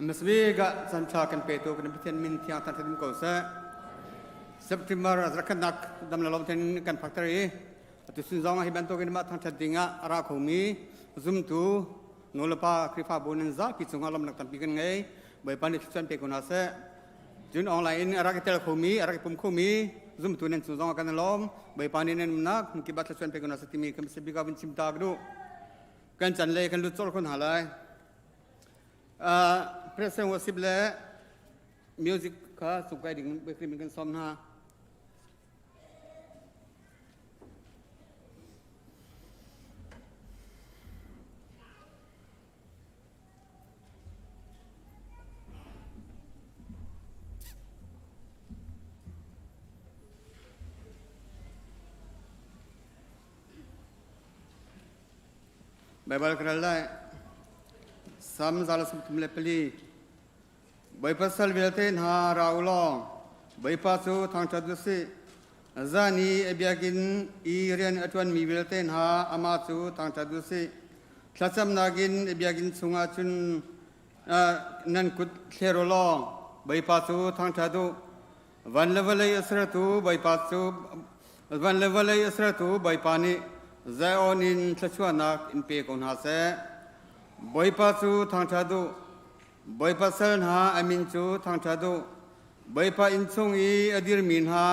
Masbi ga chan tha kan petu kan Pathian min thiang tan thadim ko seh. September zakhanak dam la lom ten kan phak i atu sun zong hi bantukin mah thangthat ding ah a ra khomi zumtu nulepa Khrihfabu nan zapi cungah lawmnak tampi kan ngei. Bawipa nih thluachuah pe ko hna seh. Cun online in a rak i tel khomi, a rak i pum khomi zumtu nan cung zong ah kan i lawm. Bawipa nih nan umnak hmunkip ah thluachuah pe ko hna seh timi kan bik ah vun chim ta ka duh. Kan can lei kan lut colh ko hna lai. President worship le music kha sungkai ding in kan sawm hna. Baibal ka rel lai. Sam 134. Bawipa sal vialte hna ra u law Bawipa cu thangṭhat u sih. Zan i a biakinn i rian a ṭuanmi vialte hna amah cu thangṭhat u sih. Thlacamnak in a biakinn chungah cun nan kut thler u law Bawipa cu thangṭhat u. Van le vawlei a sertu Bawipa cu van le vawlei a sertu Bawipa nih Zion in thluachuahnak in pe ko hna seh. Bawipa cu thangṭhat u. Bawipa sal hna a min cu thangṭhat u. Bawipa inn chung i a dirmi hna,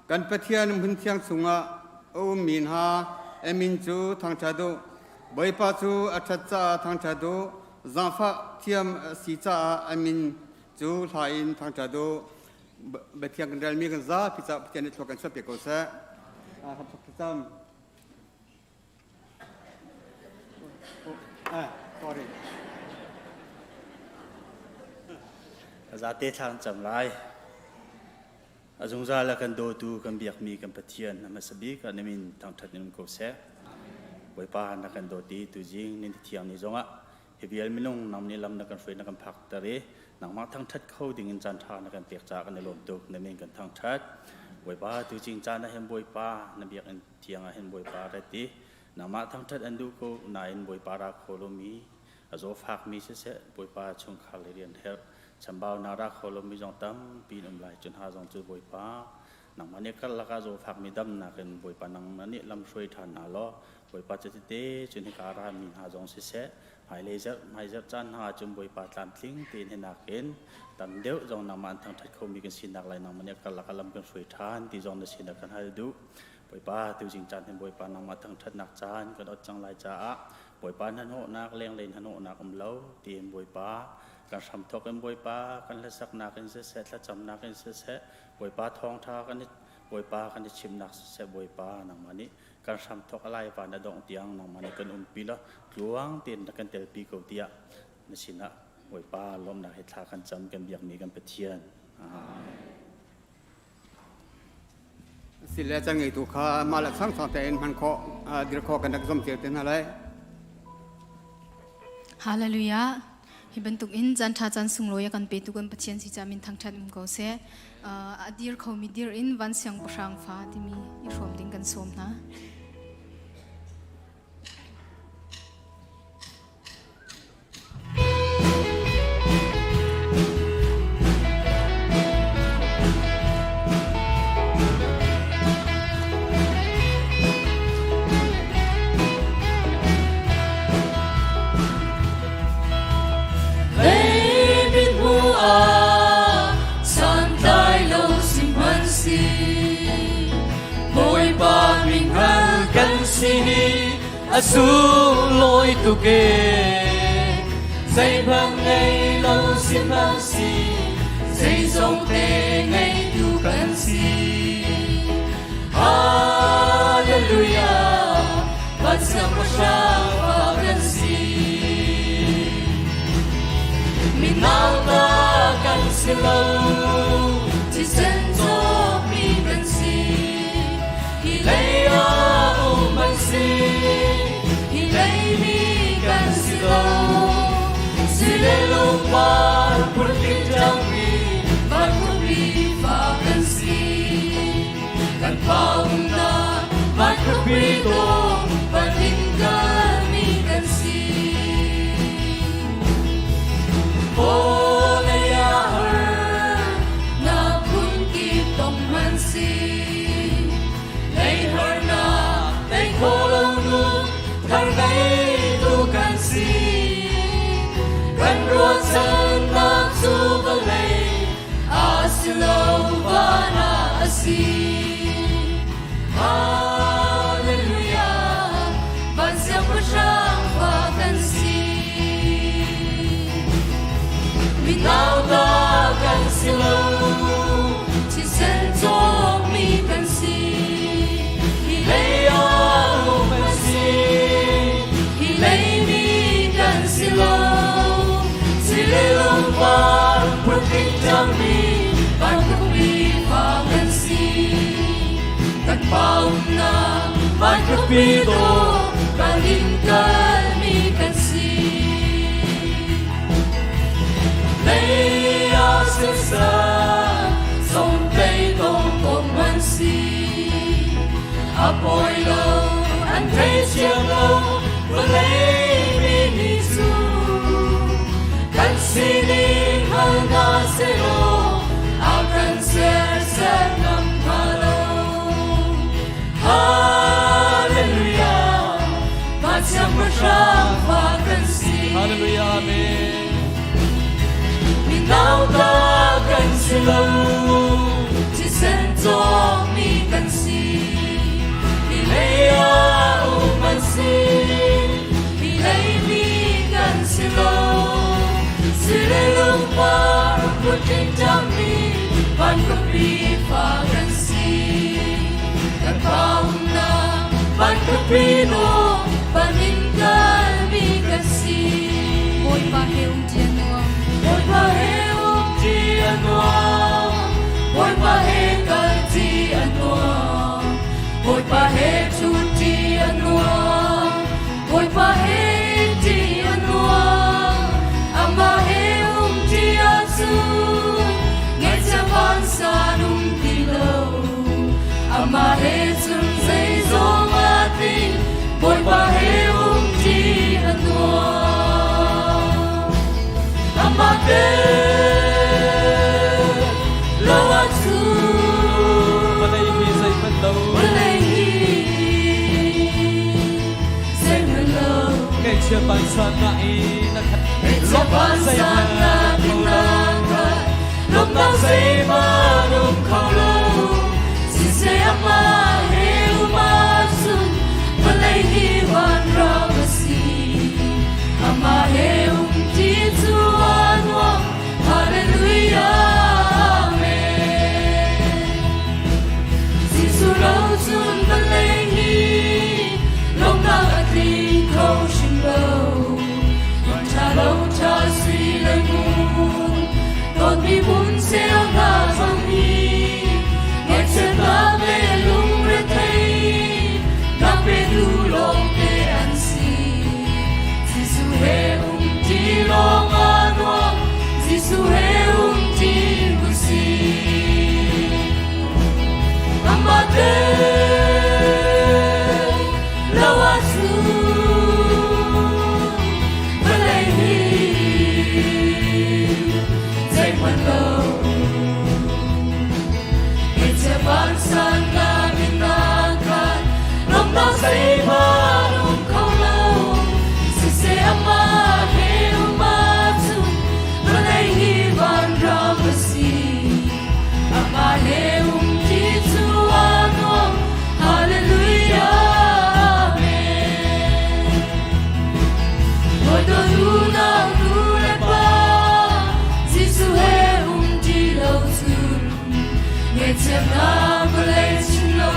kan Pathian hmunthiang chungah a ummi hna a min cu thangṭhat u. Bawipa cu a ṭhat caah thangṭhat u, zaangfah thiam a si caah a min cu hla in thangṭhat u. Biathiang kan relmi kan zapi caah Pathian nih thlua kan chuahpiak ko seh. Thlacam. Sorry. Zate thla cam lai. A zungzal a kan dawtu kan biakmi kan Pathian na hmasa bik ah na min thangṭhat in um ko seh. Bawipa na kan dawt i tuzing nin thiang ni zongah hi vial minung nang nih lam na kan hruai na kan phakter i nangmah thangṭhat kho ding in caan ṭha na kan pek caah kan i lawm tuk. Na min kan thangṭhat. Bawipa tuzing caan ah hin Bawipa na biakinn thiang ah hin Bawipa rat i nangmah thangṭhat an duh ko nain Bawipa ra kho lomi a zawfakmi siseh Bawipa chungkhar le rian herh chambaunak ra kho lomi zong tampi in um lai cu hna zong cu Bawipa nangmah nih karlak ah zawfakmi damnak in Bawipa nangmah nih lamhruai ṭhan hna law Bawipa cu tete cun hika ra mi hna zong siseh hmailei zarh hmaizarh caan hna ahcun Bawipa tlamtling tein hi nakin tam deuh zong nangmah an thangṭhat khomi kan sinak lai nangmah nih karlak ah lam kan hruai ṭhan ti zong na sinak kan hal duh. Bawipa tuzing caan hin Bawipa nangmah thangṭhatnak caan kan ot cang lai caah Bawipa hnahnawhnak lenglei hnahnawhnak um lo tiin Bawipa kan hramthawk in Bawipa kan hlasaknak in siseh thlacamnak in siseh Bawipa thawngṭha kan Bawipa kan i chimnak siseh Bawipa nangmah nih kan hramthawk a lai van a dongh tiang nangmah nih kan umpi law tluang tein na kan telpi ko tiah na sinah Bawipa lawmhnak he thla kan cam kan biakmi kan Pathian. Amen. Sile caan ngeitu kha mah le sangsang tein hman khawh dir khawh kan rak zom cio te hna lai. Hallelujah. Hi bantuk in caan ṭha caan sunglawi a kan petu kan Pathian si caah min thangṭhat um ko seh. A dir khomi dir in van siangpahrang fa timi i hrawm ding kan sawm hna. Bawipa min kan si a sunglawi tuk e zeihmanh ngei lo sihmanhsi zeizong te ngeitu kan si Hallelujah Van siangpahrang pa kan si minauta kan si lo thisen cawkmi kan si Hi lei ah um an si, hi lei mi kan si lo. Si le lungpar phunling ṭangmi van khuapi fa kan si. Kan pa umnak van khuapi dawh van in kalmi kan si. Oh. lo, van ah a si. Hallelujah, van siangpahrang fa kan si. Minauta kan si lo, thisen cawkmi kan si. Hi lei ah um a si, hi lei mi kan si lo. Sile lungvar phunting cangmi van khuapi fa kan si. Kan pa umnak van khuapi dawh kan in kalmi kan si. Lei ah siseh, zongtei tong kom an si. A pawi lo, an thei siang lo, vawlei mi nih cu kan sining hal hna sehlaw a kan serser ngam hnga lo. Hallelujah, Van siangpahrang fa kan si. Hallelujah, Amen. Minauta kan si lo, thisen cawkmi kan si. Hi lei ah um an si, hi lei mi kan si lo. Sile lungpar phunting cangmi van khuapi fa kan si. Kan pa umnak van khuapi dawh van in kalmi kan si. Bawipa he um ṭi a nuam. Bawipa he um ṭi a nuam. Bawipa he kal ṭi a nuam. Bawipa he ṭhut ṭi a nuam. Bawipa he ṭi a nuam. Amah he um ṭi ahcun ngaihchia vansan um ti lo. Amah he cun zeizong a tling. Bawipa he um ṭi a nuam. Amah te lo ahcun Vawlei hi zeihmanh lo. Vawlei hi zeihmanh lo. Ngaihchia vansan na i na khat. Ngaihchia vansan nak in na khat. Lawmhnak zeihmanh um kho lo. Siseh amah he um ahcun vawlei hi vanram a si. Amah he um ṭi cu a nuam. Hallelujah, Amen. Jesuh lo cun vawlei hi lawmhnak a tling kho hrim lo. Ṭha lo ṭha sui le ngun, dawtmi hmun sel hna zong hi, ngaihchiatnak le lungrethei, nak petu lawngte an si. Jesuh he um ṭi lawng a nuam, Jesuh he um ṭi usih. Amah te lo ahcun vawlei hi zeihmanh lo. Ngaihchia vansan nak in na khat, lawmhnak zeihmanh um kho lo. Siseh amah he um ahcun vawlei hi vanram a si. Amah he um ṭi cu a nuam. Hallelujah, Amen. Bawi unau nu le pa, Jesuh he um ṭi lo cun, ngaihchiatnak vawlei chim lo.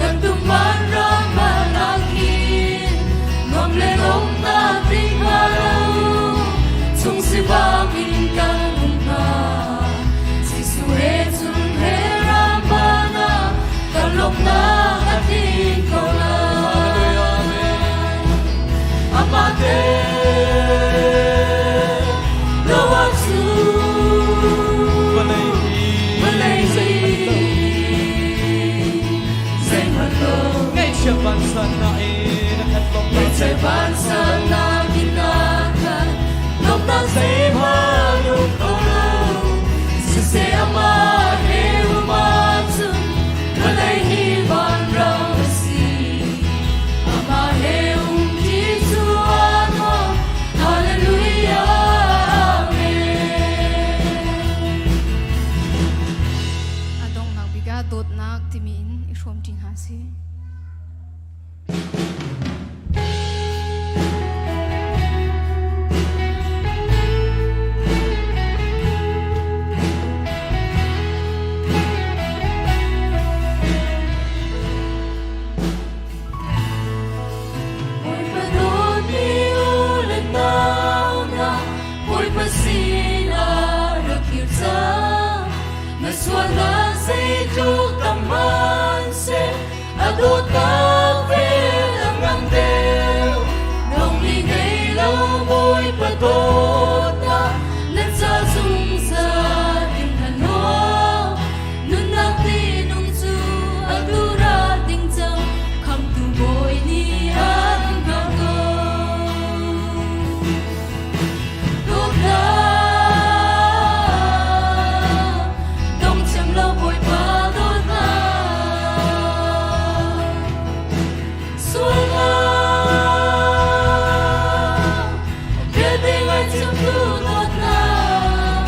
Kan tum vanram hmannak hin, nuam le lawmhnak tling hnga lo. Chung sivang in kan um hna. Jesuh he cun he ram ah kan lawmhnak a tling kho lai. Amah te lo ahcun Vawlei hi vawlei hi zeihmanh lo. sih. Bawipa dawtmi u le nau hna, Bawipa sinah rak kir cang. Na sualnak zeitluk tam hmanhseh, a dawtnak vel a ngan deuh. Nongli ngei lo Bawipa dawtnak, nan ca zungzal in a nuam. Nunnak tinung cu a tura ding cang, khamtu Bawi nih an hngah ko. Dawtnak, dongcem lo Bawipa dawtnak. Sualnak, vialte ngaithiamtu dawtnak,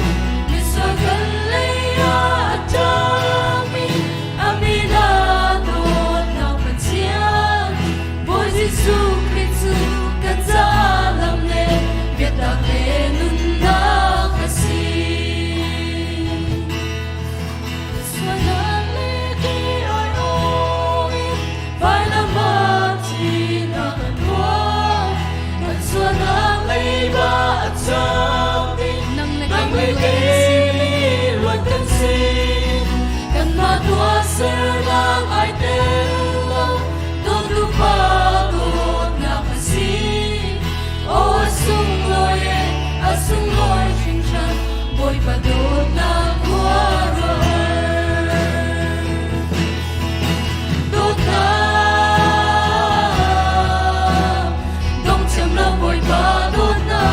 misual kan lei ah a ṭangmi, a min ah dawtnak Pathian, Bawi Jesuh Khrih cu kan caah lam le biatak le nunnak a si. Sualnak le ti ai awng in vailam ah thihnak a tuar. Kan sualnak leiba a cham ding, Nang le nang le kei kei luat kan si. Kanmah tuahsernak ai tel lo, dawtu Pa dawtnak a si. Aw a sunglawi e, a sunglawi hringhran, Bawipa dawtnak khuaruahhar. Dawtnak, dongthiam lo Bawipa dawtnak.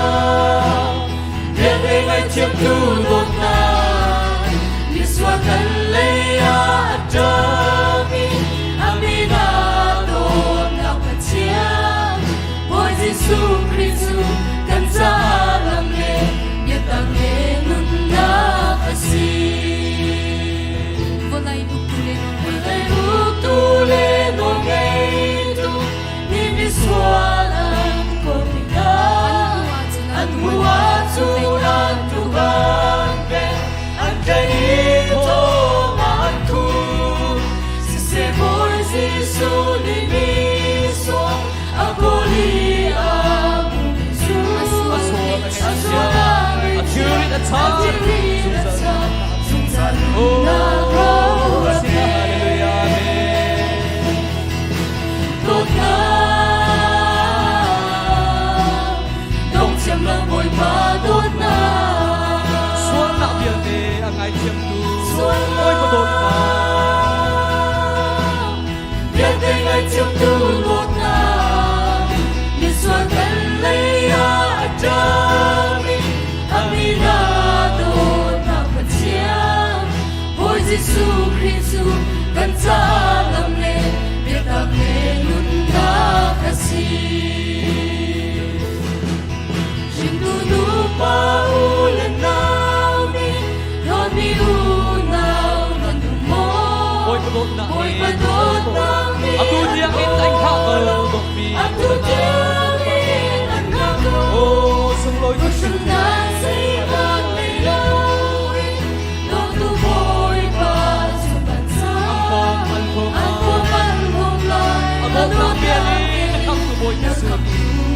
Sualnak, vialte ngaihthiamtu dawtnak, misual kan lei ah a ṭami, a min ah dawtnak Pathian, Bawi Jesuh Khrih cu kan caah lam le biatak le nunnak a si. Vawlei uktu le Vawlei uktu le nawlngeitu nih misual an kawl tikah an hmuh ahcun an tuk an pek, an tlaih i thong ah an thuh. Siseh Bawi Jesuh nih misual a kawl i a hmuhmi cu A sual a sual a A thilrit a a chan. thilrit a chan, zungzal Oh, nunnak ro a sina hallelujah amen. Dawtnak, dongthiam lo Bawipa dawtnak. Sualnak vialte a ngaithiamtu Bawipa dawtnak. Vialte ngaithiamtu dawtnak, misual kan lei ah a ṭami, a min ah dawtnak Pathian, Bawi Jesuh Khrih cu kan caah lam le biatak le nunnak a si. Hringtu nupa u le nau nih dawtmi unau nan um maw? Bawipa dawtnak Bawipa nih dawtnak nih atu tiang in an khah ko dawtmi Atu tiang in an khah ko. Oh, sunglawi tuk Hrimhnak zeihmanh ngei loin dawtu Bawipa cu kan An ca. phawm, an phawm, An phawm, an phawm lai. A dawtnak bia nih na khamtu Bawi Jesuh.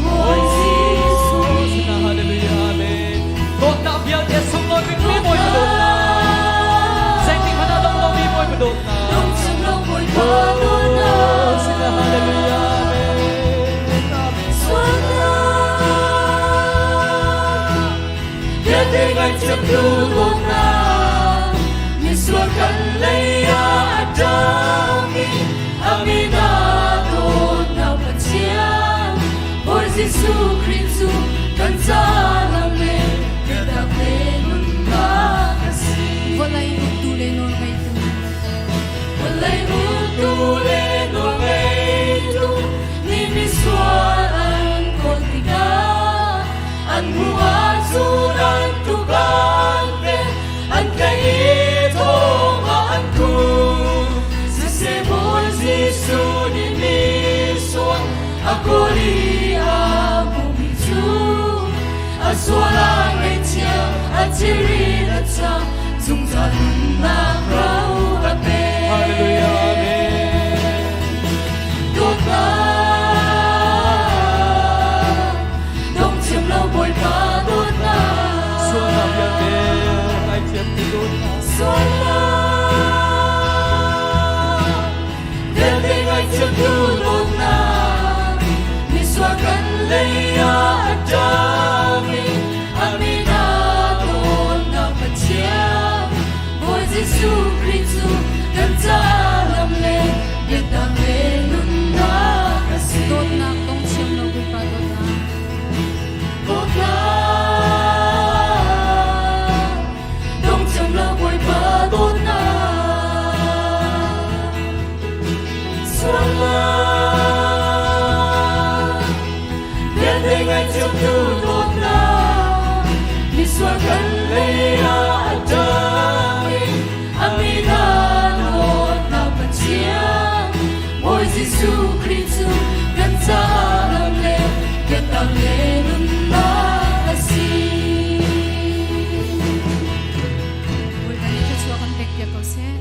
Bawi Jesuh. Oh, sina hallelujah amen. Dawtnak vialte sunglawi bikmi Bawipa dawtnak. Zeitik hmanh ah dong lomi Bawipa dawtnak. Dongchim lo Bawipa Oh, dawtnak. sina hallelujah amen. Amen. Sualnak vialte ngaihthiamtu dawtnak, misual kan lei ah a ṭangmi, a min ah dawtnak Pathian, Bawi Jesuh Khrih cu kan caah lam le biatak le nunnak a si. Vawlei uktu le nawlngeitu Vawlei uktu le nawlngeitu nih misual an kawl tikah an hmuh ahcun an tuk an ca zungzal nunnak ro a pe. Hallelujah. Amen. Dawtnak, dong thiam lo Bawipa dawtnak. Sualnak vialte ngaithiam tu dawtnak. Sualnak vialte ngaithiam tu dawtnak. Misual kan lei ah a ṭang i a min ah dawtnak Pathian. Bawi Jesuh Khrih cu kan caah lam le biatak le nunnak a si. Dawtnak dong thiam lo Bawipa dawtnak. Dawtnak, dong thiam lo Bawipa dawtnak. Sualnak, vialte ngaithiam tu dawtnak, misual kan lei ah a ṭang i a min ah dawtnak Pathian. Bawi Jesuh Khrih cu kan caah lam le biatak le nunnak a si. Bawipa nih thluachuah kan pek piak ko seh.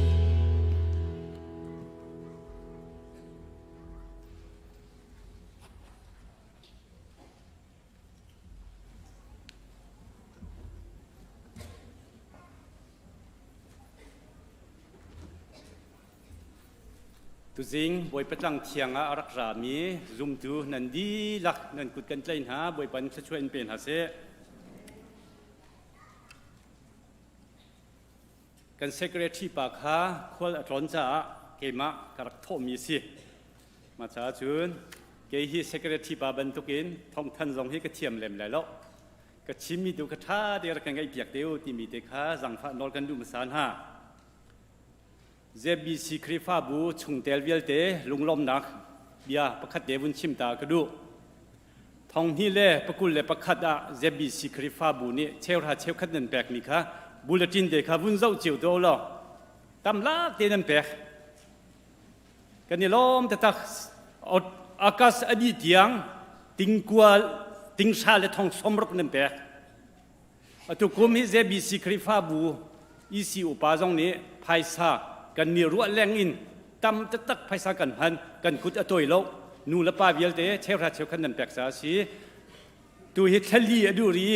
Tuzing Bawipa tlang thiang ah a rak rami zumtu nan dihlak nan kut kan tlaih hna Bawipa nih thluachuah in pe hna seh. Kan secretary pa kha khual a tlawn caah keimah ka rak thawhmi a si. Mah caah cun kei hi secretary pa bantukin thawngthan zong hi ka thiam lem lai lo. Ka chimmi tu kha ṭha te rak ka ngaihpiak te u timi te kha zaangfah nawl kan duh hmasa hna. ZBC Khrihfabu chungtel vialte lunglawmnak bia pakhat te vun chim ta ka duh. Thonghnih le 21 ah ZBC Khrihfabu nih cheuhra cheukhat nan pekmi kha bulletin te kha vun zoh cio tuah law tam lak te nan pek. Kan i lawm taktak. August a dih tiang tingkua tingsha le thong sawmruk nan pek. Atu kum hi ZBC Khrihfabu EC upa zong nih phaisa kan ni ruah leng in tam taktak phaisa kan hman kan kut a tawi lo nu le pa vialte cheuhra cheukhat nan pek ca a si tu hi thlali a duh ri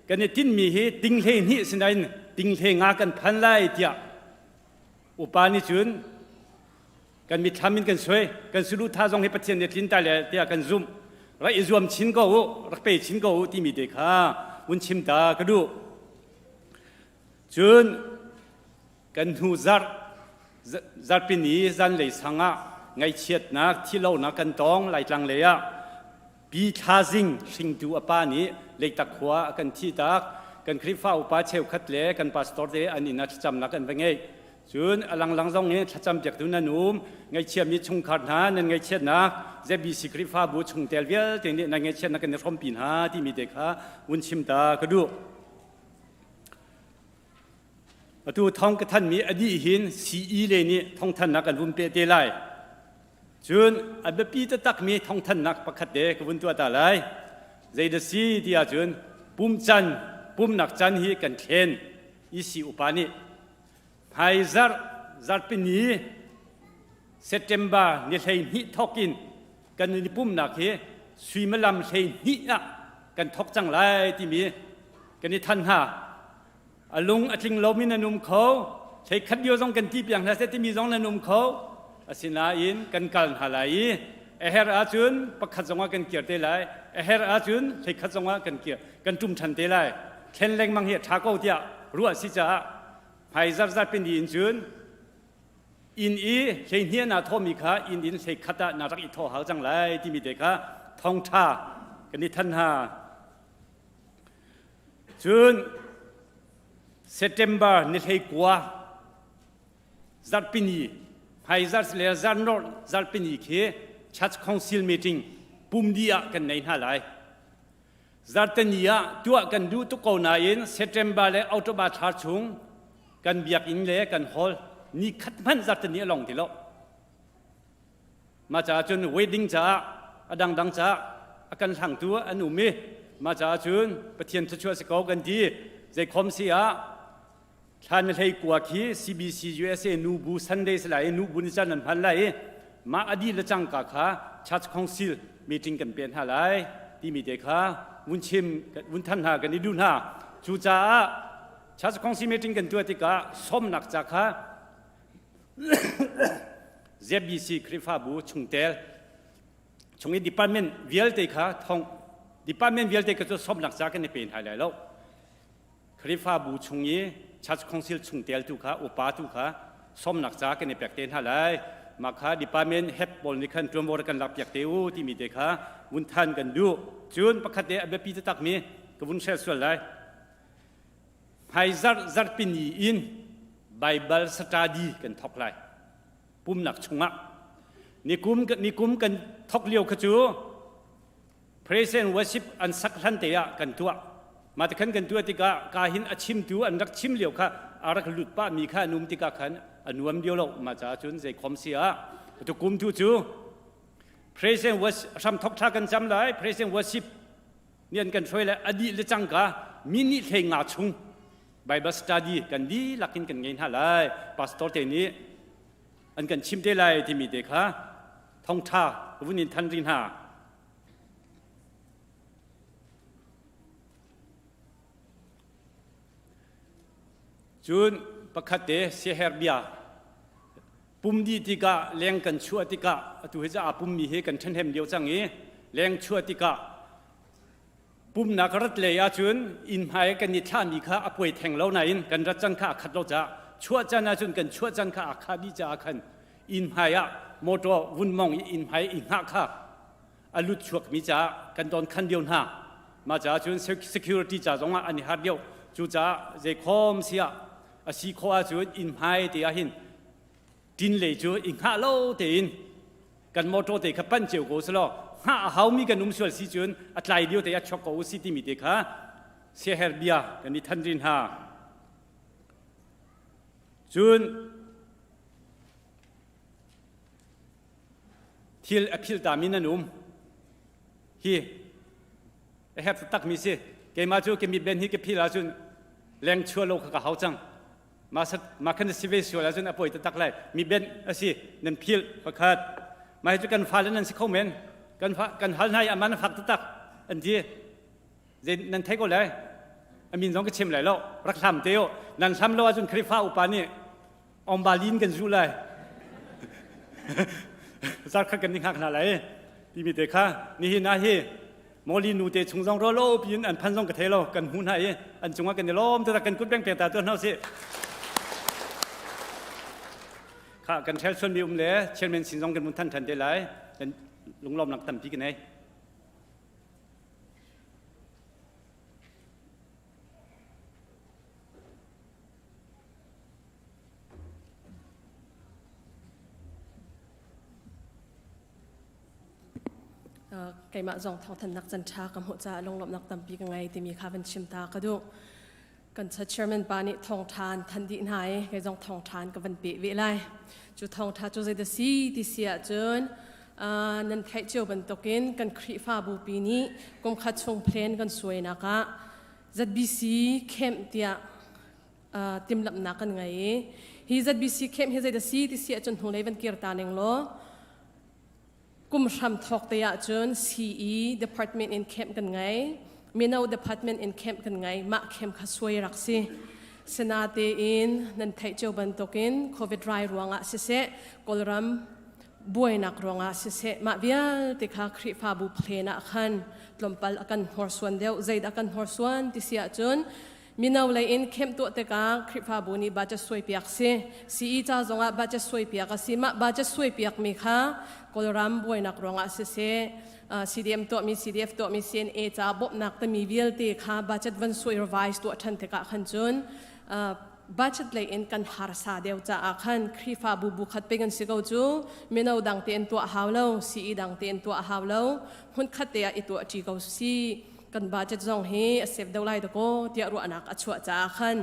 kan i tinmi hi ting 12 sinain ting 15 kan phan lai tiah upa nih cun kan mitthlam in kan suai kan sulu tha zong hi Pathian nih tlin tai le tiah kan zumh rak i zuam chin ko u rak pe chin ko u timi te kha un chim ta ka duh cun kan hnu zarh zarhpini zanlei sang ah ngaihchiatnak thilonak kan tong laitlang lei ah Pi Thla Zing hringtu a pa nih Leitak khua a kan thihtak. Kan Khrihfa upa cheukhat le kan pastor te an inn ah thlacamnak an va ngeih. Cun a langlang zong in thlacam piaktu nan um. Ngaihchiami chungkhar hna nan ngaihchiatnak ZBC Khrihfabu chungtel vialte nih nan ngaihchiatnak kan i hrawmpi hna timi te kha vun chim ta ka duh. Atu thawng ka thanmi a dih hin CE le nih thawngthannak an vun peh te lai. Cun a biapi taktakmi thawngthannak pakhat te ka vun tuah ta lai. Zeidah si ti ahcun pum can, pumnak can hi kan thlen. EC upa nih hmaizarh zarhpini September ni 12 thawk in kan i pumnak hi suimilam 12 ah kan thawk cang lai timi kan i than hna. A lung a tling lomi nan um kho theikhat lio zong kan ti piang hna seh timi zong nan um kho asinain kan kal hna lai i a herh ahcun pakhat zongah kan kir te lai a herh ahcun theikhat zongah kan kir kan ṭum ṭhan te lai thlen lengmang hi a ṭha ko tiah ruah si caah hmai zarzar pindi in cun inn i hleihnih naa thawhmi kha inn in hleikhat ah na rak i thawh hau cang lai timi te kha thawngṭha kan i than hna Cun September ni 19 zarhpini hmaizarh le zarhnawrh zarhpini khi Church Council meeting pumdi ah kan nei hna lai. Zarhteni ah tuah kan duh tuk ko nain September le October thla chung kan biakinn le kan hall ni khat hmanh zarhteni a long ti lo. Mah caah cun wedding caah a dangdang caah a kan hlangtu an um i mah caah cun Pathian thluachuah si ko kan ti. Zeikhom si ah. Thla ni hlei kua khi CBC USA nubu Sunday si lai i nubu ni caan an hman lai i mah a dih le cangka kha Church Council meeting kan pe hna lai timi te kha vun chim vun than hna kan i duh hna. Cucaah Church Council meeting kan tuah tikah sawmnak ca kha ZBC Khrihfabu chungtel chung i department vialte kha thong department vialte kha cu sawmnak ca kan i pe hna lai lo. Khrihfabu chung i Church Council chungtel tu kha upa tu kha sawmnak ca kan i pek te hna lai. Mah kha department head pawl nih khan ṭuanvo rak kan lak piak te u timi te kha vun than kan duh. Cun pakhat te a biapi taktakmi ka vun share sual lai. Hmai zarh zarhpini in Bible study kan thawk lai. Pumnak chungah. Nikum nikum kan thawk lio kha cu Praise and worship an sak hlan te ah kan tuah. Mah ti khan kan tuah tikah ka hin a chimtu an rak chim lio kha a rak lut pah mi kha an um tikah khan a nuam lio lo. Mah caah cun zei khom si ah tu kum tu cu praise and worship hram thok thla kan cam lai praise and worship nih an kan hruai le a dih le cangka minute hlei nga chung Bible study kan dihlak in kan ngei hna lai. Pastor te nih an kan chim te lai timi te kha thongtha vun in than ri hna. Cun pakhat te siaherh bia pum dih tikah leng kan chuah tikah atu hi cu aa pummi hi kan ṭhahnem lio cang i leng chuah tikah pumnak rat lei ahcun inn hmai kan i thlahmi kha a puai theng lo nain kan rat can kha a khat lo caah chuah can ahcun kan chuah can kha a khah dih caah khan inn hmai ah motor vun mong i inn hmai i hngah kha a lut chuakmi caah kan don khan lio hna mah caah cun security ca zongah an i har deuh cucaah zeikhom siah a si khawh ahcun inn hmai te ah hin tin lei cu i hngah lo tein kan motor te kha pan cio ko selaw hngah a haumi kan um sual si cun a tlai lio te a chuak ko si timi te kha siaherh bia kan i than rin hna cun Thil a philh tami nan um. Hi a herh taktakmi si. Keimah cu ka mitben hi ka phil ahcun leng chuah lo kha ka hau cang. Mah khan si ve sual ahcun a poi taktak lai. Mitben a si nan philh pakhat. Mah hi cu kan fale nan si kho men. Kan fa kan hal hna i aman a fak taktak an ti. Zei nan thei ko lai. A min zong ka chim lai lo. Rak hlam te u. Nan hlam lo ahcun Khrihfa upa nih Ombalin kan zuh lai. Zarkhat kan ni hngak hna lai. Timi te kha nihin ah hi Moli nu te chung zong rolo piin an phan zong ka thei lo kan hmu hna i an cungah kan i lawm te kan kut beng pek ta tu hna si. Kha kan ṭhel suan mi um le chairman sin zong kan mun than than te lai. Kan lunglawm nak tampi kan ei. Keimah zong thawngthanhnak can ṭha ka hmuh caah lunglawmhnak tampi ka ngei timi kha van chim ta ka duh. Kan chairman pa nih thawngṭha an thanh dih hna i kei zong thawngṭha an ka van peh ve lai. Cu thawngṭha cu zeidah si ti si ahcun nan theih cio bantukin kan Khrihfabu pi nih kum khat chung plan kan suainak ah ZBC camp tiah timhlamhnak kan ngei i hi ZBC camp hi zeidah si ti si ahcun hnulei van kir ta ning law kum hram thawk te ahcun CE department in camp kan ngei mino department in camp kan ngei mah camp kha suai rak si Sinatein nan theih cio bantukin COVID rai ruangah siseh Kawlram buainak ruangah siseh mah vialte kha Khrihfabu plan ah khan tlawmpal a kan hnorsuan deuh zeidah kan hnorsuan ti si ahcun mino lei in kemh tuah tikah Khrihfabu nih budget suai piak si CE ca zongah budget suai piak a si mah budget suai piak mi kha Kawlram buainak ruangah siseh CDM tuahmi CDF tuahmi CNA ca bawmhnak tami vialte kha budget van suai revise tuah ṭhan tikah khan cun budget lei in kan harsa deuh caah khan Khrihfabu bu khat pe kan si ko cu mino dang tein tuah hau lo CE dang tein tuah hau lo hmun khat te ah i tuah ṭi ko si kan budget zong hi a save deuh lai dakaw tiah ruahnak a chuah caah khan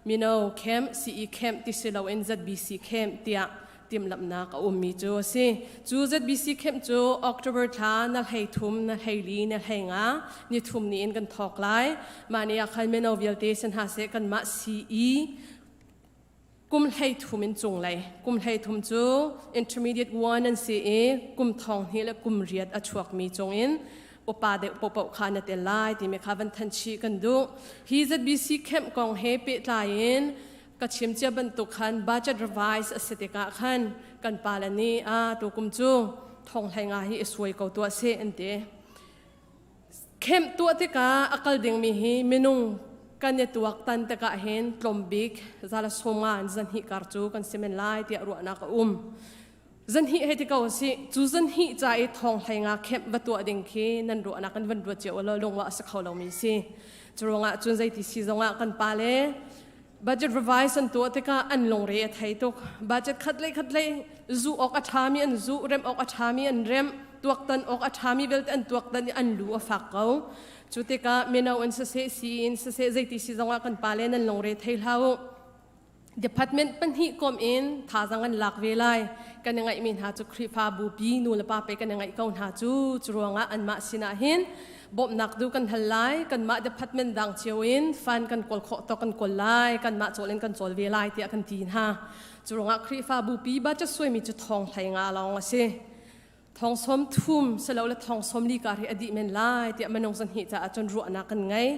mino camp CE camp ti si loin ZBC camp tiah timhlamhnak a ummi cu a si. Cu ZBC camp cu October thla na hlei thum, na hlei li, na hlei nga ni thum ni in kan thawk lai. Mah ni ah khan mino vialte si hna seh kanmah CE Kum hlei thum in cunglei. Kum hlei thum cu intermediate one an si i kum thong hnih le kum riat a chuakmi cungin upa deuh paohpaoh kha na tel lai timi kha van than chih kan duh. Hi ZBC camp kong he pehtlai in ka chim cia bantuk khan budget revise a si tikah khan kan pale nih a tukum cu thong hlei nga hi i suai ko tuah seh an ti. Camp tuah tikah a kal dingmi hi minung kan i tuaktan tikah hin tlawmbik zala sawmnga in zanhnih kar cu kan si men lai tiah ruahnak a um. Zanhnih hei ti ko si cu zanhnih ca i thong hlei nga camp va tuah ding khi nan ruahnak in van ruat cio law lungwa a si kho lomi si. Cu ruangah cun zeiti si zongah kan pale budget revise an tuah tikah an lungre a thei tuk. Budget khat lei khat lei zu awk a ṭhami an zu, rem awk a ṭhami an rem, tuaktan awk a ṭhami vialte an tuaktan i an lu a fak ko. Cu tikah mino in siseh, sii in siseh, zeiti si zongah kan pale nan lungre thei hlah u. Department pahnih kom in thazang an lak ve lai. Kan i ngaihmi hna cu Khrihfabu pi nu le pa pe kan i ngaih ko hna cu cu ruangah anmah sinah hin bawmhnak du kan hal lai. Kanmah department dang cio in fund kan kawl khawh tawk kan kawl lai. Kanmah cawl in kan cawl ve lai tiah kan ti hna. Cu ruangah Khrihfabu pi budget suaimi cu thong hlei nga lawng a si. Thong sawm thum silole thong sawm li kar hi a dih men lai tiah minung zahnih caah cun ruahnak kan ngei.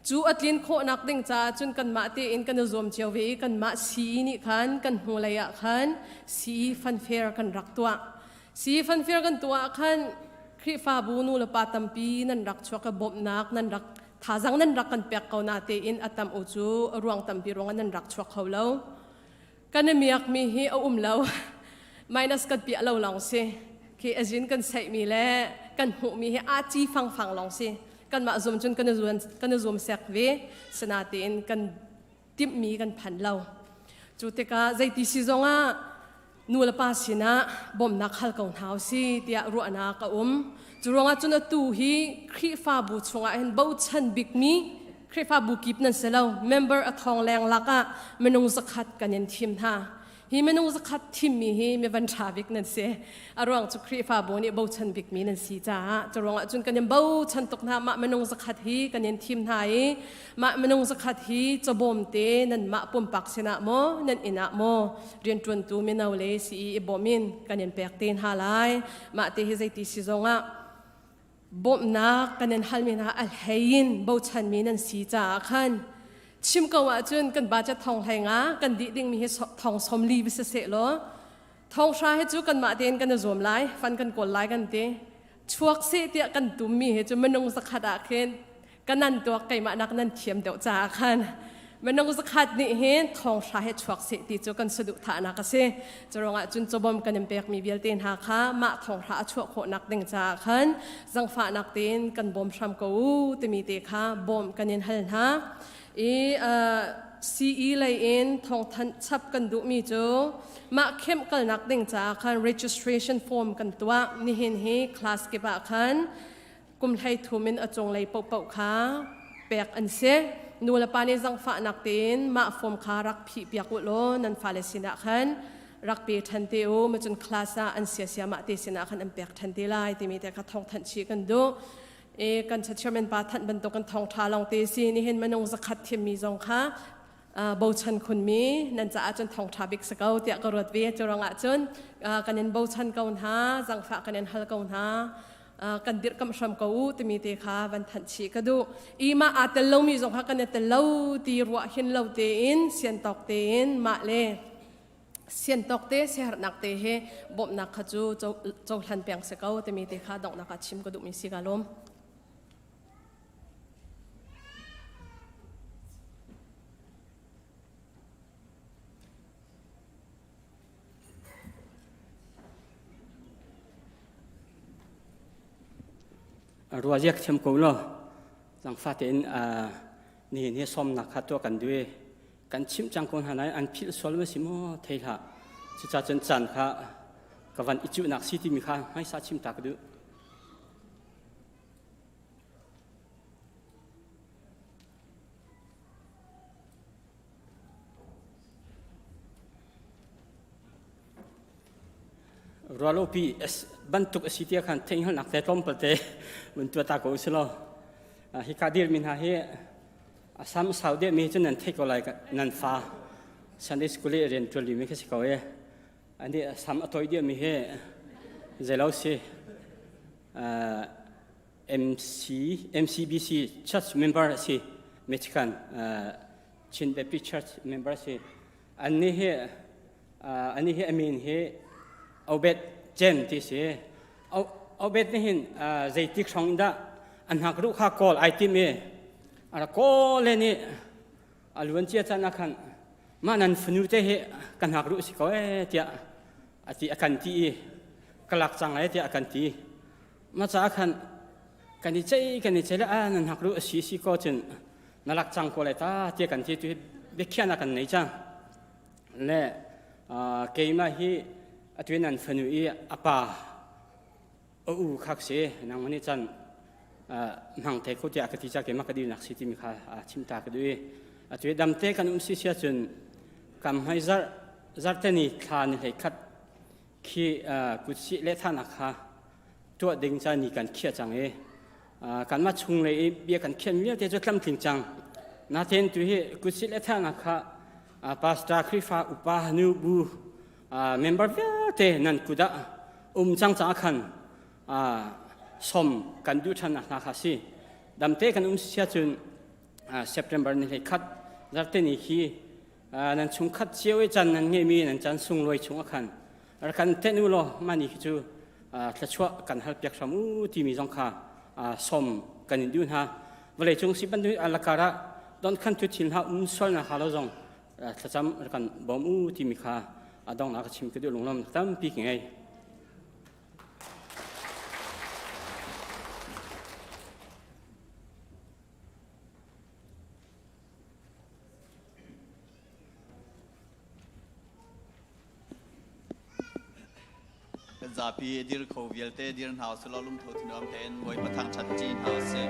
Cu a tlin khawhnak ding caah cun kanmah tein kan i zuam cio ve i kanmah sii nih khan kan hnulei ah khan sii fanfair kan rak tuah. Sii fanfair kan tuah ah khan Khrihfabu nu le pa tampi nan rak chuak i bawmhnak nan rak thazang nan rak kan pek ko na tein a tam u cu a ruang tampi ruangah nan rak chuak kho lo. Kan i miakmi hi a um lo. Minus kan piah lo lawng si. Khi azin kan seihmi le kan hmuhmi hi aa ci fangfang lawng si. Kanmah zum cun kan i zuam, kan i zuam sek ve. Sinatein kan timhmi kan phan lo. Cu tikah zeiti si zongah nu le pa sinah bawmhnak hal ko hna si tiah ruahnak a um. Cu ruangah cun atu hi Khrihfabu chungah hin bochan bikmi Khrihfabu kip nan si lo. Member a thong leng lakah minung zakhat kan in thim hna. Hi minung zakhat thimmi hi mi van ṭha bik nan si. A ruang cu Khrihfabu nih bochan bikmi nan si caah cu ruangah cun kan in bochan tuk hna. Mah minung zakhat hi kan in thim hna i mah minung zakhat hi cawbawm te nanmah pumpak sinah maw nan inn ah maw rianṭuantu mino le sii i bawm in kan in pek te hna lai. Mah te hi zeiti si zongah bawmhnak kan in halmi hna a hlei in bochanmi nan si caah khan chim ko ahcun kan budget thong hlei nga kan dih dingmi hi thong som li va si seh law thong hra hi cu kanmah tein kan i zuam lai fan kan kawl lai kan ti chuak seh tiah kan tummi hi cu minung zakhat ah khin ka nan tuak keimah nak nan thiam deuh caah khan minung zakhat nih hin thong hra he chuak seh ti cu kan saduhthahnak a si curuangah cun cawbom kan in pekmi vialte hna kha mah thong hra a chuah khawhnak ding caah khan zangfahnak tein kan bawm hram ko u timi te kha bawm kan in hal hna i CE lei in thawngthanh chap kan duhmi cu mah kemh kalnak ding caah khan registration form kan tuah nihin hi class kip ah khan kum hlei thum in a cunglei paohpaoh kha pek an si. Nu le pa nih zangfahnak tein mah form kha rak phih piak u law nan fale sinah khan rak pe ṭhan te u macun class ah an siasia mah te sinah khan an pek ṭhan te lai timi te kha thawng thanh chih kan duh. E kan chairman pa thanh bantuk kan thawng ṭha lawng te si nihin minung zakhat thimmi zong kha bochan khunmi nan caah cun thawngṭha bik si ko tiah ka ruat ve cu ruangah cun kan in bochan ko hna zangfah kan in hal ko hna kan dirhkamh hram ko u timi te kha van thanh chih ka duh i mah aa tel lomi zong kha kan i tel lo ti ruah hin lo tein sian tawk tein mah le sian tawk te siaherhnak te he bawmhnak kha cu cohlan peng si ko timi te kha donghnak ah chim ka duhmi si ka lawm. Ruaziak thiam ko law zangfa tein nihin hi sawmnak kha tuah kan duh i kan chimh cang ko hna nain an philh sual ma si maw thei hlah cucaah cun caan kha ka van i cuhnak si timi kha hmaisa chim ta ka duh Rualopi bantuk a si tiah khan theihhngalhnak te tlawmpal te vun tuah ta ko u silaw hika dirmi hna hi a sam sau deuhmi cu nan theih ko lai nan fa. Sunday School i rian ṭuan limi ka si ko i ani sam a toi diami hi zeilo si MC MCBC church member a si Michigan Chin Baptist Church member a si anni hi ani hi amin hi Obed Chen ti si Obed nih hin zeitik hrawng in dah an hngak ruh kha kawl ai tim i a kawl le nih a luan cia caan ah khan mah nan fanu te hi ka hngak ruh si ko ee tiah a ti a kan ti i ka lak cang lai tiah a kan ti ma caah khan kan i ceih kan i ceih le a nan hngak ruh a si si ko cun na lak cang ko lai ta tiah kan ti tu hi biakhiahnak kan nei cang le keimah hi atu nan fanu i a pa a u khak si nang nih chan hmang te ko tiah ka ti ca keimah ka dirnak si timi kha chim ta ka duh i atu i damte kan um si sia cun kam hmai zar zarte ni thla ni hlei khat khi kutsi le thanak kha tuah ding ca ni kan khiah cang i kanmah chung lei i bia kan khian vialte cu tlamtling cang natein tu hi kutsi le thanak kha pastor Khrihfa upa nu bu member vialte nan kut ah um cang caah khan som kan duh ṭhan hna kha si damte kan um sia cun September ni hlei khat zarte ni hi nan chungkhat cio i can nan ngeihmi nan can sunglawi chung ah khan rak kan tenh u law mah ni khi cu thluachuah kan hal piak hram u timi zong kha som kan in duh hna vawlei cung si bantuk alakar ah don khan tu thil hna um sual na ha lo zong thlacam kan bawm u timi kha adongnak ka chim ka duh lunglawm tampi ka ngei. Kan zapi dir kho vialte dir hna usih law lungtho thinawm tein Bawipa thangṭhat ṭi hna usih.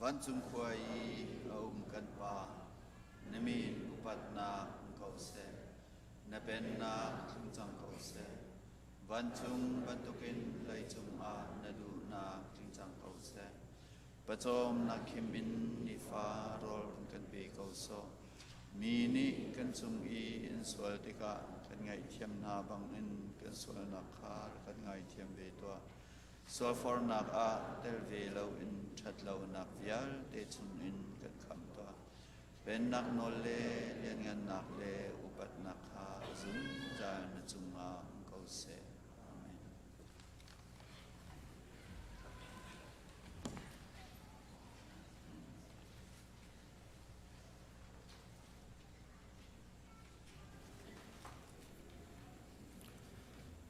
Vancung khua i a um kan Pa, na min upatnak um ko seh. Na pennak tlung cang ko seh. Vancung bantukin leicung ah na duhnak tling cang ko seh. Pawcawmnak khim in nifa rawl run kan pe ko sawh. Mi nih kan cung i an sual tikah kan ngaihthiam hna bangin kan sualnak kha rak kan ngaithiam ve tuah. Sualfornak ah tel ve loin ṭhatlonak vialte chungin kan khamh tuah. Pennak nawl le lianngannak le upatnak kha zungzal na cungah um ko seh. Amen.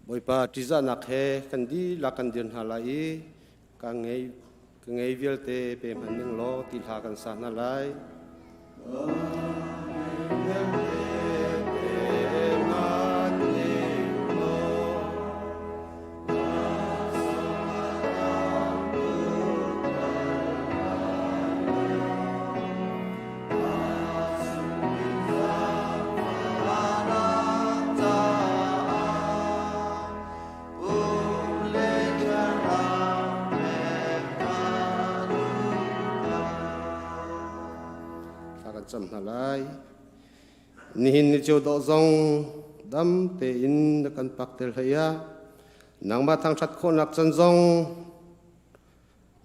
Bawipa ṭihzahnak he kan dihlak kan dir hna lai i ka ngei ka ngei vialte pe hmanh ning law ti hla kan sa hna lai. Thla kan cam hna lai. Nihin ni cio dawh zong dam tein na kan pak tel hlei ah nangmah thangṭhat khawhnak can zong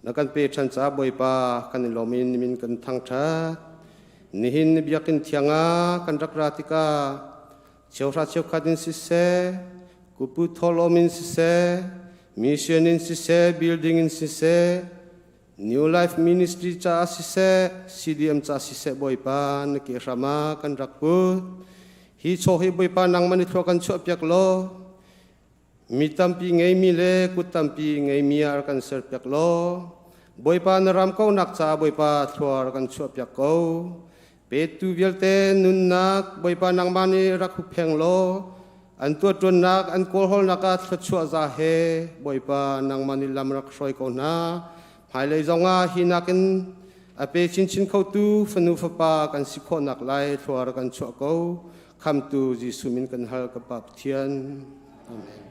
Na kan pe ṭhan caah Bawipa kan i lawm i nimin kan thangṭhat. Nihin ni biakinn thiang ah kan rak ra tikah cheuhra cheukhat in siseh, kupu thawhlawm in siseh, mission in siseh, building in siseh, New Life Ministry caah siseh, CDM caah siseh Bawipa na ke hram ah kan rak put. Hi chaw hi Bawipa nangmah nih thlua kan chuahpiak law, Mi tampi ngeimi le kut tampi ngeimi ah rak kan serpiak law Bawipa na ram kaunak caah Bawipa thlua rak kan chuahpiak ko. Petu vialte nunnak Bawipa nangmah nih rak huppheng law an tuahṭuannak an kawlhawlnak ah thluachuah za he Bawipa nangmah nih lam rak hruai ko hna. Hmailei zongah hi nakin a pe chinchin khotu fanu fapa kan si khawhnak lai thlua rak kan chuah ko. Khamtu Jesuh min kan hal ka Pa Pathian. Amen.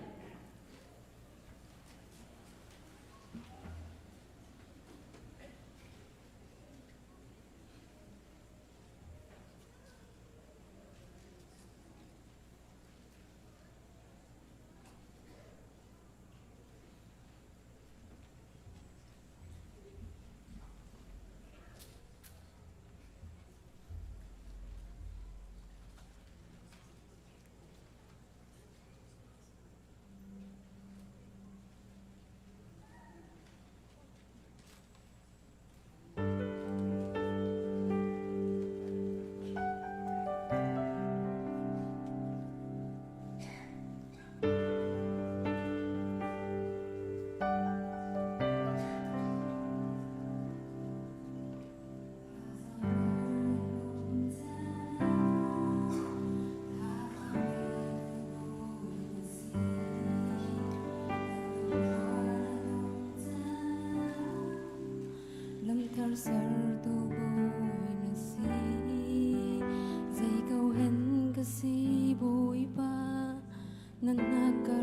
Lamthar sertu bawi na si zei ko hen ka si Bawipa nan na ka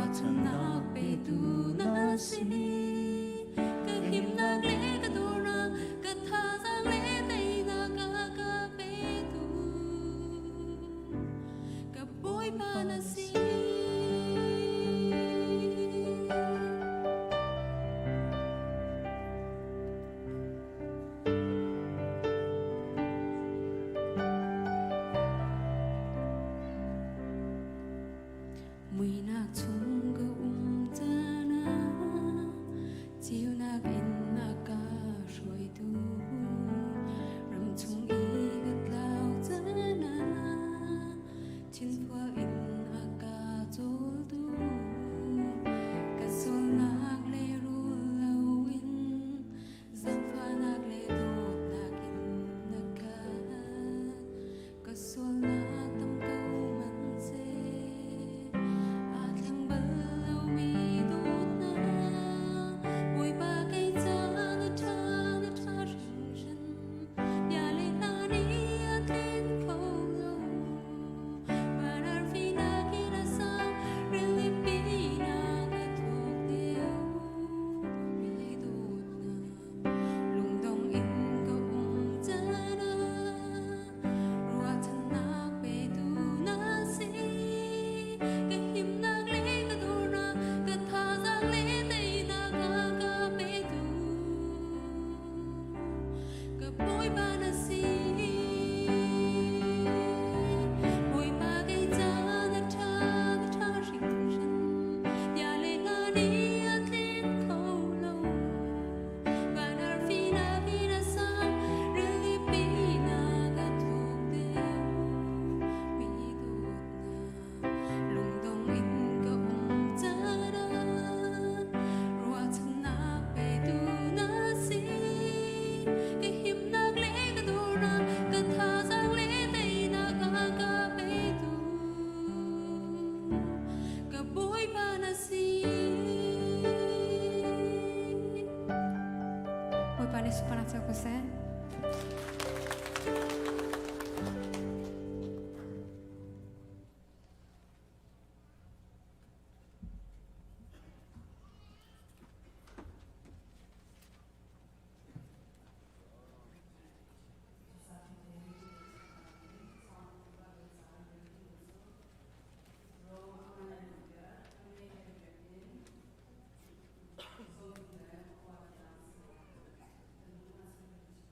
Ruahchannak petu na si. Ka himnak le ka dornak, ka thazaang le teinak a ka petu. Ka Bawipa na si. Muinak chung ka um caan ah ceunak in a ka hruaitu ram chung i ka tlau caan ah thinphua in a ka cawltu ka sualnak lehrul loin zaangfahnak le dawtnak in na khat Ka sualnak tam ko hmanhseh, aa thleng bal lomi dawtnak. Bawipa kei ca na ṭha, na ṭha hringhran. Bia le hla nih a tlen kho lo. Van arfi nakin a sang, rilipi nak a thuk deuh. Mi dawtnak lungdong in ka um caan ah. Ruahchannak petu na si. Ka himnak le ka dornak, ka thazaang le teinak a ka petu. Ka Bawipa na si. Bawipa kei ca na ṭha, na ṭha hringhran. Bia le hla nih a tlen kho lo. Van arfi nakin a sang, rilipi nak a thuk deuh. Mi dawtnak lungdong in ka um caan ah ruahchannak petu na si. Ka himnak le ka dornak, ka thazaang le teinak a ka petu. Ka Bawipa na si. Bawipa nih sunparnak co ko seh.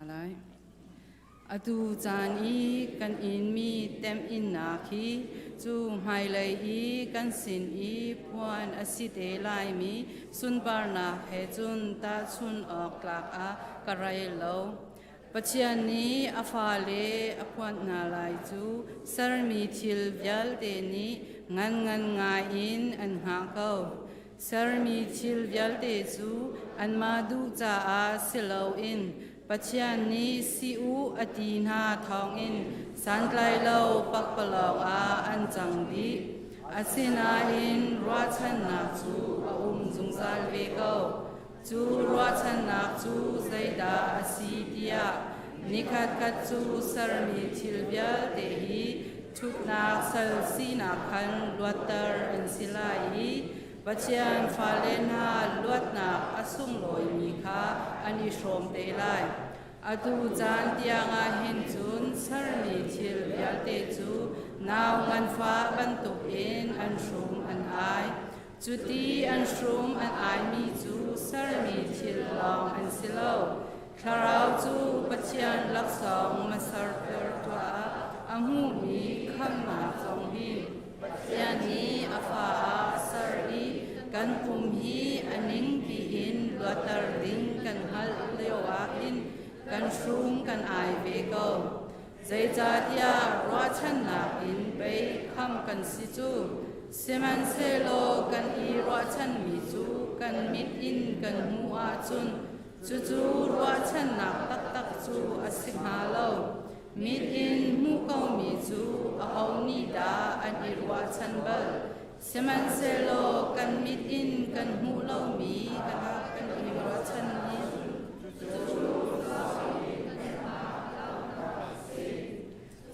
Lai. Atu caan i kan inmi temhinnak hi cu hmailei i kan sin i phuan a si te laimi sunparnak he cun tahchun awk tlak ah ka rel lo. Pathian nih a fale a phuanh hna lai cu sermi thil vialte nih ngan ngan ngai in an hngah ko. Sermi thil vialte cu anmah duh caah si loin Pathian nih si u a ti hna thawngin santlailo pakpalawng ah an cang dih. Asinain ruahchannak cu a um zungzal ve ko. Cu ruahchannak cu zeidah a si tiah nikhatkhat cu sermi thil vialte hi ṭhutnak sal sinak khan luatter an si lai i Pathian fale hna luatnak a sunglawimi kha an i hrawm te lai. Atu caan tiangah hin cun sermi thil vialte cu nau nganfah bantukin an hrum an ai. Cuti an hrum an aimi cu sermi thil lawng an si lo. Thlarau cu Pathian laksawng masarter tuah ah a hmuhmi khamnak zong hi Pathian nih a fa ah a ser i kan pum hi a ning piin luatter ding kan hngalh lio ah hin kan hrum kan ai ve ko. Zeicahtiah ruahchannak in pei kham kan si cu. Sihmanhsehlaw kan i ruahchanmi cu kan mit in kan hmuh ahcun cucu ruahchannak taktak cu a si hnga lo. Mit in hmuh komi cu aho nih dah an i ruahchan bal? Sihmanhsehlaw kan mit in kan hmuh lomi kan i ruahchanmi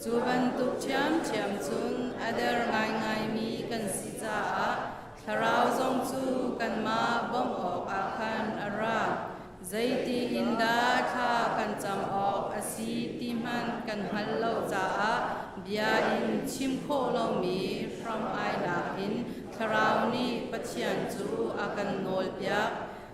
Cu bantuk ṭhiamṭhiam cun a der ngaingaimi kan si caah thlarau zong kanmah bawmh awkah khan a ra. Zeiti in dah thla kan cam awk a si ti hmanh kan hngalh lo caah bia in chim khawh lomi hram-ainak in Thlarau nih Pathian cu a kan nawlpiak.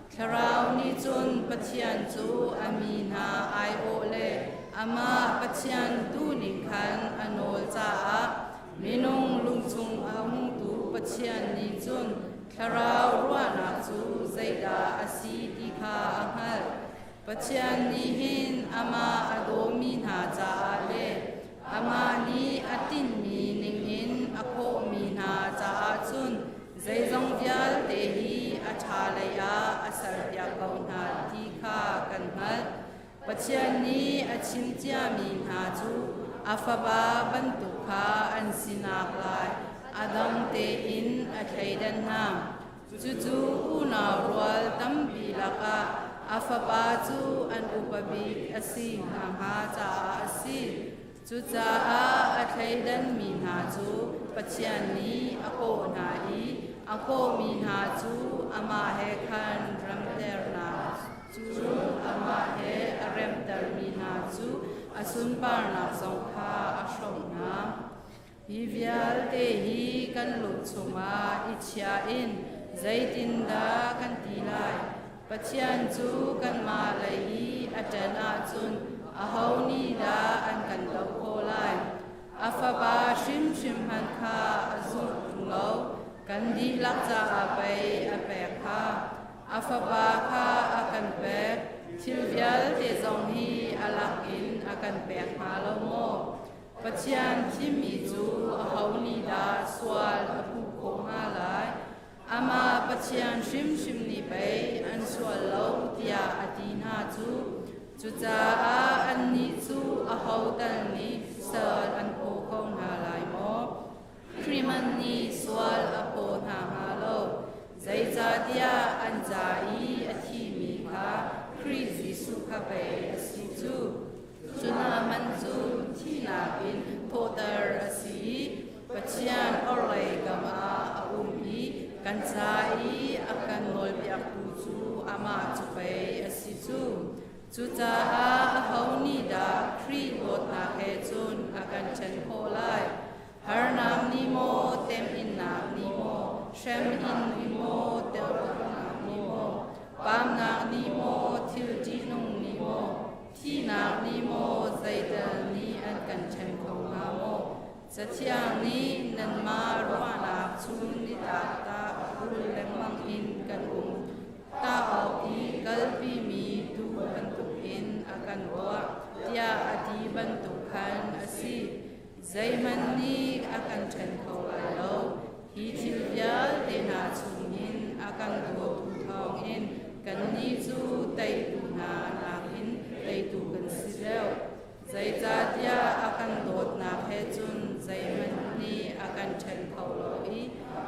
Thlarau nih cun Pathian cu a mi hna aiawh le amah Pathian duhning khan a nawl caah minung lungchung a hungtu Pathian nih cun Thlarau ruahnak cu zeidah a si ti kha a hngalh. Pathian nih hin amah a dawmi hna caah le amah nih a tinhmi ningin a khawhmi hna caah cun zeizong vialte hi a ṭha leiah a serpiak ko hna ti kha kan hngalh. Pathian nih a chim ciami hna cu a fapa bantuk kha an sinak lai a dang tein a thleidan hna. Cucu unau rual tampi lakah a fapa cu an upa bik a si hnga caah a si. Cucaah a thleidanmi hna cu Pathian nih a kawh hna i a kawhmi hna cu amah he khan ramternak cu amah he a remtermi hna cu a sunparnak zong kha a hrawmh hna. Hi vialte hi kan lung chungah i chia in zeitindah kan ti lai? Pathian cu kanmah lei i a ṭan ahcun aho nih dah an kan doh khawh lai? A Fapa hrimhrim hmanh kha a zumh ṭung lo, kan dihlak caah pei a pek kha. A Fapa kha a kan pek, thil vialte zong hi a lakin a kan pek hnga lo maw? Pathian thimmi cu aho nih dah sual a puh khawh hnga lai? Amah Pathian hrimhrim nih pei an sual lo tiah a ti hna cu. Cucaah annih cu aho tal nih sal an phaw kho hna lai maw? Hriman nih sual a phaw hna hnga lo, zeicahtiah an ca i a thimi kha Khrih Jesuh kha pei a si cu. Cuna man cu thihnak in thawhter a si i Pathian orhlei kam ah a um i kan ca i a kan nawlpiaktu cu amah cu pei a si cu. Cucaah aho nih dah Khrih dawtnak he cun a kan ṭhen khawh lai? Harnak nih maw, temhinnak nih maw, hrem in nih maw, telhnak nih maw, pamnak nih maw, thil ṭihnung nih maw, thihnak nih maw, zeital nih an kan ṭhen kho hnga maw? Cathiang nih nanmah ruahnak chun nitlak ta rul lengmang in kan um. Ta awk i kalpimi tuu bantukin a kan ruah, tiah a ti bantuk khan a si. Zeihmanh nih a kan ṭhen kho lai lo. Hi thil vialte hna chungin a kan dawtu thawngin kannih cu teitu hna nakin teitu kan si deuh. Zeicahtiah a kan dawtnak he cun zeihmanh nih a kan ṭhen kho lo i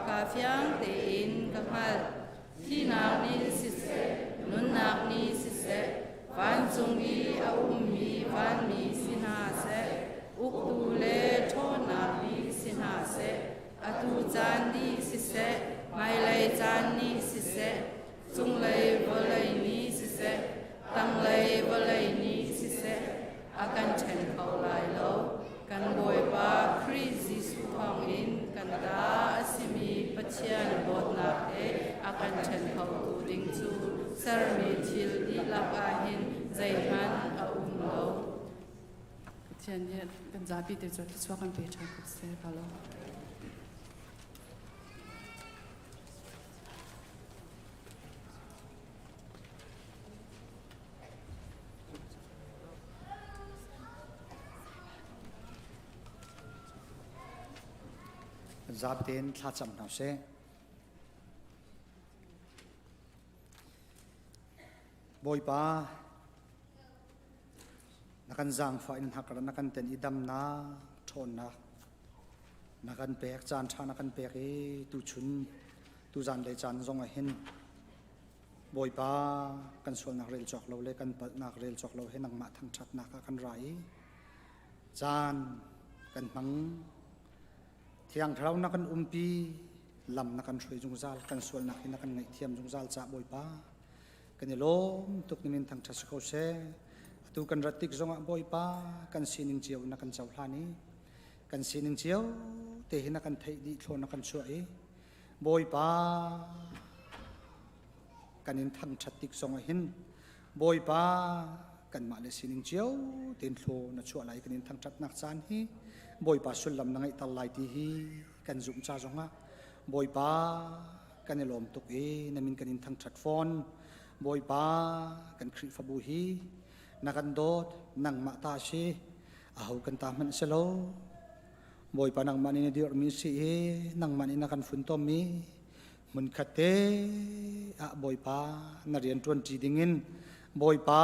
kaa fiang tein ka hngalh. Thihnak nih siseh, nunnak nih siseh, vancung i a ummi vanmi si hna seh, uktu le ṭhawnnak bik si hna seh, atu caan nih siseh, hmailei caan nih siseh, cunglei vawlei nih siseh, tanglei vawlei nih siseh, a kan ṭhen kho lai lo. Kan Bawipa Khrih Jesuh thawngin kan ta a simi Pathian dawtnak he a kan ṭhen khotu ding cu sermi thil dihlak ah hin zeihmanh a um lo. Pathian nih kan zapi te cu thluachuah kan pe ṭhan ko seh ka lo. Zapi tein thlacam hna usih. Bawipa, na kan zaangfah in hakar na kan ten i damnak, ṭhawnnak na kan pek, caan ṭha na kan pek i tuchun tuzan le caan zong ah hin Bawipa, kan sualnak rel cawk lo le kan palhnak rel cawk lo he nangmah thangṭhatnak ah kan ra i caan kan hmang. Thiang Thlarau na kan umpi, Lam na kan hruai zungzal, kan sualnak hi na kan ngaihthiam zungzal ca Bawipa. Kan i lawm tuk nimin thangṭhat si ko seh. Atu kan rat tik zongah Bawipa kan sining cio na kan cohlan i kan sining cio te hi na kan theih dih thlawn na kan chuah i Bawipa kan in thangṭhat tik zongah hin Bawipa kanmah le sining cio tein thlaw na chuah lai kan in thangṭhatnak caan hi Bawipa sullam na ngeihter lai ti hi kan zumh ca zongah Bawipa kan i lawm tuk i na min kan in thangṭhat fawn. Bawipa kan Khrihfabu hi na kan dawt nangmah ta si aho kan ta hmanh si lo. Bawipa nangmah nih na dirhmi si i nangmah nih na kan funtommi hmunkhat te ah Bawipa na rian ṭuanṭi dingin Bawipa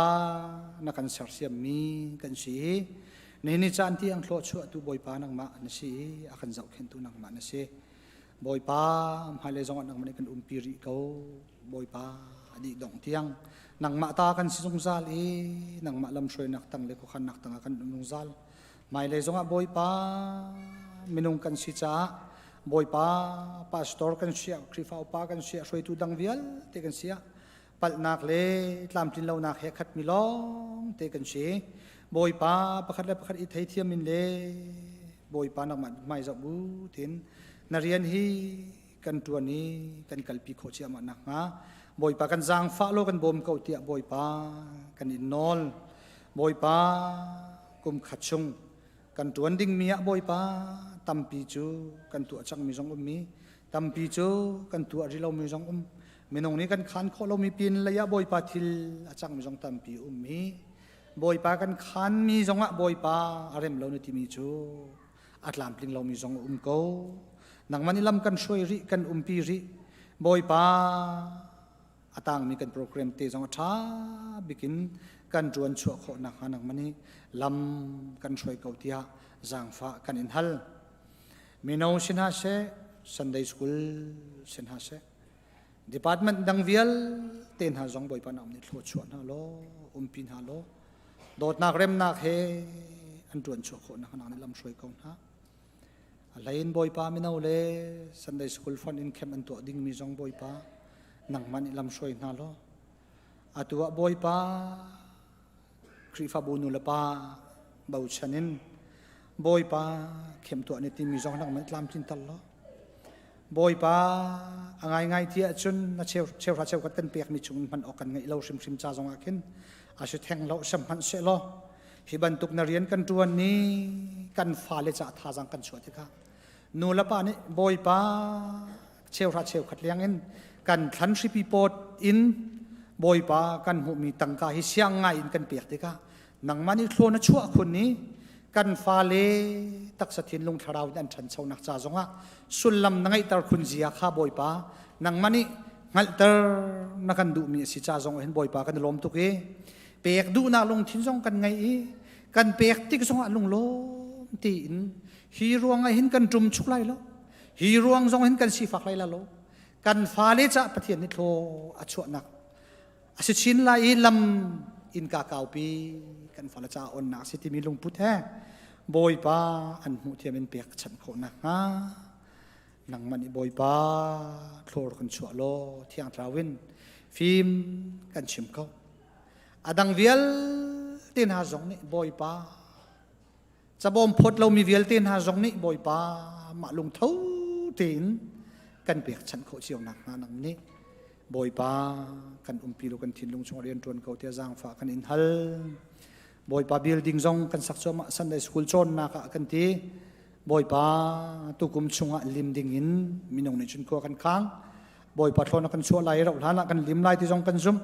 na kan sersiammi kan si i nihin ni caan tiang thluachuahtu Bawipa nangmah na si i a kan zohkhenhtu nangmah na si. Bawipa hmailei zongah nangmah nih kan umpi rih ko. Bawipa a dih dongh tiang nangmah ta kan si zungzal i nangmah lamhruainak tang le khuakhannak tangah kan um zungzal. Hmailei zongah Bawipa minung kan si caah Bawipa pastor kan siah, Khrihfa upa kan siah, hruaitu dang vialte kan siah, palhnak le tlamtlinlonak he khatmi lawng te kan si. Bawipa pakhat le pakhat i theithiam in le Bawipa nangmah hmai zoh bu tin na rian hi kan ṭuan i kan kalpi khawh ciahmah nakhnga Bawipa kan zaangfah law kan bawm ko tiah Bawipa kan in nawl. Bawipa kum khat chung kan ṭuan dingmi ah Bawipa tampi cu kan tuah cangmi zong ummi tampi cu kan tuah rih lomi zong um minung nih kan khaan khawh lomi pin lei ah Bawipa thil a cangmi zong tampi um i Bawipa kan khaanmi zongah Bawipa a rem lo na timi cu a tlamtling lomi zong a um ko. Nangmah nih lam kan hruai rih, kan umpi rih. Bawipa a tangmi kan program te zong a ṭha bikin kan ṭuan chuah khawh nakhnga nangmah nih lam kan hruai ko tiah zaangfah kan in hal. Mino si hna seh, Sunday school si hna seh, department dang vialte hna zong Bawipa nangmah nih thluachuah hna law, umpi hna law, dawtnak remnak he an ṭuan chuah khawh nakhnga nang nih lam hruai ko hna. A hleiin Bawipa mino le Sunday school fund in camp an tuah dingmi zong Bawipa nangmah nih lam hruai hna law atu ah Bawipa Khrihfabu nu le pa bochan in Bawipa khem tuah ni timi zong nangmah nih tlamtlinter law Bawipa a ngaingai ti ahcun na cheuhra cheukhat kan pekmi chung in hman awk kan ngeih lo hrimhrim ca zongah khin a si theng lo sem hmanh sehlaw hi bantuk na rian kan ṭuan ni kan fale caah thazaang kan chuah tikah nu le pa nih Bawipa cheuhra cheukhat leng in kan thlan hripi pawt in Bawipa kan hmuhmi tangka hi siang ngai in kan pek tikah nangmah nih thlawn na chuah khun i kan fale taksa thinlung thlarau in an ṭhanchonak ca zongah sullam na ngeihter khun zia kha Bawipa nangmah nih hngalhter na kan duhmi a si ca zong hin Bawipa kan i lawm tuk i pek duhnak lungthin zong kan ngei i kan pek tik zongah lunglawm tiin hi ruangah hin kan ṭum chuk lai lo hi ruang zong hin kan sifak lai la lo kan fale cah Pathian nih thlaw a chuahnak a si chin lai i lam innka kaupi kan fale ca onnak si timi lungput he Bawipa an hmuh thiam in pek chanh khawh nakhnga nangmah nih Bawipa thlawr kan chuah law thiang thlarau in fim kan chim ko a dang vialte hna zong nih Bawipa cabawm phawt lomi vialte hna zong nih Bawipa mah lungtho tein kan pekchanh khawh cio nakhnga nang nih Bawipa kan umpi lo kan thinlung chung rian ṭuan ko tiah zaangfah kan in hal Bawipa building zong kan sak cuahmah Sunday school cawnnak ah kan ti Bawipa tukum chungah lim ding in minung nih cun khua kan khang Bawipa thlawn kan chuah lai rauh hlan ah kan lim lai ti zong kan zumh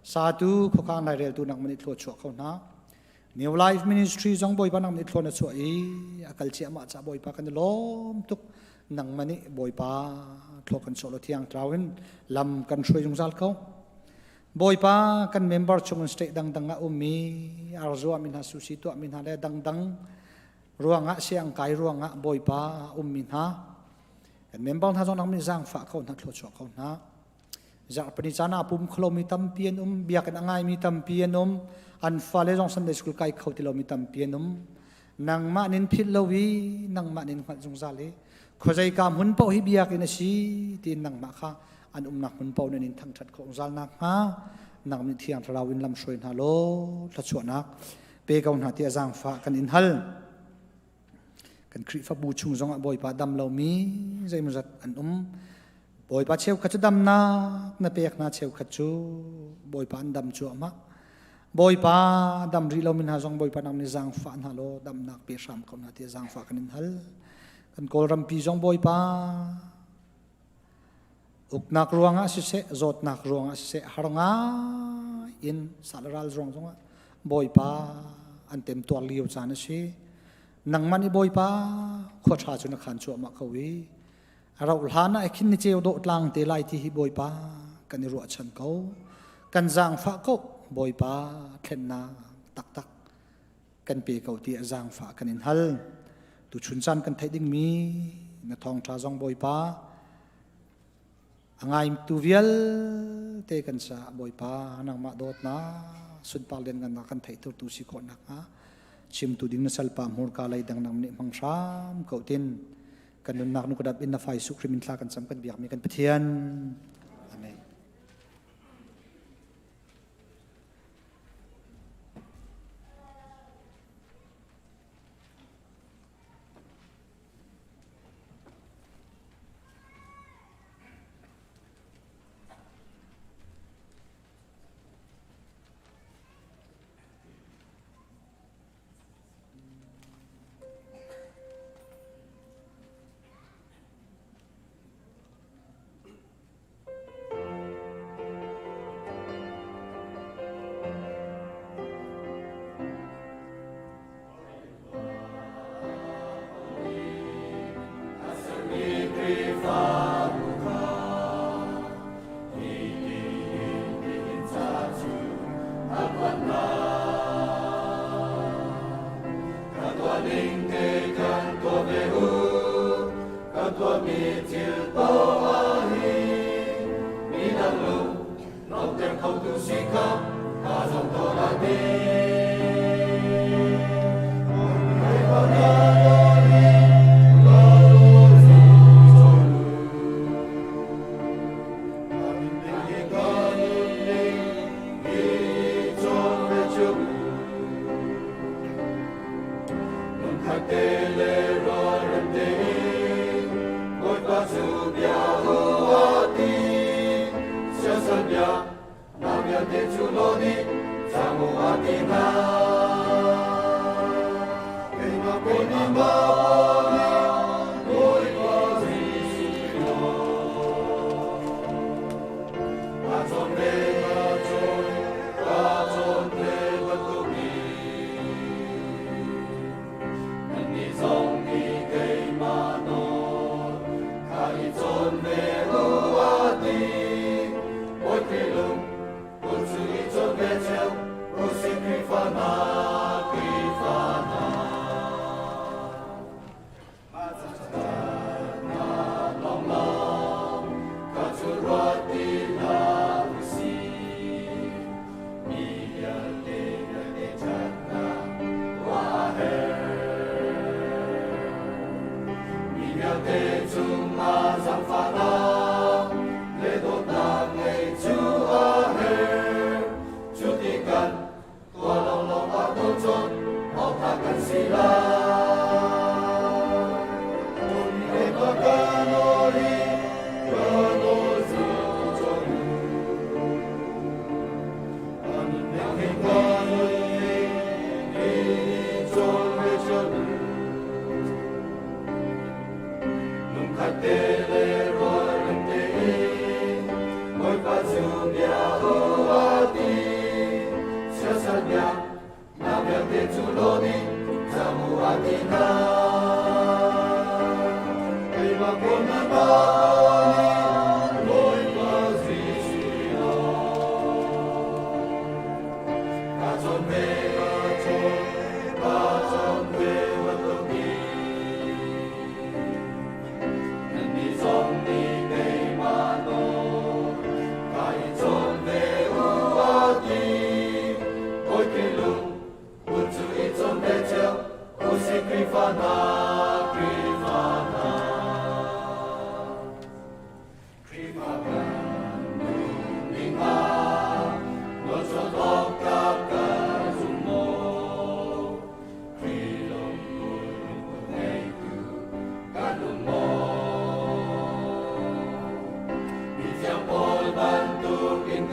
satu khuakang laireltu nak man i thlua chuah kho hna New Life Ministry zong Bawipa nang nih thlawn a chuah i a kal ciahmah ca Bawipa kan i lawm tuk nangmah nih Bawipa thlaw kan chuah lo thiang tlau in lam kan hruai zungzal ko Bawipa kan member chung in state dangdang ah ummi arzua mi hna susi tuah mi hna le dangdang ruangah siang kai ruangah Bawipa ummi hna kan member hna zong nang nih zaangfah ko hna thluachuah ko hna Zarhpini caan ah pum kholomi tampi an um, biakinn a ngaimi tampi an um, an fale zong Sunday school kai kho ti lomi tampi an um. Nangmah nin philh lo i nangmah nin hngalh zungzal i. Khuazeika hmun paoh hi biakinn a si tiin nangmah kha an umnak hmun paoh nan in thangṭhat khawh zungzal nakhnga nang nih Thiang Thlarau in lamhruai hna law thluachuahnak pe ko hna tiah zaangfah kan in hal. Kan Khrihfabu chung zongah Bawipa dam lomi zeimawzat an um. Bawipa cheukhat cu damnak na pek hna cheukhat cu Bawipa an dam cuahmah. Bawipa dam rih lomi hna zong Bawipa nang nih zaangfah hna law damnak pe hram ko hna tiah zaangfah kan in hal. Kan Kawlrampi zong Bawipa uknak ruangah siseh zawtnak ruangah siseh har ngai in salral ruang zongah Bawipa an temtuar lio caan a si. Nangmah nih Bawipa khua ṭha cu na khan cuahmah ko i a rauh hlan ah khin ni ceu dawh tlang te lai ti hi Bawipa kan i ruahchan ko. Kan zaangfah ko Bawipa thlennak taktak kan pe ko ti a zaangfah kan in hal. Tuchun caan kan theih dingmi na thawngṭha zong Bawipa a ngaitu vialte kan caah Bawipa nangmah dawtnak sunpar lianngannak kan theih tu si khawh nakhnga chimtu ding na salpa hmurka lei dang nang nih hmang hram ko tin kan nunnak nu ka dap in na fai su hrim in thla kan cam kan biakmi kan Pathian. Amen.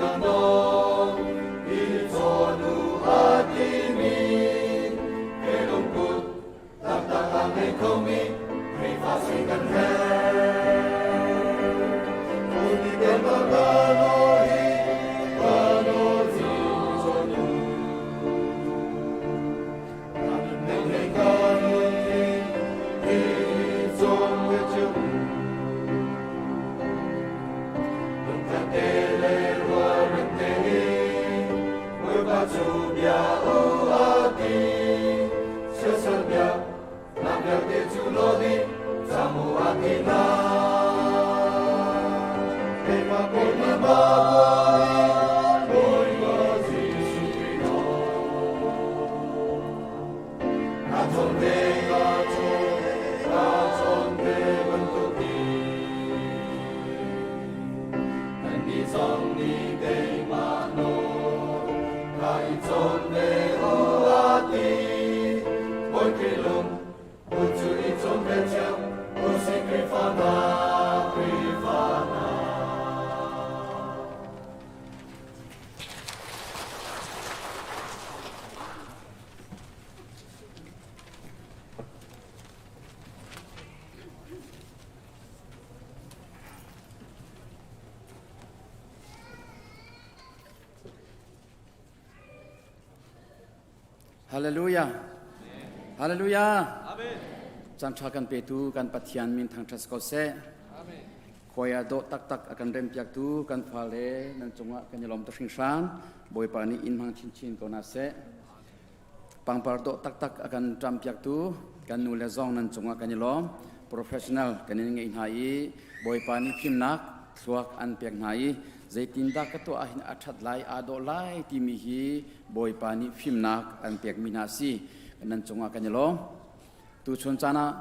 ka nawl i cawn u a timi ke lungput taktak a ngei khomi Khrihfa si kan herh. Uni keimah ka nawl hi ka nawl ci cawn u. Ka nunning he ka nunning hi cawn ve cio u. Lungkhat te le rualrem tein Bawipa cu bia u a ti. Siasal bia nak vialte cu law dih cang u a ti hna. Keimah Bawipa Bawipa Jesuh Khrih Ka cawn ve, ka cawn, ka cawn ve bantukin Nannih zong nih keimah nawl ka i cawn ve u a ti. Bawi Khrih lung put cu i cawn ve cio usih Khrihfa hna, Khrihfa hna. Hallelujah. Hallelujah. Amen. Caan ṭha kan petu kan Pathian min thangṭhat ko seh. Amen. Khuai ah dawh taktak a kan rempiaktu kan fale nan cungah kan i lawm tuk hringhran. Bawipa nih in hmang chinchin ko hna seh. Pangpar dawh taktak a kan ṭampiaktu kan nu le zong nan cungah kan i lawm. Professional kan in ngeih hna i Bawipa nih fimnak thluak an pek hna i zeitindah ka tuah ahhin a ṭhat lai aa dawh lai timi hi Bawipa nih fimnak an pekmi hna a si. Nan cungah kan i lawm. Tuchun caan ah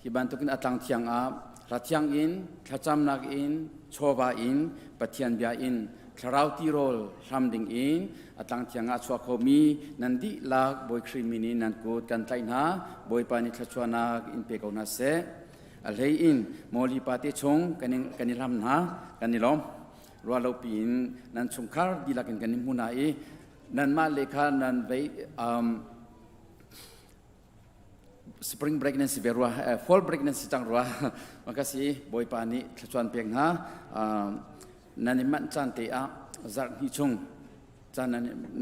hi bantukin a tlang thiang ah hla thiang in thlacamnak in chawva in Pathian bia in thlarau tirawl hlam ding in a tlang thiang ah chuak khomi nan dihlak Bawi Khrih min in nan kut kan tlaih hna. Bawipa nih thluachuahnak in pe ko hna seh. A hlei in Mawli pa te chung kan i hlam hna, kan i lawm. Ruah lo piin nan chungkhar dihlak in kan i hmu hna i nanmah le kha nan vei spring break nan si ve rua fall break nan si cang rua makasi Bawipa nih thluachuan pek hna. Nan i manh caan te ah zarh hnih chung caan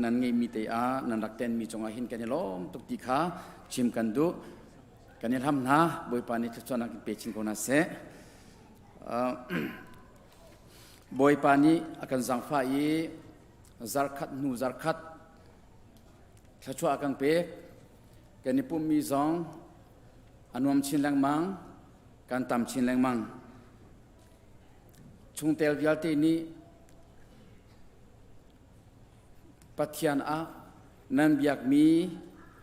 nan ngeihmi te ah nan rak tenmi cungah hin kan i lawm tuk ti kha chim kan duh. Kan i hlam hna. Bawipa nih thluachuahnak in pe chin ko hna seh. Bawipa nih a kan zaangfah i zarkhat hnu zarkhat thluachuah a kan pek. Kan i pumhmi zong a nuam chin lengmang, kan tam chin lengmang. Chungtel vialte nih Pathian ah nan biakmi,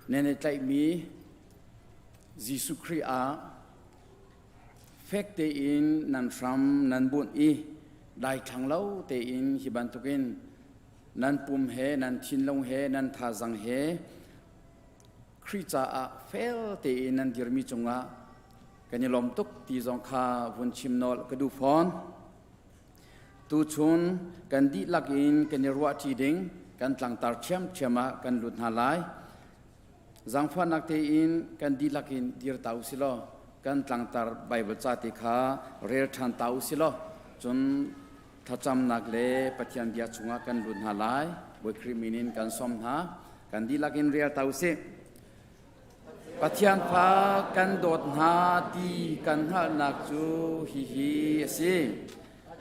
nan i tlaihmi Jesuh Khrih ah fek tein nan hram nan bunh i daithlang lo tein hi bantukin nan pum he nan thinlung he nan thazang he Khrih caah fel tein nan dirmi cungah kan i lawm tuk ti zong kha vun chim nawl ka duh fawn. Tuchun kan dihlak in kan i ruahṭi ding kan tlangtar ṭhiamṭhiam ah kan lut hna lai. Zaangfahnak tein kan dihlak in dir ta u si law kan tlangtar Baibal ca te kha rel ṭhan ta u si law cun thlacamnak le Pathian bia chungah kan lut hna lai. Bawi Khrih min in kan sawm hna. Kan dihlak in rel ta u sih. Pathian fa kan dawt hna ti kan hngalhnak cu hihi a si.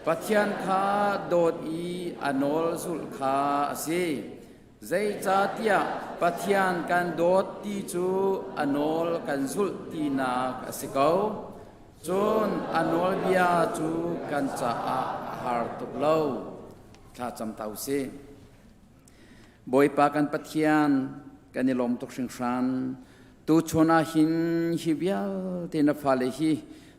Pathian kha dawt i a nawl zulh kha a si. Zeicahtiah Pathian kan dawt ti cu a nawl kan zulh tinak a si ko. Cun a nawlbia cu kan caah a har tuk lo. Thla cam ta u sih. Bawipa kan Pathian, kan i lawm tuk hringhran. Tuchun ah hin hi vialte na fale hi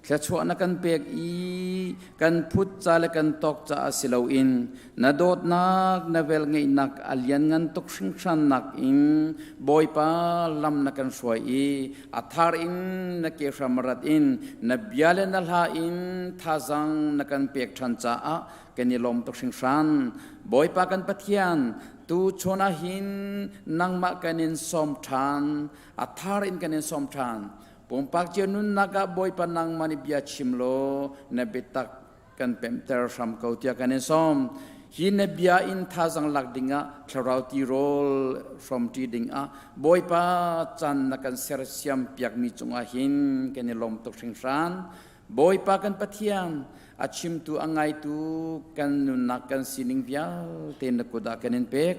Thluachuah na kan pek i kan phut ca le kan tawk caah si loin na dawtnak na velngeihnak a lianngan tuk hringhrannak in Bawipa lam na kan hruai i a thar in na ke hram rat in na bia le na hla in thazang na kan pek ṭhan caah kan i lawm tuk hringhran. Bawipa kan Pathian, tu chun ah hin nangmah kan in sawm ṭhan, a thar in kan in sawm ṭhan. Pumpak cio nunnak ah Bawipa nangmah nih bia chim law na biatak kan pemhter hram ko tiah kan in sawm. Hi na bia in thazang lak dingah thlarau tirawl hrawmṭi dingah Bawipa caan na kan sersiam piakmi cungah hin kan i lawm tuk hringhran. Bawipa kan Pathian, a chimtu a ngaitu kan nunnak kan sining vialte na kut ah kan in pek.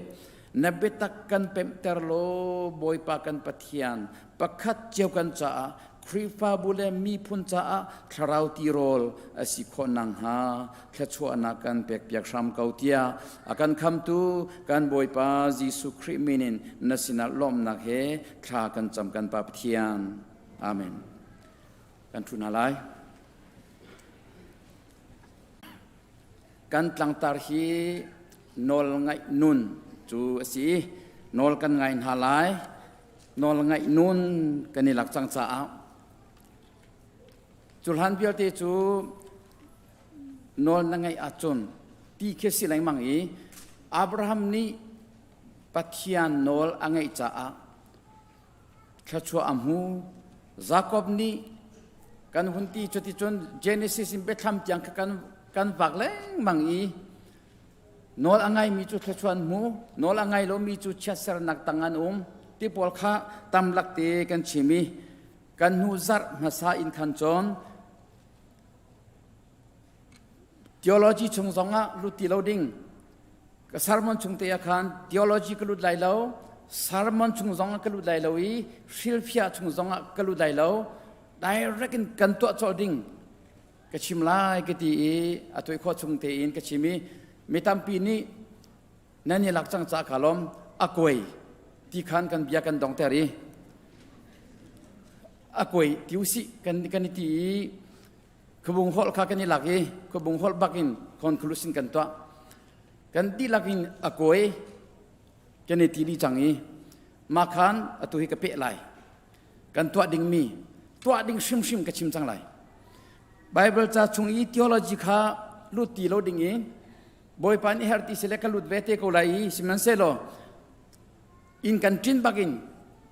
Na biatak kan pemhter law Bawipa kan Pathian, pakhat cio kan caah Khrihfabu le miphun caah thlarau tirawl a si khawh nakhnga thluachuahnak kan pekpiak hram ko tiah a kan khamtu kan Bawipa Jesuh Khrih min in na sinah lawmhnak he thla kan cam kan Pa Pathian. Amen. Kan ṭhu hna lai. Kan tlangtar hi nawl ngaih nun cu a si i nawl kan ngai hna lai. Nawl ngaih nun kan i lak cang caah cu hlan vialte cu nawl na ngaih ahcun ti khi si lengmang i Abraham nih Pathian nawl a ngaih caah thluachuah a hmu. Jakob nih kan hun ti cuticun Genesis in Biathlam tiang kha kan kan vak lengmang i nawl a ngaimi cu thluachuah an hmu, nawl a ngai lomi cu chiatsernak tang an um ti pawl kha tamlak te kan chim i kan hnu zarh hmasa in khan cun theology chung zongah lut ti lo ding ka sermon chung te ah khan theology ka lut lai lo sermon chung zongah ka lut lai lo i hrilhfiah chung zongah ka lut lai lo direct in kan tuah colh ding ka chim lai ka ti i a tuai khawh chung tein ka chim i mi tampi nih nan i lak cang ca ka lawm a kuai ti khan kan bia kan dongter i a kuai ti usih kan kan i ti i Khuabung holh kha kan i lak i khuabung holh bak in conclusion kan tuah. Kan dihlak in a kawi kan i ti dih cang i mah khan atu hi ka peh lai. Kan tuah dingmi tuah ding hrimhrim ka chim cang lai. Bible ca chung i theology kha lut ti lo ding i Bawipa nih her ti sile ka lut ve te ko lai i sihmanhsehlaw inn kan ṭin bak in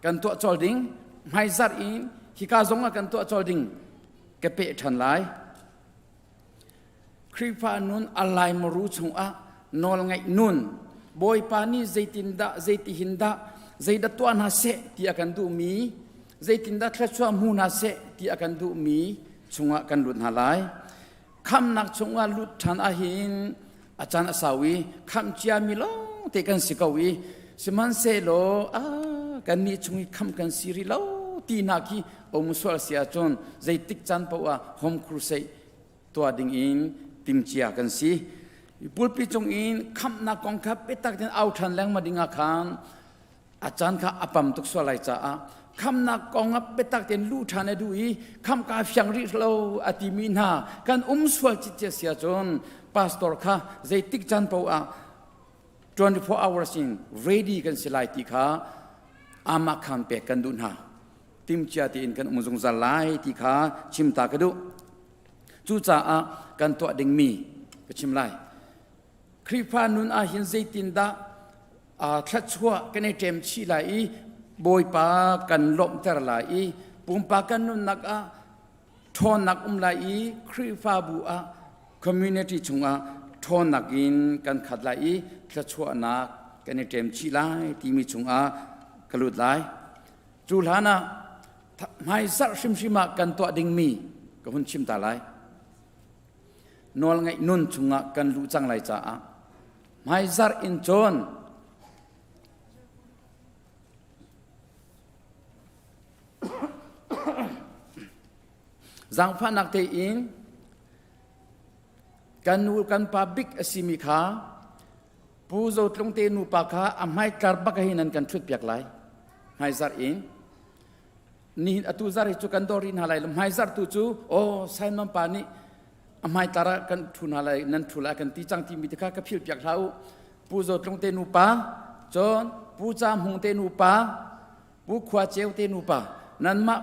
kan tuah col ding hmaizarh in hika zong ah kan tuah col ding ka peh ṭhan lai. Khrihfa nun a laimaru chungah nawlngaih nun Bawipa nih zeitindah zeitihin dah zeidah tuah hna seh ti a kan duhmi zeitindah thluachuah hmu hna seh ti a kan duhmi chungah kan lut hna lai. Khamnak chungah lut ṭhan ahhin a caan a sau i khamh ciami lawng te kan si ko i sihmanhsehlaw ah kannih chung i khamh kan si rih lo ti hna khi um sual si ahcun zeitik caan paoh ah home crusade tuah ding in timcia kan si. Pulpi cung in khamhnak kong kha biatak tein au ṭhan lengmang ding ah khan a caan kha a pam tuk sual lai caah khamnak kong ah biatak tein luh ṭhan a duh i kham kaa fiang rih lo a timi hna kan um sual citcia si ahcun pastor kha zeitik caan paoh ah 24 hours in ready kan si lai ti kha amah khan pek kan duh hna timcia tein kan um zungzal lai ti kha chim ta ka duh cucaah kan tuah dingmi ka chim lai Khrihfa nun ah hin zeitindah thluachuah kan i ṭem chih lai i Bawipa kan lawmhter lai i pumpak kan nunnak ah ṭhawnnak um lai i Khrihfabu ah community chungah ṭhawnnak in kan khat lai i thluachuahnak kan i ṭem chih lai timi chungah ka lut lai. Cu hlan ah hmaizarh hrimhrim ah kan tuah dingmi ka hun chim ta lai. Nawlngaih nun chungah kan luh cang lai caah hmaizarh in cun zaangfahnak tein kan nu kan pa bik a simi kha Pu Zo Tlung te nupa kha a hmaitlar bak hin an kan ṭhut piak lai hmaizarh in. Nihin atu zar hi cu kan dawr rih hna lai lo. Hmaizarh tu cu aw Simon pa nih a hmaitar ah kan ṭhu hna lai nan ṭhu lai kan ti cang timi te kha ka philh piak hlah u. Pu Zaw Tlung te nupa, cun Pu Ca Hmung te nupa, Pu Khua Ceu te nupa nanmah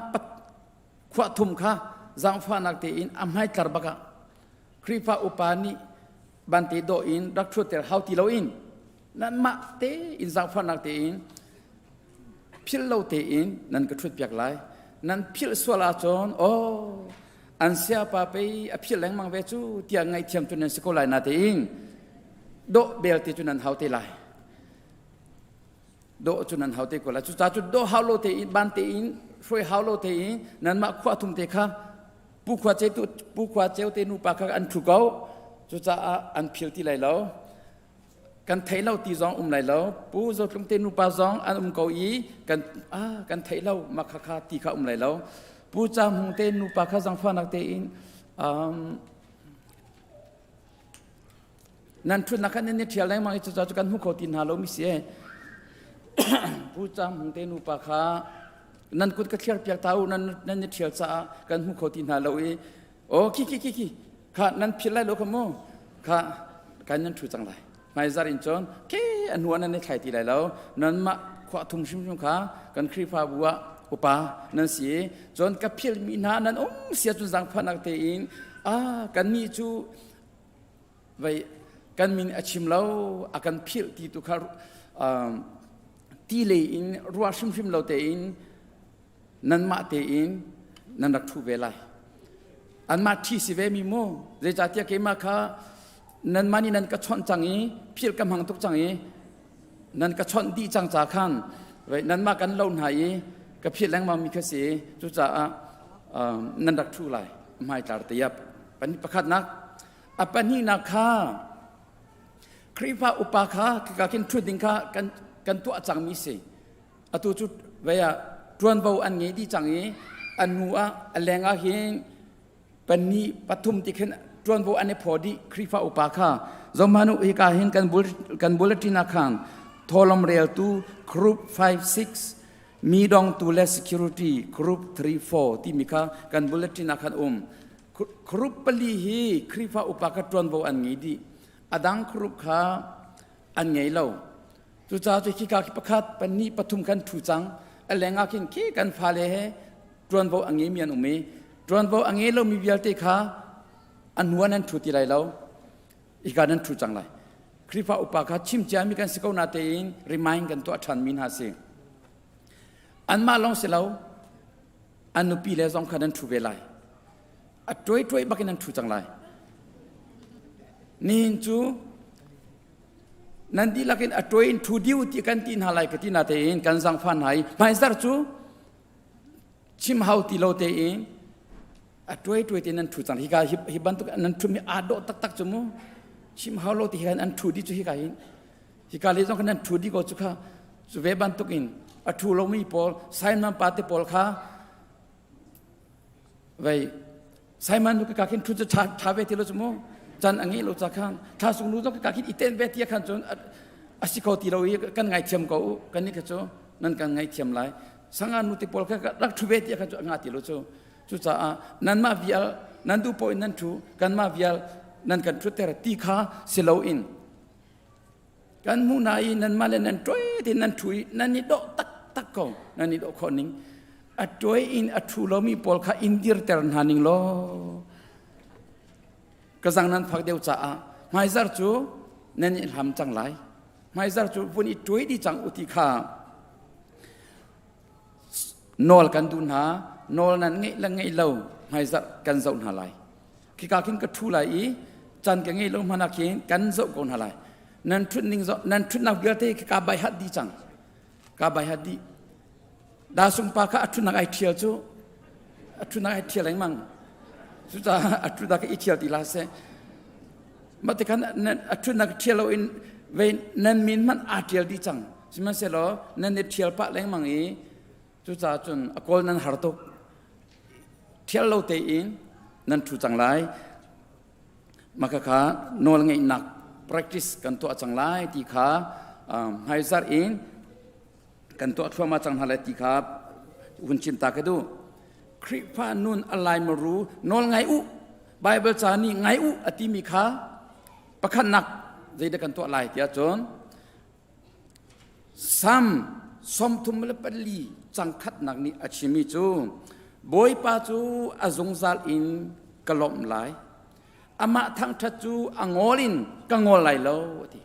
khuah thum kha zaangfahnak tein a hmaitlar bak ah Khrihfa upa nih bante dawh in rak ṭhutter hau ti loin nanmah tein zaangfahnak tein philh lo tein nan ka ṭhutpiak lai. Nan philh sual ahcun aw an siapa pei a philh lengmang ve cu tiah ngaihthiam cu nan si ko lai na tein dawh belte cu nan hau te lai. Dawh cu nan hau te ko lai. Cucaah cu dawh hau lo tein ban tein hruai hau lo tein nanmah khua thum te kha Pu Khua Ceu Pu Khua Ceu te nupa kha an ṭhu ko. Cucaah an phil ti lai lo. Kan thei lo ti zong um lai lo. Pu Zotlung te nupa zong an um ko i kan ah kan thei lo mah kha kha ti kha um lai lo. Pu Ca Hmung te nupa kha zangfahnak tein um, nan ṭhutnak khan nan i ṭhial lengmang i cucaah cu kan hmu kho ti hna lo mi si e. Pu Ca Hmung te nupa kha nan kut ka thliar piak ta u nan nan i ṭhial caah kan hmu kho ti hna lo i o khi khi khi khi kha nan phil lai lo kha mu kha kan nan ṭhu cang lai hmaizar in cun ke a hnu ah nan i thlai ti lai lo nanmah khua thum hrimhrim kha kan Khrihfabu ah upa nan si i cun ka philmi hna nan um sia cun zaangfahnak tein ah kannih cu vei kan min a chim lo a kan philh ti tu kha ti lei in ruah hrimhrim lo tein nanmah tein nan rak ṭhu ve lai. Anmah ṭhi si ve mi mu zeicahtiah keimah kha nanmah nih nan ka chawnh cang i philh ka hmang tuk cang i nan ka chawnh dih cang ca khan nanmah kan lo hna i ka philh lengmang mi kha si cucaah nan rak ṭhu lai hmaitlar te yap pakhatnak a pahnihnak kha Khrihfa upa kha ka khin ṭhut ding kha kan kan tuah cangmi si atu cu vei ah ṭuanvo an ngei dih cang i an hnu ah a leng ah hin pahnih pathum ti khin ṭuanvo an i phaw dih Khrihfa upa kha zohmanh u hika hin kan bul kan bulletin ah khan tholom reltu group 5 6 mi dongtu le security group 3 4 timi kha kan bulletin ah khan um group pali hi Khrihfa upa kha ṭuanvo an ngei dih a dang group kha an ngei lo Cucaah cu khika khi pakhat, pahnih, pathum kan ṭhu cang. A leng ah khin khi kan fale he ṭuanvo a ngeimi an um i ṭuanvo a ngei lomi vialte kha a hnu ah nan ṭhu ti lai lo. Hika nan ṭhu cang lai. Khrihfa upa kha chim ciami kan si ko na tein remind kan tuah ṭhanmi hna si. Anmah lawng si lo, an nupi le zong kha nan ṭhu ve lai. A ṭuai bakin nan ṭhu cang lai. Nihin cu nan dihlak in a tuai in thu diu ti kan ti hna lai ka ti na tein kan zangfa hna i hmaizar cu chim hau ti lo tein a tuai tuai te nan thu cang hika hi bantuk nan thu mi aa dawh taktak cu mu chim hau lo ti hian an thu di cu hika hin hika le zong nan thu di ko cu kha cu ve bantuk in a thu lomi pawl Simon pa te pawl kha vei Simon nu ka khin thu cu tha tha ve ti lo cu mu chan a ngei lo ca khan thla sung nu zong ka khin i ten ve ti khan cun a si kho ti lo i kan ngaithiam ko u kan ni kha cu nan kan ngaithiam lai sanga nu te pawl kha rak thu ve ti khan cu a nga ti lo cu cucaah nanmah vial nan duh paoh in nan thu kanmah vial nan kan thutter ti kha si lo in kan hmuh hna i nanmah le nan ṭuai tein nan ṭhu i nan i dawh taktak ko nan i dawh khawh ning a ṭuai in a ṭhu lomi pawl kha in dirter hna ning law ka zang nan fak deuh caah hmaizar cu nan i hlam cang lai hmaizar cu vun i ṭuai dih cang u ti kha nawl kan duh hna nawl nan ngeih le ngeih lo hmaizarh kan zoh hna lai khika khin ka ṭhu lai i chan ka ngei lo hmanh ah khin kan zoh ko hna lai nan ṭhut ning zoh nan ṭhutnak vialte khi ka bai hat dih cang ka bai hat dih da sung pa kha a ṭhutnak ai ṭhial cu a ṭhutnak ai ṭhial lengmang cucaah a ṭhutnak i ṭhial ti la seh mah tikhan a ṭhutnak ṭhial lo in vei nan min hmanh aa ṭial dih cang sihmanhsehlaw nan i ṭhial pah lengmang i cucaah cun a kawl nan har tuk ṭhial lo tein nan ṭhu cang lai mah khakha nawlngeihnak practice kan tuah cang lai ti kha hmaizarh in kan tuah thluahmah cang hna lai ti kha. Hun chim ta ka duh. Khrihfa nun a laimaru nawl ngai u Bible ca nih ngai u a timi kha pakhatnak zeidah kan tuah lai tiah cun Sam 34 cangkhatnak nih a chimmi cu Bawipa cu a zungzal in ka lawmh lai amah thangṭhat cu a ngol in ka ngol lai lo a ti.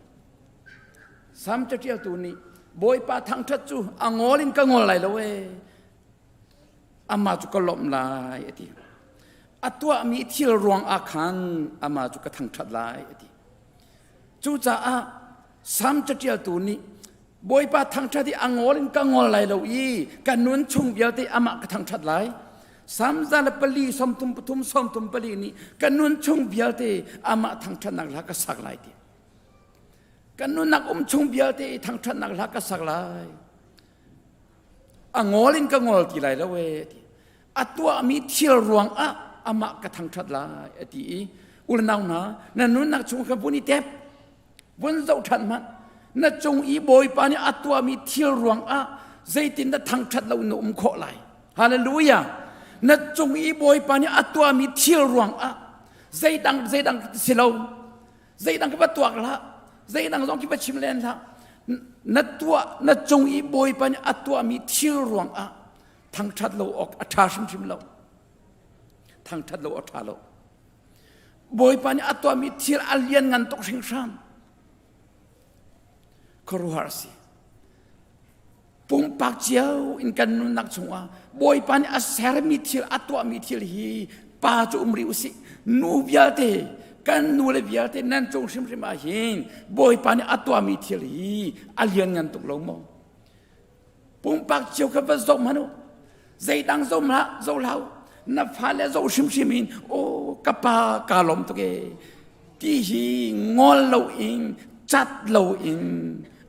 Sam caṭialtu nih Bawipa thangṭhat cu a ngol in ka ngol lai lo ee amah cu ka lawmh lai a ti. A tuahmi thil ruang ah khan amah cu ka thangṭhat lai a ti. Cucaah Sam caṭialtu nih Bawipa thangṭhat i a ngol in ka ngol lai lo i ka nun chung vialte amah ka thangṭhat lai. Sam 143 34 nih ka nun chung vialte amah thangṭhatnak hla ka sak lai ti. Ka nunnak um chung vialte thangṭhatnak hla ka sak lai. A ngol in ka ngol ti lai lo ee ti. A tuahmi thil ruang ah amah ka thangṭhat lai a ti i unau hna na nunnak chung kha vun i tep vun zoh ṭhan hmanh na cung i Bawipa nih a tuahmi thil ruang ah zeitin na thangṭhat lo na um khawh lai hallelujah na cung i Bawipa nih a tuahmi thil ruang ah zeidang zeidang si lo zeidang ka va tuak hlah zeidang zong khi va chim len hlah na tuah na cung i Bawipa nih a tuahmi thil ruang ah thangṭhat lo awk a ṭha hrimhrim lo thangṭhat lo a ṭha lo Bawipa nih a tuahmi thil a lian ngan tuk hringhran khuaruahhar a si pumpak cio in kan nunnak chungah Bawipa nih a sermi thil a tuahmi thil hi pa cu um rih usih nu vialte kan nu le vialte nan cung hrimhrim ah hin Bawipa nih a tuahmi thil hi a lian ngan tuk lo maw pumpak cio kha va zoh hmanh u zeidang zoh hlah zoh hlah u na fale zoh hrimhrim in aw ka pa kaa lawm tuk e ti hi ngol lo in cat lo in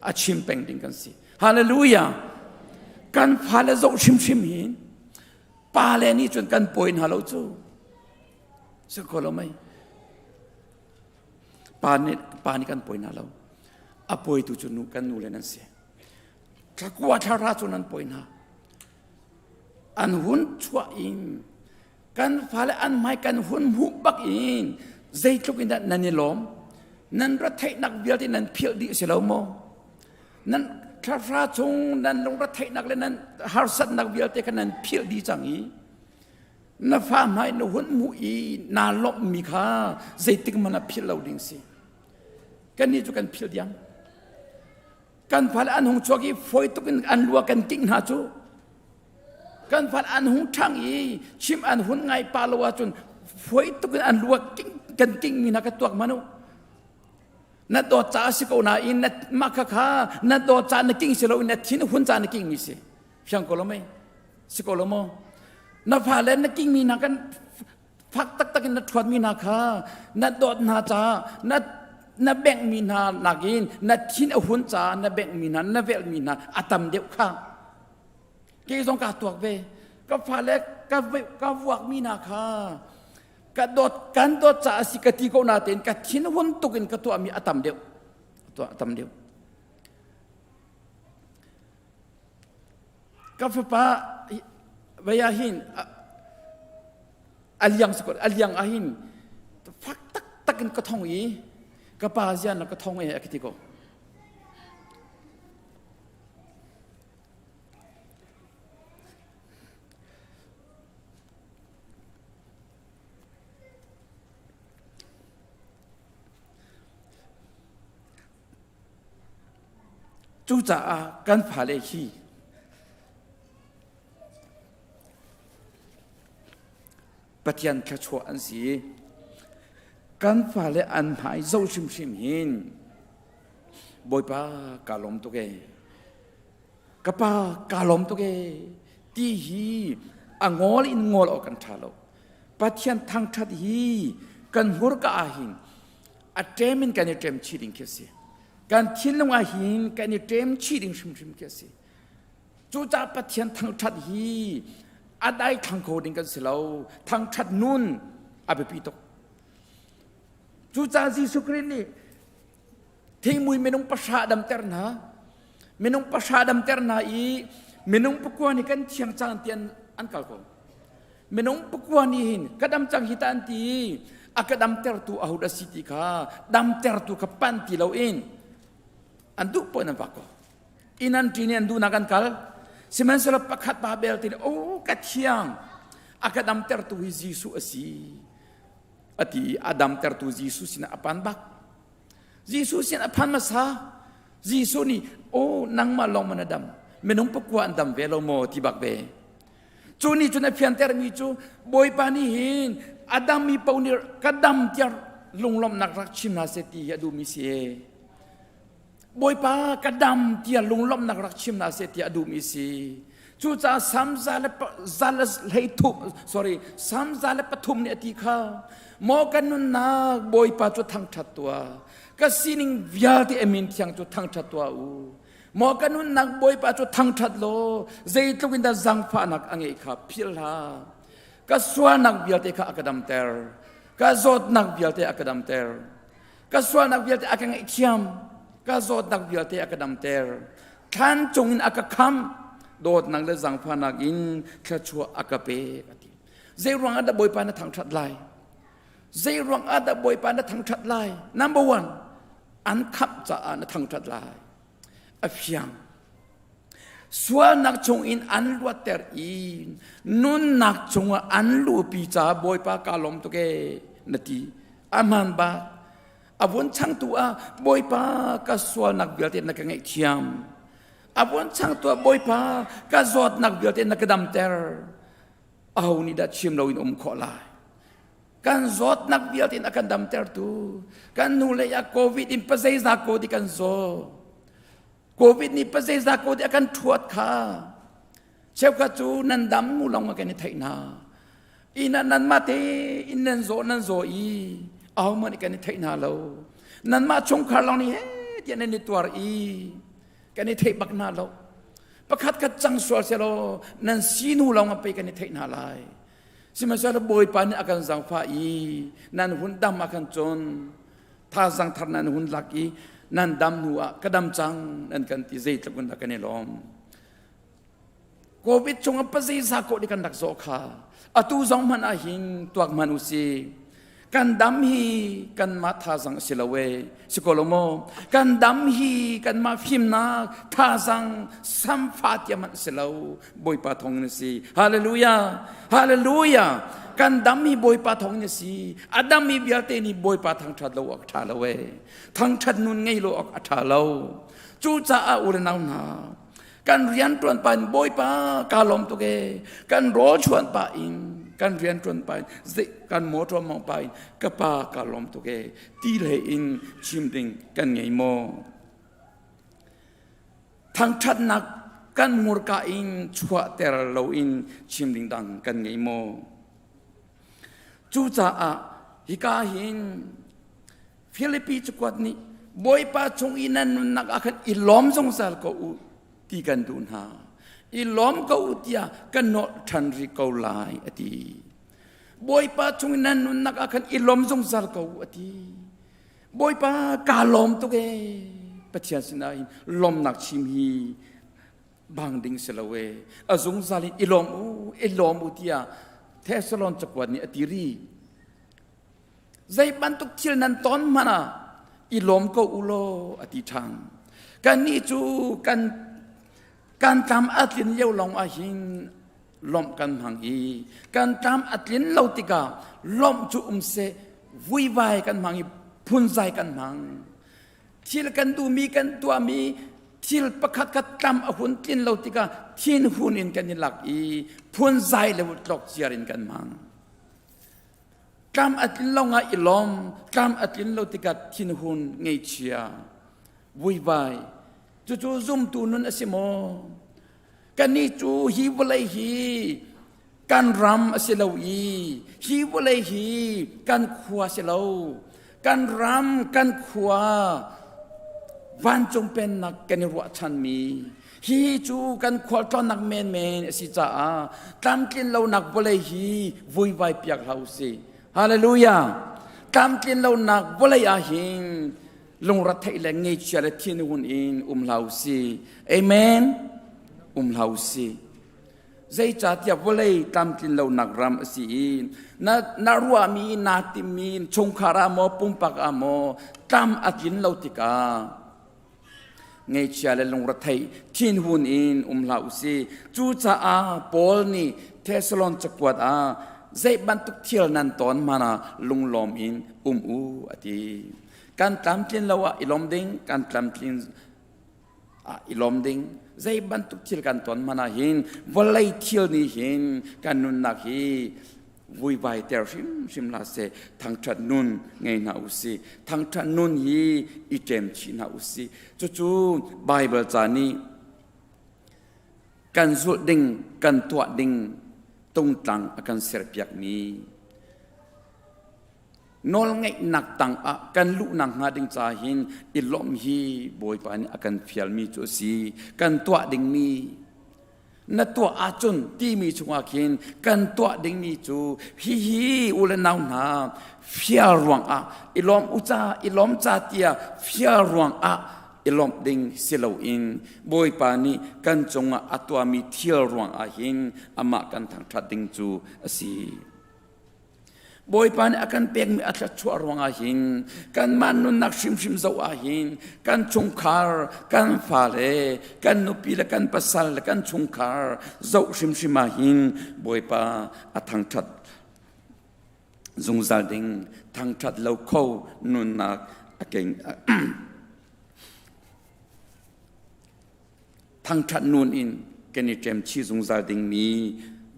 a chim peng ding kan si hallelujah kan fale zoh hrimhrim hin pa le nih cun kan pawi hna lo cu si ko lo mei pa nih pa nih kan pawi hna lo a pawitu cu nu kan nu le nan si thlakua thlara cu nan pawi hna an hun chuah in kan fale an hmai kan hun hmuh bak in zeitluk in dah nan i lawm nan retheihnak vialte nan philh dih si lo maw nan thlahra chung nan lungretheihnak le nan harsatnak vialte kha nan philh dih cang i na fa hmai na hun hmuh i naa lawmhmi kha zeitik hmanh ah philh lo ding si kannih cu kan philh diam kan fale an hung chuak i fawi tuk in an lua kan kingh hna cu kan fale an hung ṭhang i chim an hun ngai pa lo ahcun fawi tuk in an lua king kan king mi hna ka tuak manu na dawt ca a si ko nain na mah kha kha na dawt ca na king si lo in na thin hun ca na king mi si fiang ko lo mei si ko lo maw na fale na king mi hna kan fak taktak in na ṭhuatmi hna kha na dawt hna caah na na benghmi hna nakin na thin a hun caah na benghmi hna na velhmi hna a tam deuh kha kei zong kaa tuak ve ka fale ka ka vuakmi hna kha ka dawt kan dawt caah si ka ti ko natein ka thin hun tuk in ka tuahmi a tam deuh a tam deuh Ka fapa vei ah hin a liang a liang ah hin fak taktak in ka thong i ka pa zian na ka thong e a ka ti ko. Cucaah kan fale hi Pathian thluachuah an si. Kan fale an hmai zoh hrimhrim hin Bawipa kaa lawm tuk ee. Ka pa kaa lawm tuk ee ti hi a ngol in ngol awk kan ṭha lo. Pathian thangṭhat hi kan hmurka ah hin a ṭem in kan i ṭem chih ding khi a si. Kan thinlung ah hin kan i ṭem chih ding hrimhrim khi a si. Cucaah Pathian thangṭhat hi a dai thlang kho ding kan si lo. Thangṭhat nun a biapi tuk. Cucaah Jesuh Khrih nih thingmui minung pahra damter hna minung pahra damter hna i Minung pakua nih kan thiang cang ti an kal ko. Minung pakua nih hin ka dam cang hi ta an ti a ka damtertu ahodah si ti kha damtertu kha pan ti loin an duh poh in an vak ko. Inn an ṭin i an duhnak an kal. Sihmanhsehlaw pakhat pa belte nih, "Oh, ka thiang, a ka damtertu hi Jesuh a si." A ti i a damtertu Jesuh sinah a pan bak. Jesuh sin a phan hmasa. Jesuh nih, "Oh, nangmah lawng man a dam. Minung pakua an dam ve lo maw?" ti bak ve. Cu nih cun a fiantermi cu Bawipa nih hin a dammi paoh nih ka dam tiah lunglawmhnak rak chim hna seh ti hi a duhmi si. Bawipa ka dam tiah lunglawmhnak rak chim hna seh tiah a duhmi si. Cucaah Sam za le za le hlei thum sorry Sam 103 nih a ti kha maw ka nunnak Bawipa cu thangṭhat tuah ka sining vialte a min thiang cu thangṭhat tuah u maw ka nunnak Bawipa cu thangṭhat law zeitluk in dah zaangfahnak a ngeih kha philh hlah ka sualnak vialte kha a ka damter ka zawtnak vialte a ka damter ka sualnak vialte a ka ngaihthiam ka zawtnak vialte a ka damter thlan cung in a ka kham dawtnak le zaangfahnak in thluachuah a ka pek a ti zei ruang ah dah Bawipa na thangṭhat lai zei ruang ah dah Bawipa na thangṭhat lai number one an khamh caah na thangṭhat lai a fiang sualnak chungin an luatter i nunnak chungah an luhpi caah Bawipa ka lawm tuk ee na ti a hmaan bak a vun changtu ah Bawipa ka sualnak vialte na ka ngaihthiam a vun changtu ah Bawipa ka zawtnak vialte na ka damter aho nih dah chim loin um khawh lai kan zawtnak vialte in a kan damtertu kan nu lei ah covid in pazeiza ko ti kan zaw covid nih pazeiza ko ti a kan thuat kha cheukhat cu nan dam mu long kan i theih hna inn ah nan mah te in nan zaw nan zaw i ahohmanh kan i theih hna lo nanmah chungkhar lawng nih he tiah nan i tuar i kan i theih bak hna lo pakhat khat cang sual selaw nan sinu lawng ah pei kan i theih hna lai Sihmanhsehlaw Bawipa nih a kan zaangfah i nan hun dam ah khan cun thazang thar nan hun lak i nan dam hnu ah ka dam cang nan kan ti zeitluk in dah kan i lawm. Covid chungah pazeiza ko nih kan rak zawh kha atu zong hmanh ah hin tuak hmanh u si kan dam hi kanmah thazang a si lo e si ko lo maw kan dam hi kanmah fimnak thazang samfa tia hmanh si lo bawipa thawng in a si hallelujah hallelujah kan dam hi bawipa thawng in a si a dam mi vialte nih bawipa thangṭhat lo awk ṭha lo e thangṭhat nun ngei lo awk a ṭha lo cucaah u le nau hna kan rian ṭuan pa in bawipa ka lawm tuk e kan rawl chuan pa in kan rian ṭuan pa in kan motor mong pa in ka pa ka lawm tuk e ti le in chim ding kan ngei maw thangṭhatnak kan hmurka in chuahter lo in chim ding dang kan ngei maw cucaah hika hin Filipi cakuat nih Bawipa chung i nan nunnak ah khan i lawm zungzal ko u ti kan duh hna. I lawm ko u tiah kan nawlh ṭhan rih ko lai a ti. Bawipa chung i nan nunnak ah khan i lawm zungzal ko u a ti. Bawipa kaa lawm tuk ee. Pathian sinah hin lawmnak chim hi bang ding si lo ee. A zungzal in i lawm u, i lawm u tiah Thessalon cakuat nih a ti rih. Zei bantuk thil nan ton hmanh ah i lawm ko u law a ti ṭhan. Kannih cu kan kan tlam a tlin lio lawng ah hin lawmh kan hmang i kan tlam a tlin lo tikah lawmh cu um seh vuivai kan hmang i phunzai kan hmang. Thil kan duhmi kan tuahmi thil pakhat khat tlam a hun tlin lo tikah thinhun in kan i lak i phunzai le tlok ciar in kan hmang. Tlam a tlin lo ngai i lawm, tlam a tlin lo tikah thinhun ngeichia, vuivai. Cucu zumtu nun a si maw? Kannih cu hi vawlei hi kan ram a si lo i hi vawlei hi kan khua si lo. Kan ram, kan khua, vancung pennak kan i ruahchanmi Hi cu kan khualtlawnnak menmen a si caah tlamtlin lonak vawlei hi vuivai piak hlah usih. Hallelujah! Tlamtlin lonak vawlei ah hin lungretheih le ngeichia le thinhun in um hlah usih. Amen. um hlah usih. Zeicahtiah vawlei tlamtlin lonak ram a si i na, na ruahmi, naa timmi chungkhar ah maw, pumpak ah maw tlam a tlin lo tikah ngeichia le lungrethei thinhun in um hlah usih. Cucaah Paul nih Thessalon cakuat ah zei bantuk thil nan ton hmanh ah lunglawm in um u a ti. Kan tlamtlin lo ah i lawm ding, kan tlamtlin ah i lawm ding. Zei bantuk thil kan ton hmanh ah hin vawlei thil nih hin kan nunnak hi vuivai ter hrimhrim hlah seh. Thangṭhat nun ngei hna usih. Thangṭhat nun hi i ṭem chih hna usih. Cucu Baibal ca nih kan zulh ding, kan tuah ding tungtlang a kan serpiakmi nawlngeihnak tangah kan luhnak hnga ding ca hin i lawmh hi Bawipa nih a kan fialmi cu a si. Kan tuah dingmi na tuah ahcun timi chungah khin kan tuah dingmi cu hihi u le nau hna fial ruangah i lawm u ca i lawm ca tiah fial ruangah i lawmh ding si loin Bawipa nih kan cungah a tuahmi thil ruangah hin amah kan thangṭhat ding cu a si. Bawipa nih a kan pekmi a thluachuah ruangah hin kanmah nunnak hrimhrim zoh ah hin kan chungkhar, kan fale, kan nupi le kan pasal le kan chungkhar zoh hrimhrim ah hin Bawipa a thangṭhat zungzal ding thangṭhat lo kho nunnak a keng thangṭhat nun in kan i ṭemchih zungzal dingmi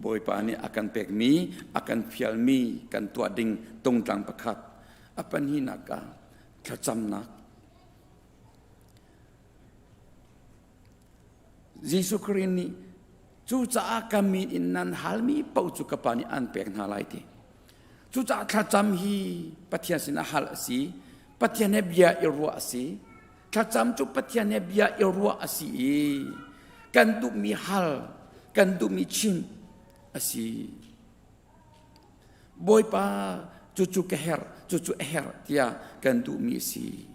Bawipa nih a kan pekmi, a kan fialmi kan tuah ding tungtlang pakhat. A pahnihnak ah thlacamnak. Jesuh Khrih nih cucaah ka min in nan halmi paoh cu ka Pa nih an pek hna lai ti. Cucaah thlacam hi Pathian sinah hal a si. Pathian he bia i ruah a si. Thlacam cu Pathian he bia i ruah a si i kan duhmi hal, kan duhmi chim a si. Bawipa cucu ka herh, cucu a herh tiah kan duhmi a si.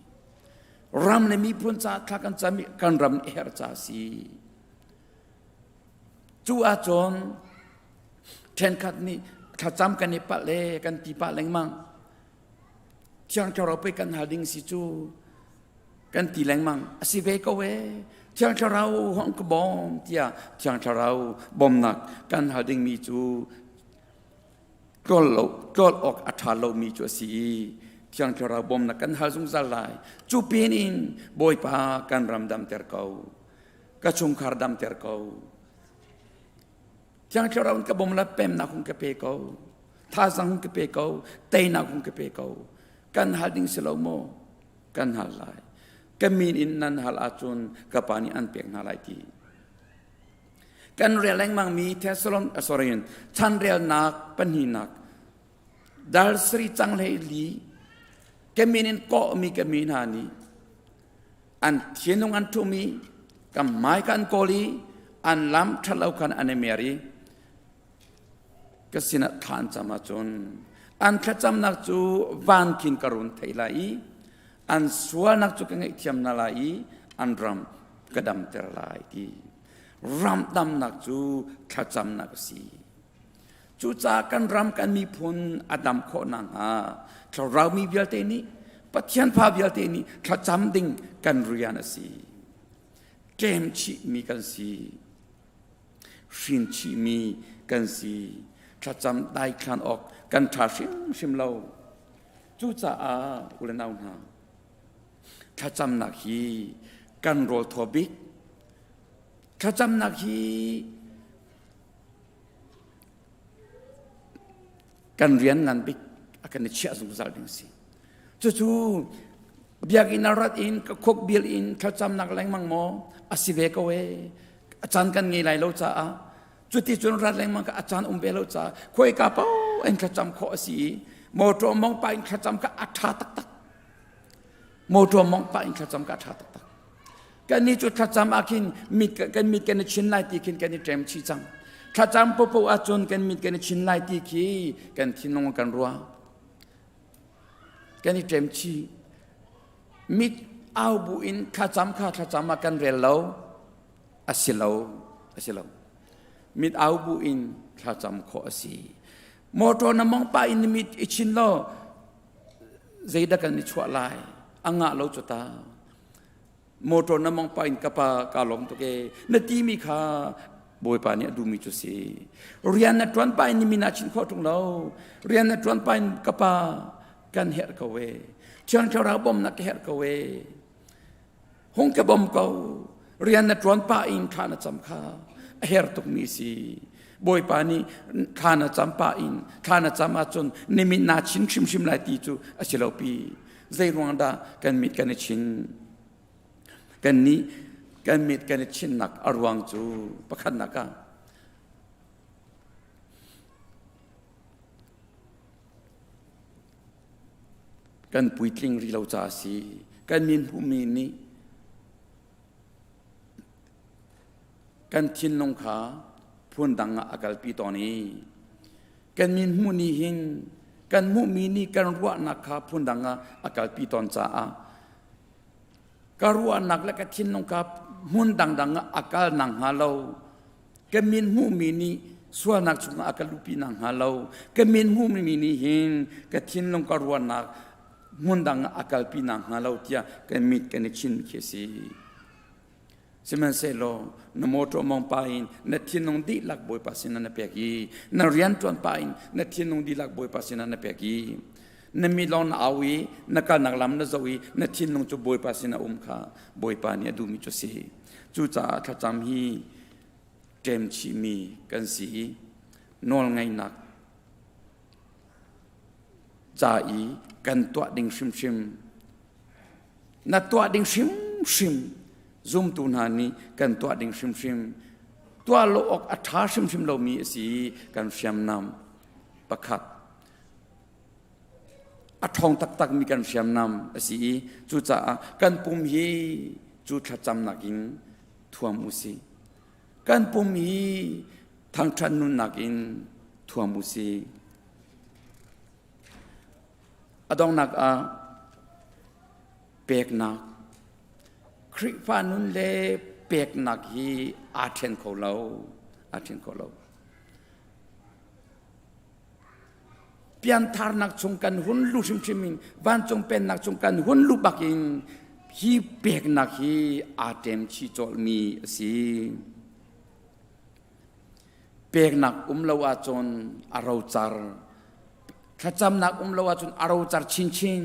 Ram le miphun caah thla kan cam i kan ram a herh ca a si. Cu ahcun ṭhenkhat nih thlacam kan i palh le kan ti pah lengmang. Thiang Thlarau pei kan hal ding si cu kan ti lengmang a si ve ko ee Thiang Thlarau hong ka bawm tiah Thiang Thlarau bawmnak kan hal dingmi cu tlol lo tlol awk a ṭha lomi cu a si i Thiang Thlarau bawmnak kan hal zungzal lai cu pin in Bawipa kan ram damter ko ka chungkhar damter ko Thiang Thlarau in ka bawm la pemnak hung ka pe ko thazang hung ka pe ko teinak hung ka pe ko kan hal ding si lo maw kan hal lai ka min in nan hal ahcun ka pa nih an pek hna lai ti kan rel lengmang mi Thessalon sorry chanrelnak pahnihnak dal sri cang hlei li ka min in kawh mi ka mi hna nih an thinlung an ṭhum i ka hmai ka an kawl i an lam ṭhalo khan an i mer i ka sinah thla an cam ahcun an thlacamnak cu van khin ka run thei lai i an sualnak cu ka ngaihthiam hna lai i an ram ka damter lai ti ram damnak cu thlacamnak a si Cucaah kan ram kan miphun a dam khawh nakhnga thlarau mi vialte nih Pathian fa vialte nih thlacam ding kan rian a si. Ṭem chihmi kan si. Hrin chihmi kan si. Thlacam daithlan awk kan ṭha hrimhrim lo. Cucaah u le nau hna, thlacamnak hi kan rawl thaw bik. Thlacamnak hi Kan rian ngan bik a kan i chiah zungzal ding a si. Cucu biakinn ah rat in ka khuk bil in thlacamnak lengmang maw a si ve ko ee. A caan kan ngei lai lo caah cuti cun rat lengmang ka a caan um ve lo caah khuaika paoh in thlacam khawh a si i motor mong pa in thlacam kha a ṭha taktak. Motor mong pa in thlacam kha a ṭha taktak. Kannih cu thlacam ah khin mit kan mit kan i chin lai ti khin kan i ṭem chih cang. Thlacam popo ahcun kan mit kan i chin lai ti khi kan thinlung kan ruah. Kan i ṭem chih. Mit au bu in thlacam kha thlacam ah kan rel lo. A si lo. A si lo. Mit au bu in thlacam khawh a si. Motor na mong pa in mit i chin law zeidah kan i chuah lai? A ngah lo cu ta. Motor na mong pa in ka pa ka lawm tuk e na ti mi kha Bawipa nih a duhmi cu si. Rian na ṭuan pa in ni min ah chin khawh ṭung lo. Rian na ṭuan pa in ka pa kan herh ko e. Thiang Thlarau bawmnak ka herh ko e. Hung ka bawm ko. Rian na ṭuan pah in thla na cam kha a herh tukmi si. Bawipa nih thla na cam pah in thla na cam ahcun ni mit naa chin hrimhrim lai ti cu a si lo pi. Zei ruang dah kan mit kan i chin? Kan nih kan mit kan i chinnak a ruang cu pakhatnak ah kan puitling rih lo caah a si. Kan min hmuhmi nih kan thinlung kha phundang ah a kalpi tawn i kan min hmuh ni hin kan hmuhmi nih kan ruahnak kha phundang ah a kalpi tawn caah ka ruahnak le ka thinlung kha hmun dangdang ah a kal nak hnga lo Ka min hmuhmi nih sualnak chungah a ka luhpi nakhnga lo ka min hmuhmi nih hin ka thinlung ka ruahnak hmun dang ah a kalpi nakhnga lo tiah kan mit kan i chin khi a si. Sihmanhsehlaw na mawṭaw mong pa in na thinlung dihlak Bawipa sinah na pek i na rianṭuan pa in na thinlung dihlak Bawipa sinah na pek i na mi lawng na au i na kalnak lam na zoh i na thinlung cu Bawipa sinah um kha Bawipa nih a duhmi cu a si. Cucaah thlacam hi ṭem chihmi kan si i nawlngeihnak ca i kan tuah ding hrimhrim na tuah ding hrimhrim zumtu hna nih kan tuah ding hrimhrim tuah lo awk a ṭha hrimhrim lomi a si i kan hriamnam pakhat a ṭhawng taktakmi kan hriamnam a si i cucaah kan pum hi cu thlacamnak in thuam u sih. Kan pum hi thangṭhat nunnak in thuam u sih. A donghnak ah peknak Khrihfa nun le peknak hi aa ṭhen kho lo aa ṭhen kho lo. Piantharnak chung kan hun lu hrimhrim in vancung pennak chung kan hun lu bak in hi peknak hi aa ṭem chih cawlmi a si. Peknak um lo ahcun a rocar. Thlacamnak um lo ahcun a rocar chinchin.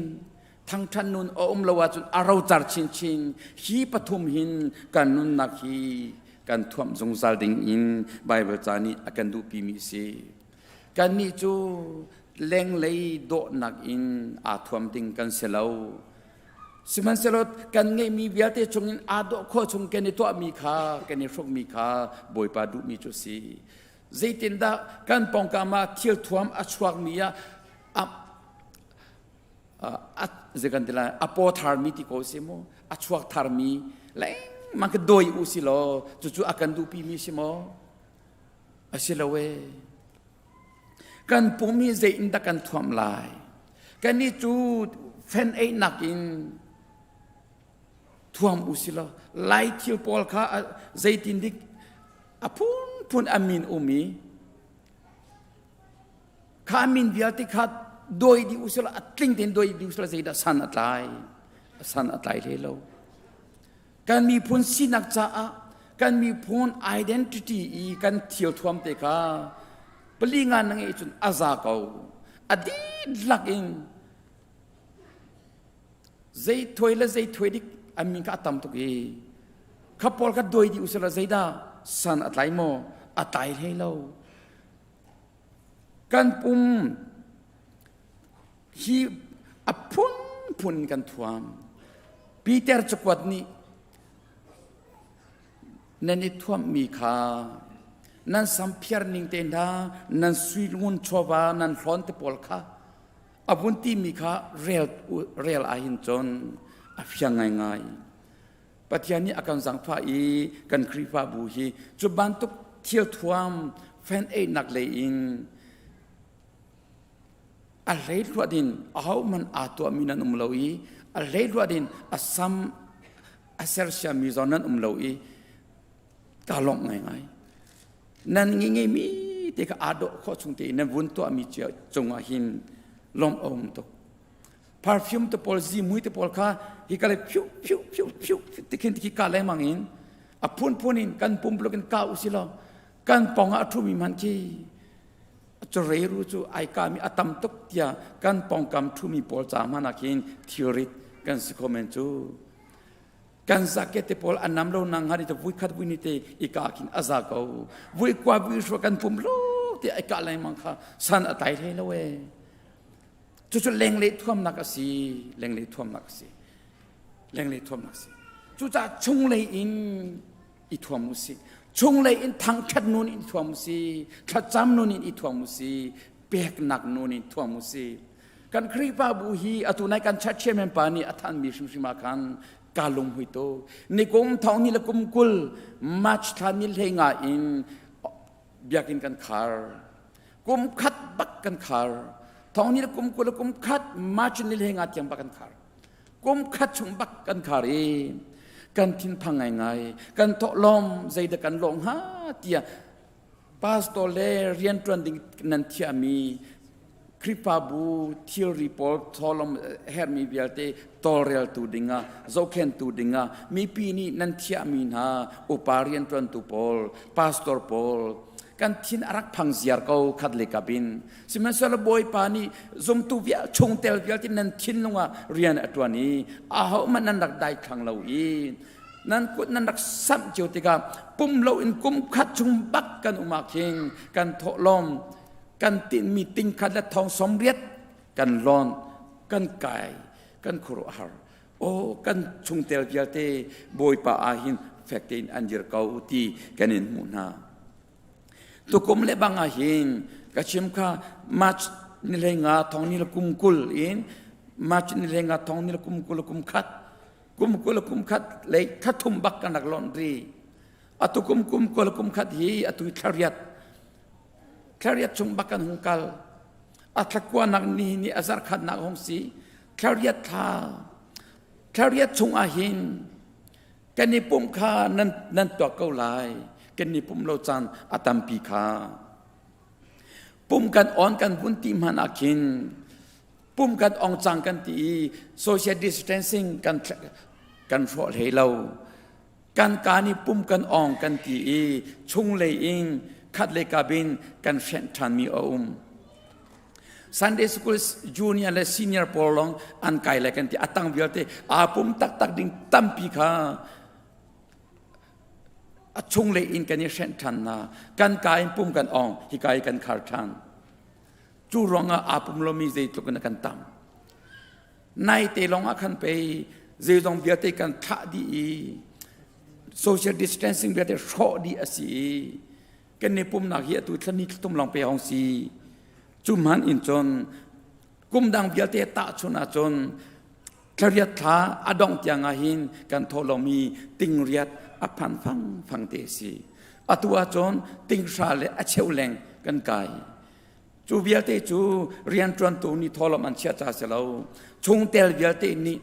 Thangṭhat nun a um lo ahcun a rocar chinchin. Hi pathum hin kan nunnak hi kan thuamh zungzal ding in Baibal ca nih a kan duhpimi a si. Kannih cu lenglei dawhnak in aa thuam ding kan si lo. Sihmanhsehlaw kan ngeihmi vialte chungin aa dawh khawh chung kan i tuahmi kha kan i hrukmi kha Bawipa duhmi cu a si. Zeitindah kan pawngkam ah thil thuam a chuakmi ah a zei kan ti lai a paw tharmi ti ko si mu a chuak tharmi lengmang ka dawi u si law cucu a kan duhpimi si maw A si lo ee. Kan pum hi zei in dah kan thuamh lai? Kannih cu fen einak in thuam u si law lai thil pawl kha zeitin dik a phunphun a min um i kha a min vialte kha dawi dih u sih law a tling tein dawi dih u sih law zeidah san a tlai san a tlai hlei lo Kan miphun sinak caah kan miphun identity i kan thilthuam te kha pali nga na ngeih cun a za ko. A dihlak in zei thuai le zei thuai dik an min kha a tam tuk i kha pawl kha duai dih usila zeidah san a tlai maw a tlai hlei lo kan pum Hi a phunphun kan thuam. Peter cakuat nih nan i thuamhmi kha nan samphiar ning te hna nan sui ngun chawva nan hlawn te pawl kha a vun timi kha rel rel ahhin cun a fiang ngaingai. Pathian nih a kan zangfah i kan Khrihfabu hi cu bantuk thil thuam fan einak lei in A hleihluat in ahohmanh aa tuahmi nan um lo i a hleihluat in a sam a sersiammi zong nan um lo i kaa lawmh ngaingai. Nan ngi ngeimi te kha aa dawh khawh chung tein nan vun tuahmi cio cungah hin lawmh a um tuk. Perfume te pawl zimui te pawl kha hi ka le phiu phiu phiu phiu tikhin tikhi ka lengmang in a phunphun in kan pumpluk in ka usi law kan pong ah a ṭhumi hmanh khi Cureiru cu ai kami a tam tuk tiah kan pawngkam ṭhumi pawl ca hmanh ah khin thilrit kan si kho men cu. Kan zaket te pawl a nam lo nang han i vui khat vui ni te i ka khin a za ko. Vui kwa vui hruo kan pum lo ti ai ka lengmang kha san a tai hlei lo e. Cucu lengleh thuamnak a si, lengleh thuamnak a si. Lengleh thuamnak a si. Cucaah chunglei in i thuam u sih chunglei in thangṭhat nun in thuam u sih thlacam nun in i thuam u sih peknak nun in thuam u sih kan Khrihfabu hi atu nai kan church chairman pa nih a thanmi hrimhrim ah khan ka lunghui tuk nikum thong ni le kum 20 March thla ni hlei nga in biakinn kan khar kum khat bak kan khar thong ni le kum 20 le kum khat March ni hlei nga tiang bak kan khar Kum khat chung bak kan khar i kan thinphang ngaingai kan thawhlawm zeidah kan lawh hnga tiah pastor le rianṭuan ding nan thiahmi Khrihfabu thilri pawl thawhlawm herhmi vialte tawlreltu dingah zohkhentu dingah mipi nih nan thiahmi hna upa rianṭuantu pawl pastor pawl kan thin a rak phang ziar ko khat le kap in Sihmanhsehlaw Bawipa nih zumtu vial chungtel vialte nan thinlung ah rian a ṭuan i ahohmanh nan rak daithlang lo i nan kut nan rak samh cio tikah pum loin kum khat chung bak kan um ah khin kan thawhlawm kan tinhmi ting khat le thong 80 kan lawn kan kai kan khuaruahhar aw kan chungtel vialte Bawipa ah hin fek tein an dir ko ti kan in hmuh hna. Tukum le bang ah hin ka chim kha March ni hlei nga thong ni le kum 20 in March ni hlei nga thong ni le kum 20 kum khat kum 20 kum khat lei thathum bak kan rak lon ri atu kum kum 20 kum khat hi atu thlariat thlariat chung bak kan hung kal a thlakua nak ni ni azar khat nak hong si thlariat thla thlariat chung ah hin Kan i pumh kha nan, nan tuak ko lai. Kan i pumh lo caan a tampi kha. Pum kan on kan vun ti hmanh ah khin pum kan ong cang kan ti i social distancing kan kan hrawh hlei lo. Kan ka nih pum kan ong kan ti i chunglei in khat le kabin kan hrenh ṭhanmi a um. Sunday school junior le senior pawl lawng an kai lai kan ti a tang vialte aa pum taktak ding tampi kha a chung lei in kan i hrenh ṭhan hna kan ka in pum kan ong hika i kan khar ṭhan cu ruangah aa pum lomi zeitluk in a kan tam nai te lawng ah khan pei zeizong vialte kan thlah dih i social distancing vialte hrawh dih a si i kan i pumnak hi atu thlani thum lawng pe hong si cu hman in cun kum dang vialte tahchun ahcun thlariat thla a dongh tiang ah hin kan thawh lomi tingriat a phan fang fang te si atu ahcun tinghra le a cheu leng kan kai cu vialte cu rianṭuantu nih thawlawm an chiah ca si lo chungtel vialte nih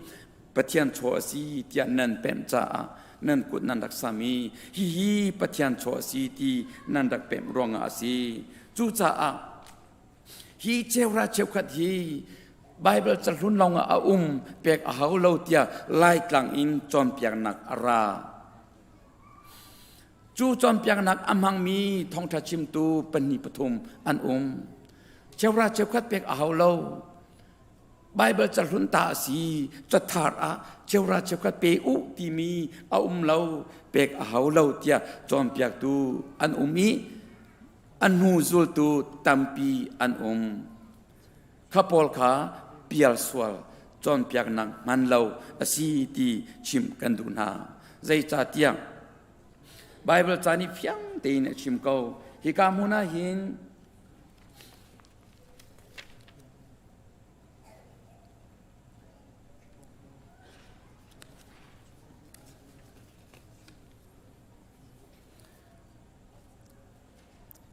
Pathian chaw a si tiah nan pemh caah nan kut nan rak sam i hihi Pathian chaw a si ti nan rak pemh ruangah a si. Cucaah hi cheuhra cheukhat hi Baibal cahlun lawngah a um pek a hau lo tiah Laitlang in cawnpiaknak a ra. Cu cawnpiaknak a hmangmi thawngṭha chimtu pahnih pathum an um. Cheuhra cheukhat pek a hau lo. Baibal cahlun ta a si cathar ah cheura cheukhat pe u timi a um lo pek a hau lo tiah cawnpiaktu an um i an hnu zultu tampi an um kha pawl kha pial sual cawnpiaknak hman lo a si ti chimh kan duh hna zeicahtiah Baibal ca nih fiang tein a chim ko hika hmun ah hin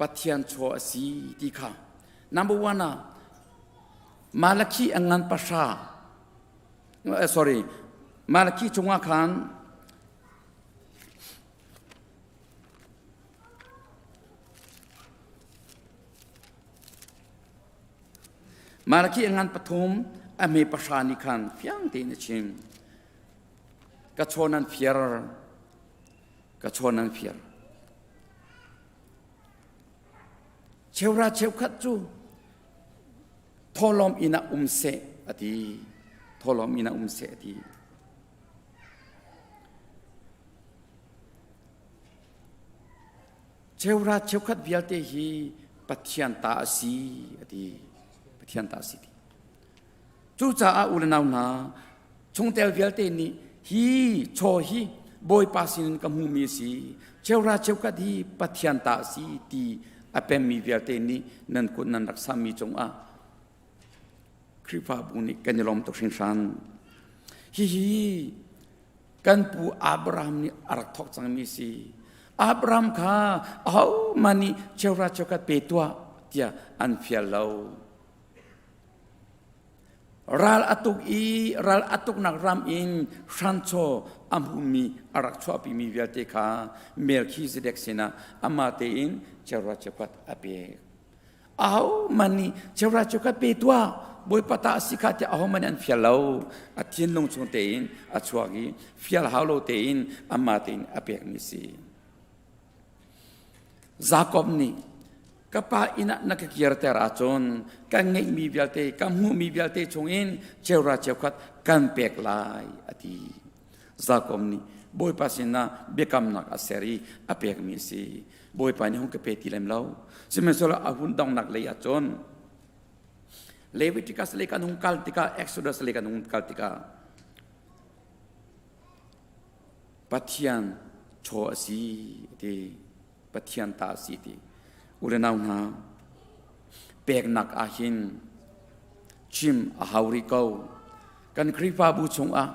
Pathian chaw a si ti kha number one ah Malakhi a ngan pahra sorry Malakhi chungah khan Malaki a ngan pathum a hme pahra nih khan fiang tein a chim. Ka chaw nan fiar, ka chaw nan fiar. Cheura cheukhat cu thawlawm inn ah um seh a ti. Thawlawm inn ah um seh a ti. Cheura cheukhat vialte hi Pathian ta a si a ti. Pathian ta a si ti. Cucaah u le nau hna, chungtel vialte nih hi chaw hi Bawipa sinin ka hmuhmi a si, cheura cheukhat hi Pathian ta a si ti a pemmi vialte nih nan kut nan rak sammi cungah Khrihfabu nih kan i lawm tuk hringhran. Hihi kan pu Abraham nih a rak thawk cangmi a si. Abraham kha ahohmanh nih cheura cheukhat pe tuah tiah an fial lo. Ral a tuk i ral a tuknak ram in hranchaw a hmumi a rak chuahpimi vialte kha Melchizedek sinah amah tein cheura cheukhat a pek. Ahohmanh nih cheura cheukhat pe tuah Bawipa ta a si kha tiah ahohmanh nih an fial lo. A thinlung chung tein a chuak i fial hau lo tein amah tein a pekmi si. Jakob nih ka pa inn ah na ka kirter ahcun kan ngeihmi vialte ka hmuhmi vialte chungin cheura cheukhat kan pek lai a ti. Jakob nih Bawipa sinah biakamnak a ser i a pekmi a si. Bawipa nih hung ka pe ti lem lo. Sihmanhsehlaw a hun donghnak lei ahcun Leviticus lei kan hung kal tikah Exodus lei kan hung kal tikah Pathian chaw a si ti Pathian ta a si ti u le nau hna peknak ah hin chim a hau rih ko kan Khrihfabu chungah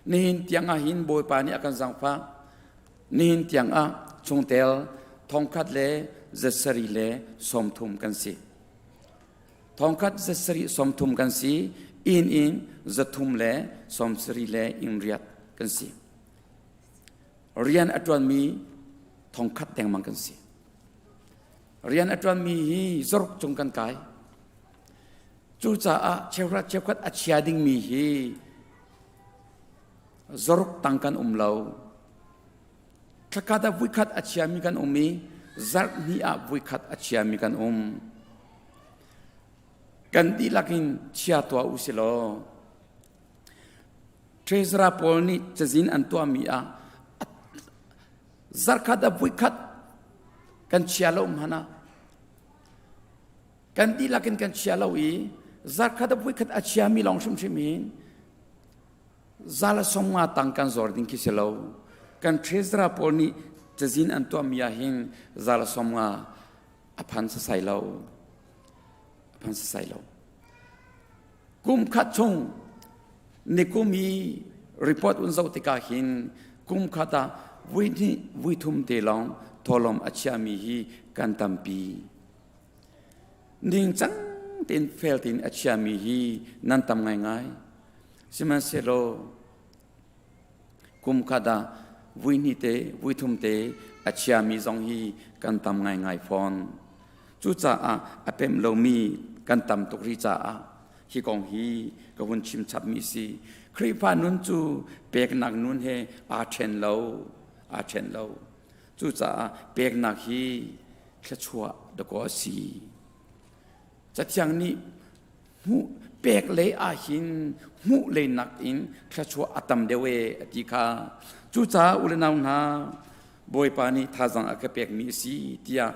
nihin tiang ah hin Bawipa nih a kan zaangfah nihin tiang ah chungtel thongkhat le zasarih le 30 kan si thongkhat zasarih 30 kan si inn in 300 le 70 le inn riat kan si rian a ṭuanmi thongkhat dengmang kan si rian a ṭuanmi hi zaruk cung kan kai cucaah cheukhat cheukhat a chia dingmi hi zaruk tang kan um lo thlakhat ah vuikhat a chiami kan um i zarh hnih ah vuikhat a chiami kan um kan dihlak in chia tuah u si law Treasurer pawl nih cazin an tuahmi ah zarkhat ah vuikhat kan chia lo hmanh ah kan dihlak in kan chia lo i zarkhat ah vuikhat a chiami lawng hrimhrim in zala som nga tang kan zor ding khi si lo kan treasurer pawl nih cazin an tuahmi ah hin zala som nga a phan sasai lo a phan sasai lo kum khat chung nikum i report un zoh tikah hin kum khat ah vui hnih vui thum te lawng tholom a chiami hi kan tampi ningcang tein fel tein a chiami hi nan tam ngaingai sihmanhsehlaw kum khat ah vui hnih te vui thum te a chiami zong hi kan tam ngaingai fawn cucaah a pem lomi kan tam tuk rih caah hi kong hi ka hun chim chapmi si Khrihfa nun cu peknak nun he aa ṭhen lo aa ṭhen lo cucaah peknak hi thluachuah dakaw a si cathiang nih hmuh pek lei ah hin hmuh lei nakin thluachuah a tam deuh e a ti kha cucaah u le nau hna Bawipa nih thazang a ka pekmi a si tiah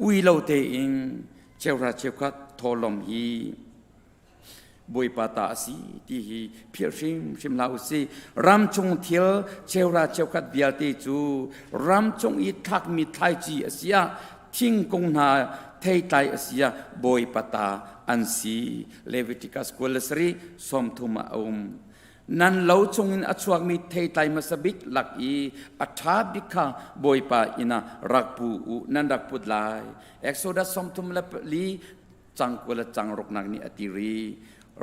ui lo tein cheuhra cheukhat thawhlawm hi Bawipa ta a si ti hi philh hrimhrim hlah u sih. Ramchung thil cheuhra cheukhat vialte cu ramchung i thlakmi thlaici a si ah thingkung hna theitlai a si ah Bawipa ta an si. Leviticus 27 30 ah a um. Nan lo chungin a chuakmi theitlai hmasa bik lak i a ṭha bik kha Bawipa inn ah rak pu u nan rak put lai. Exodus 34 cang 20 le cang ruknak nih a ti rih.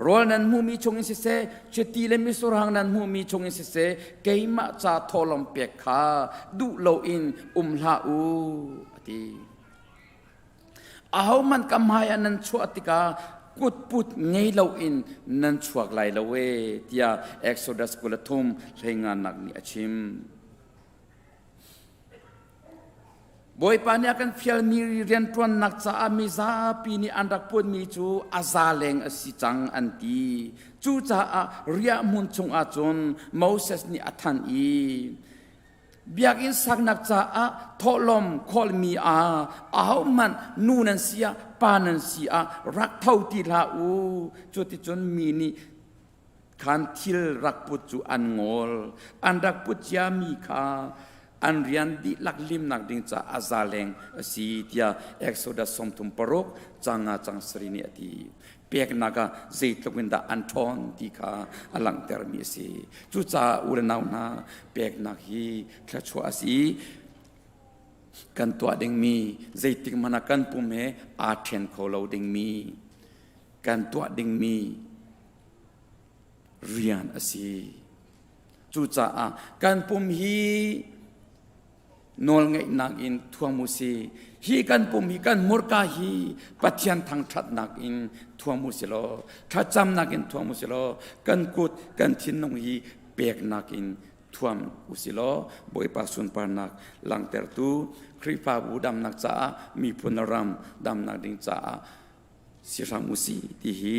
Rawl nan hmuhmi chungin siseh, chiti le misurhang nan hmuhmi chungin siseh, keimah ca thawhlawm pek kha duh loin um hlah u, a ti. Ahohmanh ka hmai ah nan chuah tikah. kutput ngei loin nan chuak lai lo e tiah Exodus 23 hleinganak nih a chim. Bawipa nih a kan fialmi rianṭuannak caah mizapi nih an rak putmi cu a za leng a si cang an ti. Cucaah riahhmun chungah cun Moses nih a thanh i biakinn saknak caah thawhlawm khawlmi ah ahohmanh nu nan si ah pa nan si ah rak tho ti hlah u. Cuticun mi nih khan thil rak put cu an ngol. An rak put ciami kha an rian dihlak limnak ding caah a za leng a si tiah Exodus 36 cang nga cang sarih nih a ti. Peknak ah zeitluk in dah an ṭhawn ti kha a langhtermi a si. Cucaah u le nau hna, peknak hi thluachuah a si. Kan tuah dingmi zeitik hmanh ah kan pum he aa ṭhen kho lo dingmi kan tuah dingmi rian a si. Cucaah kan pum hi nawlngeihnak in thuam u si. Hi kan pum hi kan hmurka hi Pathian thangṭhatnak in thuam u si law, thlacamnak in thuam u si law, kan kut kan thinlung hi peknak in thuam u si law, Bawipa sunparnak langhtertu Khrihfabu damnak caah miphun ram damnak ding caah si hram u si ti hi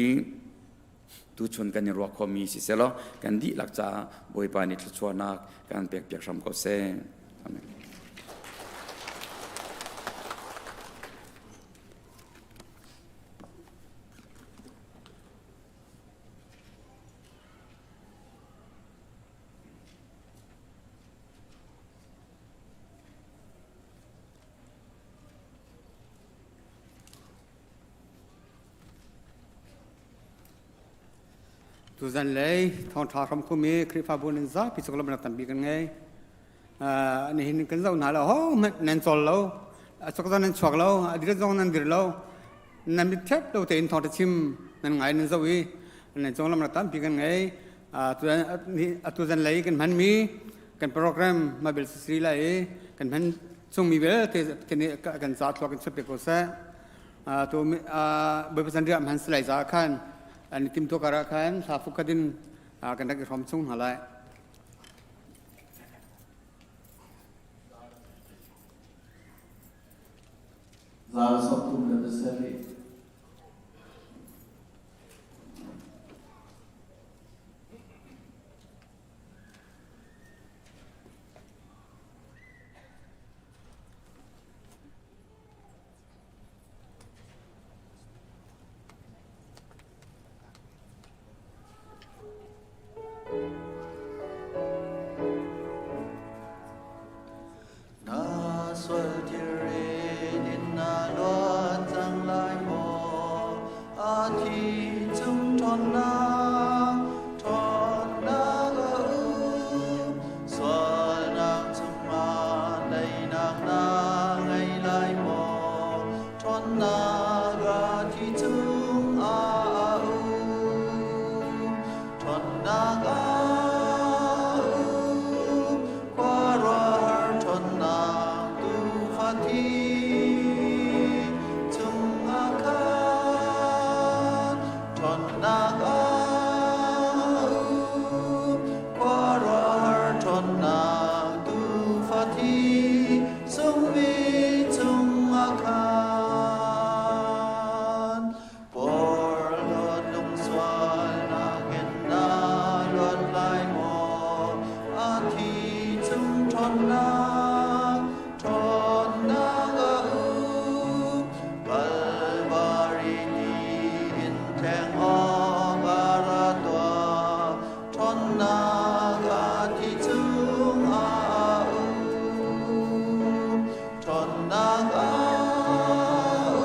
tuchun kan i ruah khomi si selaw kan dihlak caah Bawipa nih thluachuahnak kan pekpiak hram ko seh. Amen. Tuzan lei thawngṭha hram khumi Khrihfabu nan zapi cu lawmhnak tampi kan ngei. Nihin kan zoh hna lo, hohmanh nan cawl lo, a chok zong nan chuak lo, a dir zong nan dir lo, nan mit thep lo tein thawngṭha chim nan ngai nan zoh i nan cung lawmhnak tampi kan ngei. Atu zan lei kan hmanmi kan program ma bel sisri lai i kan hman chungmi vialte kan ca thluak in chuah ko seh. Tu Bawipa Zanriah hman si lai caah khan an i timtuah karah khan hla fukhat in kan rak i hrawm chung hna lai. Zal 37. Na sual thilri in na luat cang lai maw? A thi chung ṭhawnnak, ṭhawnnak a um. Sualnak chungah teinak na ngei lai maw? Ṭhawnnak a thi chungah a um. Ṭhawnnak a um. Khuaruahhar ṭhawnnak tuufa thi chungah khan ṭhawnnak a um. Khuaruahhar ṭhawnnak tuufa thi sungmi chungah khan Porhlawt lungsualnak in na luat lai maw? A thi chung ṭhawnnak, ṭhawnnak a um. Kalvari ti in tleng awk a ra tuah. Ṭhawnnak a thi chung a um. Ṭhawnnak a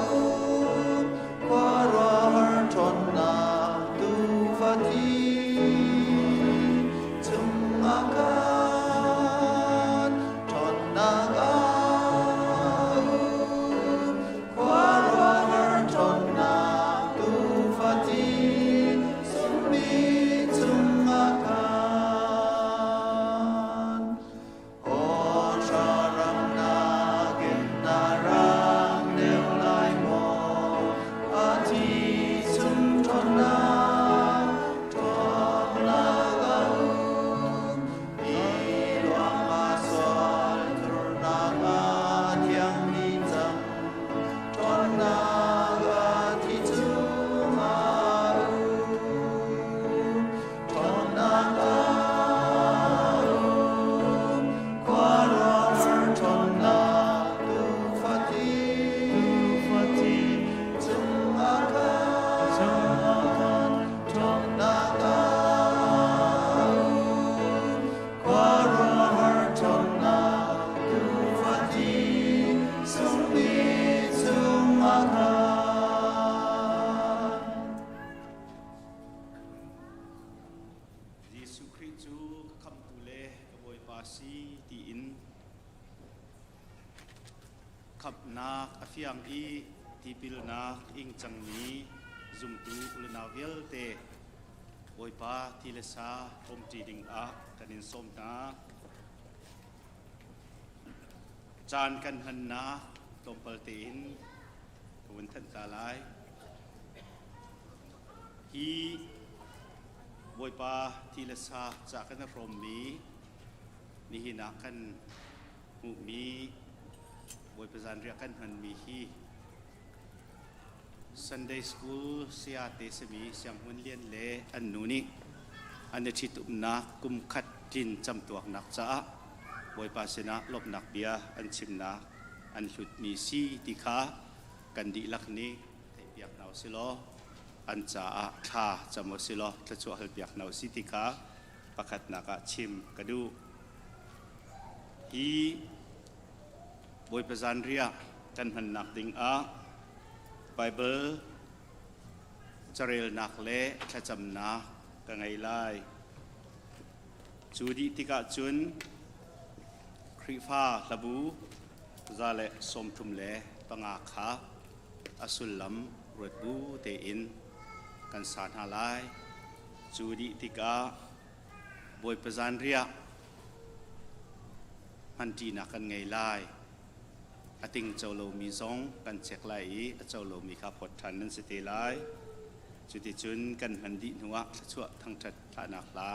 um. Khuaruahhar ṭhawnnak tuufa thi chungah khan ṭhawnnak. in Khamhnak a fiang i tipilnak ing cangmi zumtu unau vialte Bawipa ti le sa hrawmṭi dingah kan in sawm hna. Caan kan hmannak tlawmpal tein ka vun thanh ta lai. Hi Bawipa ti le sa ca kan i hrawmmi nihin ah kan hmuhmi Bawipa zanriah kan hmanmi hi Sunday School sayate simi Siang Hmun Lian le an nu nih an i ṭhitumnak kum khat tlin camtuaknak caah Bawipa sinah lawmhnak bia an chimnak an hlutmi si ti kha kan dihlak nih theihpiak hna usih law an caah thla cam usih law thluachuah halpiak hna usih ti kha pakhatnak ah chim ka duh. Hi Bawipa zanriah kan hmannak ding ah Bible carelnak le thlacamnak ka ngei lai. Cu dih tikah cun Khrihfa hlabu 135 kha a sullam ruat bu tein kan sa hna lai. Cu dih tikah Bawipa zanriah hmanṭinak kan ngei lai. A ting co lomi zong kan chek lai i a co lomi kha phawt ṭhan nan si te lai. Cuticun kan hman dih hnuah thluachuah thangṭhat thlahnak hla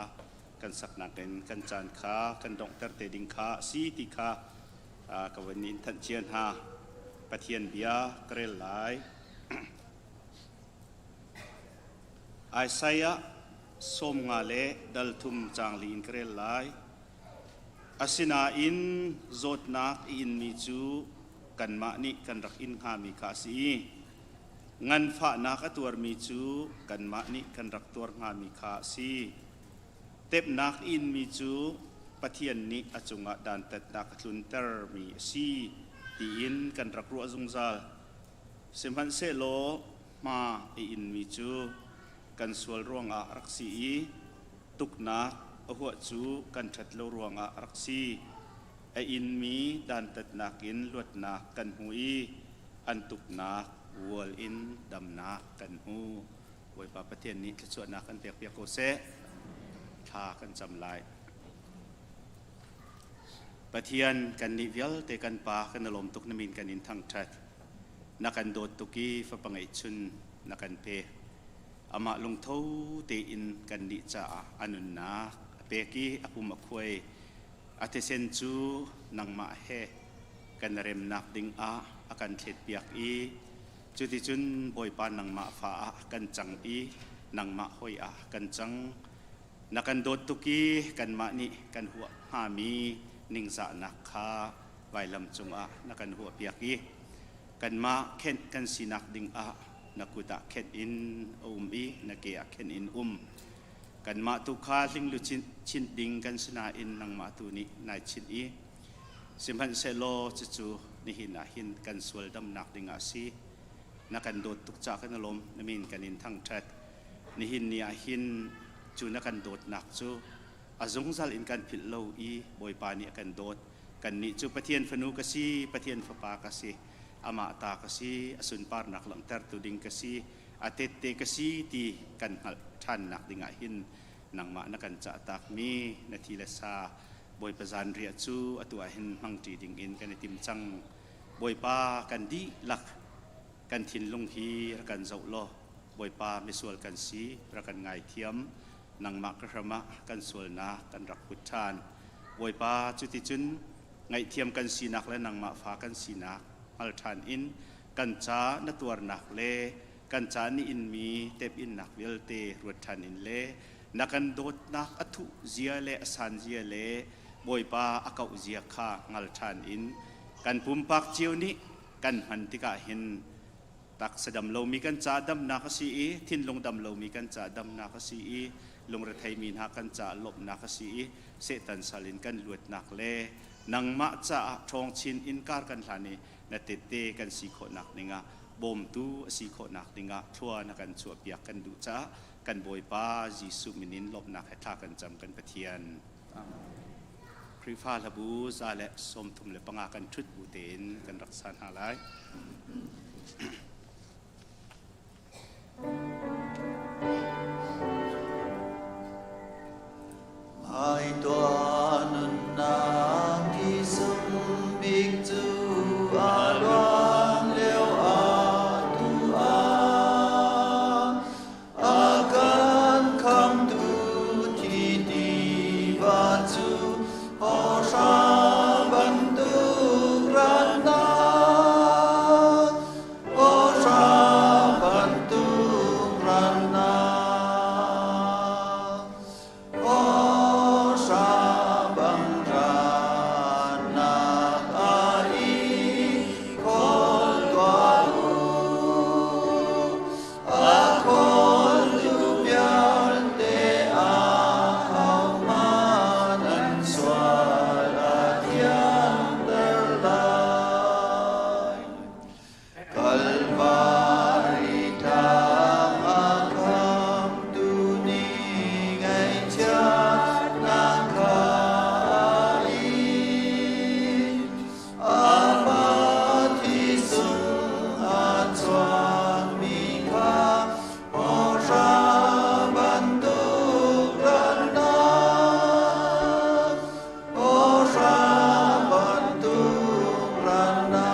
kan saknak in kan caan kha kan donghter te ding kha a si ti kha ka van in thanh cia hna. Pathian bia ka rel lai. Isaiah 50 le dal thum caang li in ka rel lai. Asinain zawtnak i inmi cu kanmah nih kan rak in hngami kha a si i nganfahnak a tuarmi cu kanmah nih kan rak tuar hngami kha a si. Tepnak i inmi cu Pathian nih a cungah dantatnak a tluntermi a si tiin kan rak ruah zungzal. Sihmanhsehlaw hma i inmi cu kan sual ruangah a rak si i tuknak a huah cu kan ṭhat lo ruangah a rak si. A inmi dantatnak in luatnak kan hmu i an tuknak vual in damnak kan hmu. Bawipa Pathian nih thluachuahnak kan pekpiak ko seh. Thla kan cam lai. Pathian kannih vialte kan Pa kan i lawm tuk na min kan in thangṭhat. Na kan dawt tuk i fapa ngeihchun na kan pek. Amah lungtho tein kannih caah a nunnak a pek i a pum a khuai. A thisen cu nangmah he kan remnak dingah a kan thletpiak i cuticun Bawipa nangmah fa ah kan cang i nangmah hawi ah kan cang. Na kan dawt tuk i kanmah nih kan huah hngami ningzahnak kha vailam cungah na kan huahpiak i kanmah khenh kan sinak dingah na kut ah khenh in a um i na ke ah khenh in um. Kanmah tu kha hlinglu chinh ding kan si nain nangmah tu nih nai chinh i sihmanhsehlaw cucu nihin ah hin kan sual damnak dingah a si. Na kan dawt tuk caah kan i lawm. Na min kan in thangṭhat. Nihin ni ah hin cu na kan dawtnak cu a zungzal in kan philh lo i Bawipa nih a kan dawt. Kannih cu Pathian fanu ka si, Pathian fapa ka si, amah ta ka si, a sunparnak langhtertu ding ka si, a tette ka si ti kan hngalh ṭhannak dingah hin nangmah na kan cahtakmi na thi le sa Bawipa zanriah cu atu ah hin hmangṭi dingin kan i tim cang. Bawipa kan dihlak kan thinlung hi rak kan zoh law Bawipa misual kan si rak kan ngaithiam. Nangmah ka hram ah kan sualnak kan rak put ṭhan. Bawipa cuticun ngaihthiam kan sinak le nangmah fa kan sinak hngal ṭhan in kan ca na tuarnak le kan ca ni inmi tep-innak vialte ruat ṭhan in le na kan dawtnak a thuh zia le a san zia le Bawipa a kauh zia kha hngal ṭhan in kan pumpak cio nih kan hman tikah hin taksa dam lomi kan ca damnak a si i thinlung dam lomi kan ca damnak a si i lungretheimi hna kan ca lawmhnak a si i Satan sal in kan luatnak le nangmah caah ṭhawng chin in kar kan hlan i na tette kan si khawhnak dingah bawmtu a si khawhnak dingah thlua na kan chuahpiak kan duh caah kan Bawipa Jesuh min in lawmhnak he thla kan cam kan Pathian. Amen. Khrihfa hlabu 135 kan ṭhut bu tein kan rak sa hna lai. Ai tuah nunnak ti sung bik cu a luan lio ah tu ah a kan khamtu thi tiva cu hawhra bantuk rannak hawhra bantuk rannak hawhra bang rannak a i khawl tuah u. A khawltu vialte ahohmanh an sual a thianter lai. Kalvari tlang a khamtu nih ngaihchiatnak kha a in. Amah thi sung a chuakmi kha hawhra bantuk rannak, hawhra bantuk rannak,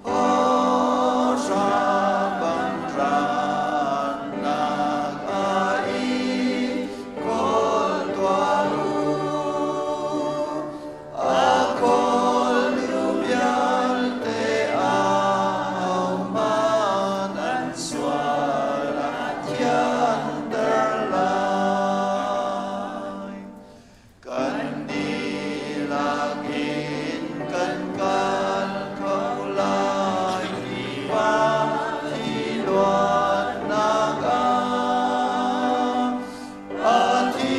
hawhra bang rannak a i khawl tuah u. A khawltu vialte ahohmanh an sual a thianter lai. Kan dihlak in kan kal kho lai tiva thi luatnak ah. A thi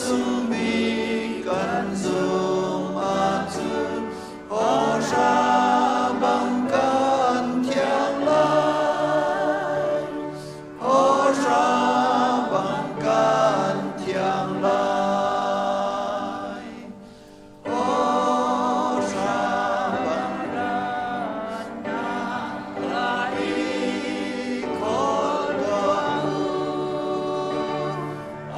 sung bik kan zum ahcun hawhra bang kan thiang lai. Hawhra bang kan thiang lai. Hawhra bang rannak a i khawl tuah u. A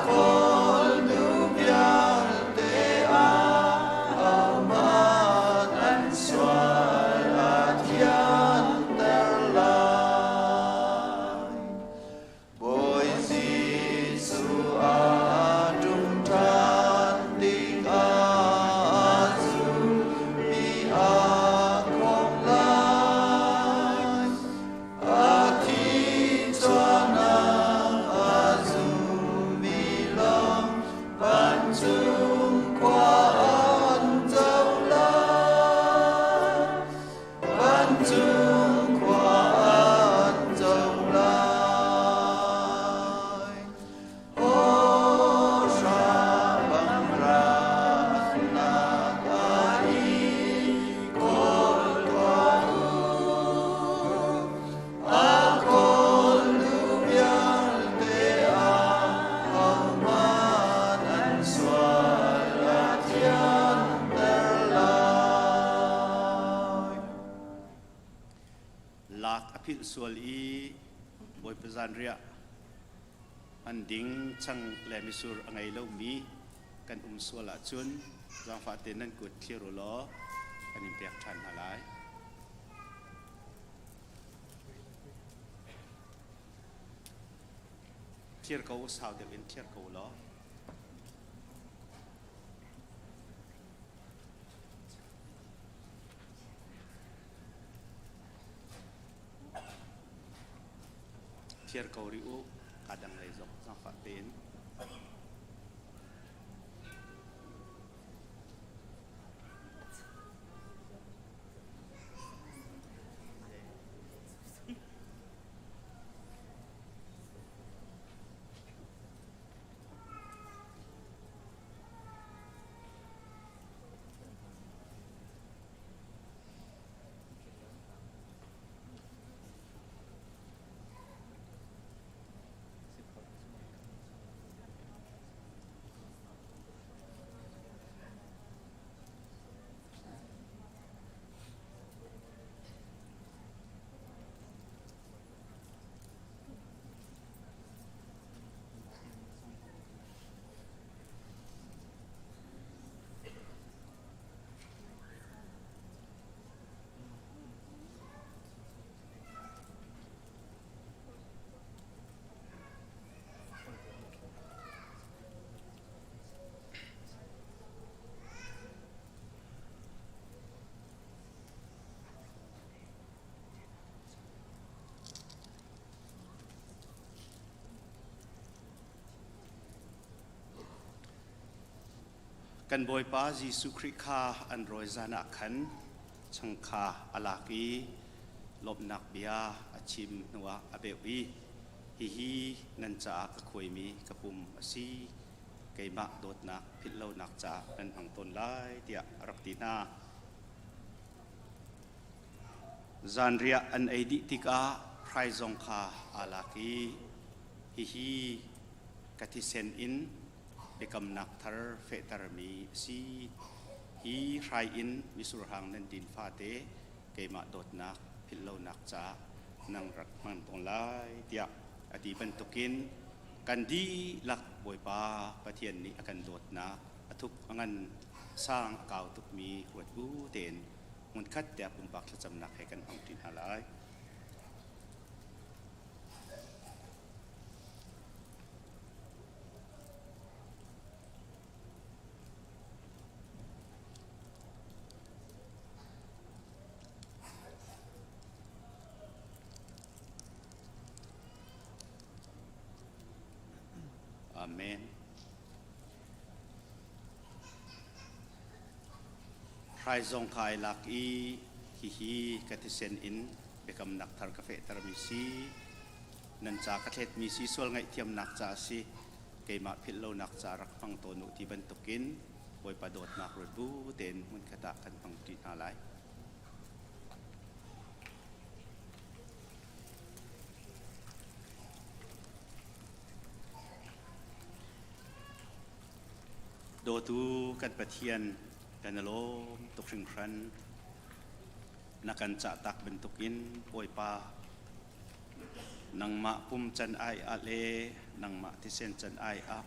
khawltu vialte ahohmanh an sual a thianter lai. Bawi Jesuh a ṭum ṭhan tikah a zulmi a khawmh lai. A thi chuahnak a zummi lawng vancung khua an co lai. Vancung khua an co lai. Hawhra bang rannak a i khawl tuah u. A khawltu vialte ahohmanh an sual a thianter lai. Lak a philh sual i Bawipa zanriah hman ding chang le mitsur a ngei lomi kan um sual ahcun zaangfah tein nan kut thlir u law kan in pek ṭhan hna lai. Thlir ko u, sau deuh in thlir ko u law. Thlir ko rih u, kaa dang lei zong zaangfah tein. Kan Bawipa Jesuh Khrih kha an rawi zan ah khan chang kha a lak i lawmhnak bia a chim hnuah a beuh i, Hihi nan caah ka khuaimi ka pum a si, keimah dawtnak philh lonak caah nan hmang tawn lai, tiah a rak ti hna. Zanriah an ei dih tikah hrai zong kha aa lak i, Hihi ka thisen in biakamnak thar fehtermi a si. Hi hrai in misurhang nan din fate keimah dawtnak philh lonak caah nang rak hman tawn lai, tiah a ti bantukin kan dihlak Bawipa Pathian nih a kan dawtnak a thuk a ngan sang a kau tukmi ruat bu tein hmunkhat tiah pumpak thlacamnak he kan hmang ṭi hna lai. Amen. Hrai zong kha ai lak i hihi ka thisen in biakamnak thar ka fehtermi si. Nan ca ka thletmi si sual ngaihthiamnak ca a si. Keimah philh lonak ca rak hmang tawn u ti bantukin Bawipa dawtnak ruat bu tein hmunkhat ah kan hmang ṭi hna lai. Dawtu kan Pathian kan i lawm tuk hringhran. Na kan cahtak bantukin Bawipa nangmah pum can ai ah le nangmah thisen can ai ah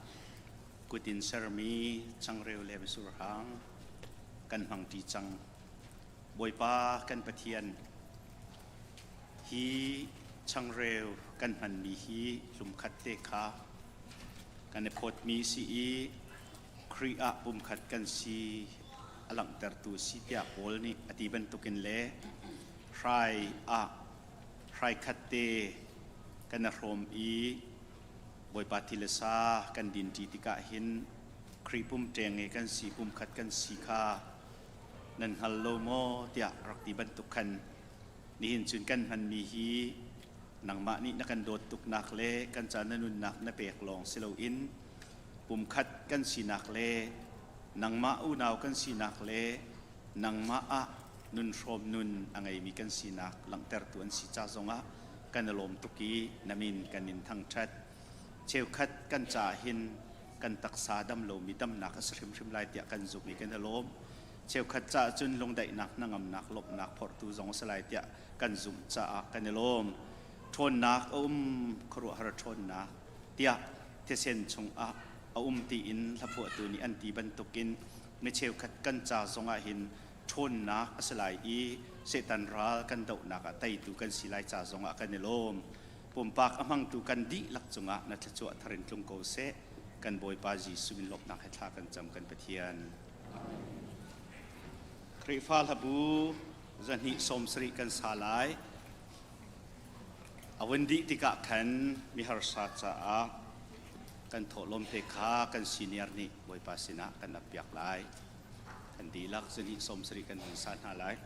kut in sermi changreu le misurhang kan hmangṭi cang. Bawipa kan Pathian, hi changreu kan hmanmi hi hlumkhat te kha kan i phawtmi si i Khrih ah pumkhat kan si a langhtertu si tiah Paul nih a ti bantukin le hrai ah hrai khat te kan i hrawm i Bawipa thi le sa kan dinṭi tikah hin Khrih pum ṭeng i kan si pumkhat kan si kha nan hngal lo maw tiah rak ti bantuk khan nihin cun kan hmanmi hi nangmah nih na kan dawt tuknak le kan ca na nunnak na pek lawng si loin pumkhat kan sinak le nangmah unau kan sinak le nangmah ah nun hrawm nun a ngeimi kan sinak langhtertu an si ca zongah kan i lawm tuk i na min kan in thangṭhat. Cheukhat kan caah hin kan taksa dam lomi damnak a si hrimhrim lai tiah kan zumh i kan i lawm. Cheukhat caah cun lungdaihnak, hnangamnak, lawmhnak phorhtu zong a si lai tiah kan zumh caah kan i lawm. Ṭhawnnak a um, khuaruahhar ṭhawnnak tiah thisen chungah a um tiin hlaphuahtu nih an ti bantukin mi cheukhat kan ca zongah hin ṭhawnnak a si lai i Satan ral kan dohnak ah teitu kan si lai ca zongah kan i lawm. Pumpak a hmangtu kan dihlak cungah na thluachuah thar in tlung ko seh. Kan Bawipa Jesuh min lawmhnak he thla kan cam kan Pathian. Khrihfa hlabu 270 kan sa lai. A vun dih tikah khan miharsa caah kan thawhlawm te kha kan senior nih Bawipa sinah kan ap piak lai. Kan dihlak 270 kan hun sa hna lai.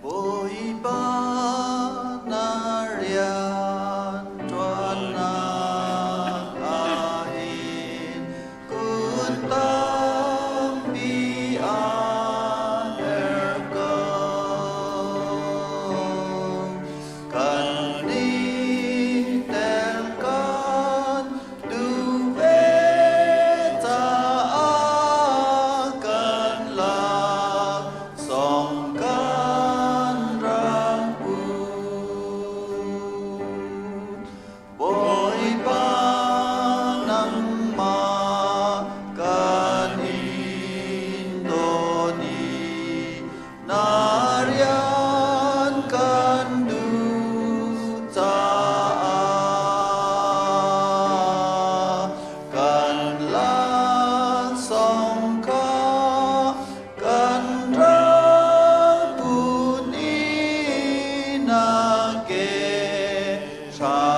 Bawipa na rian ṭuannak ah hin kut tampi aa her ko. Kannih tel kan duh ve caah.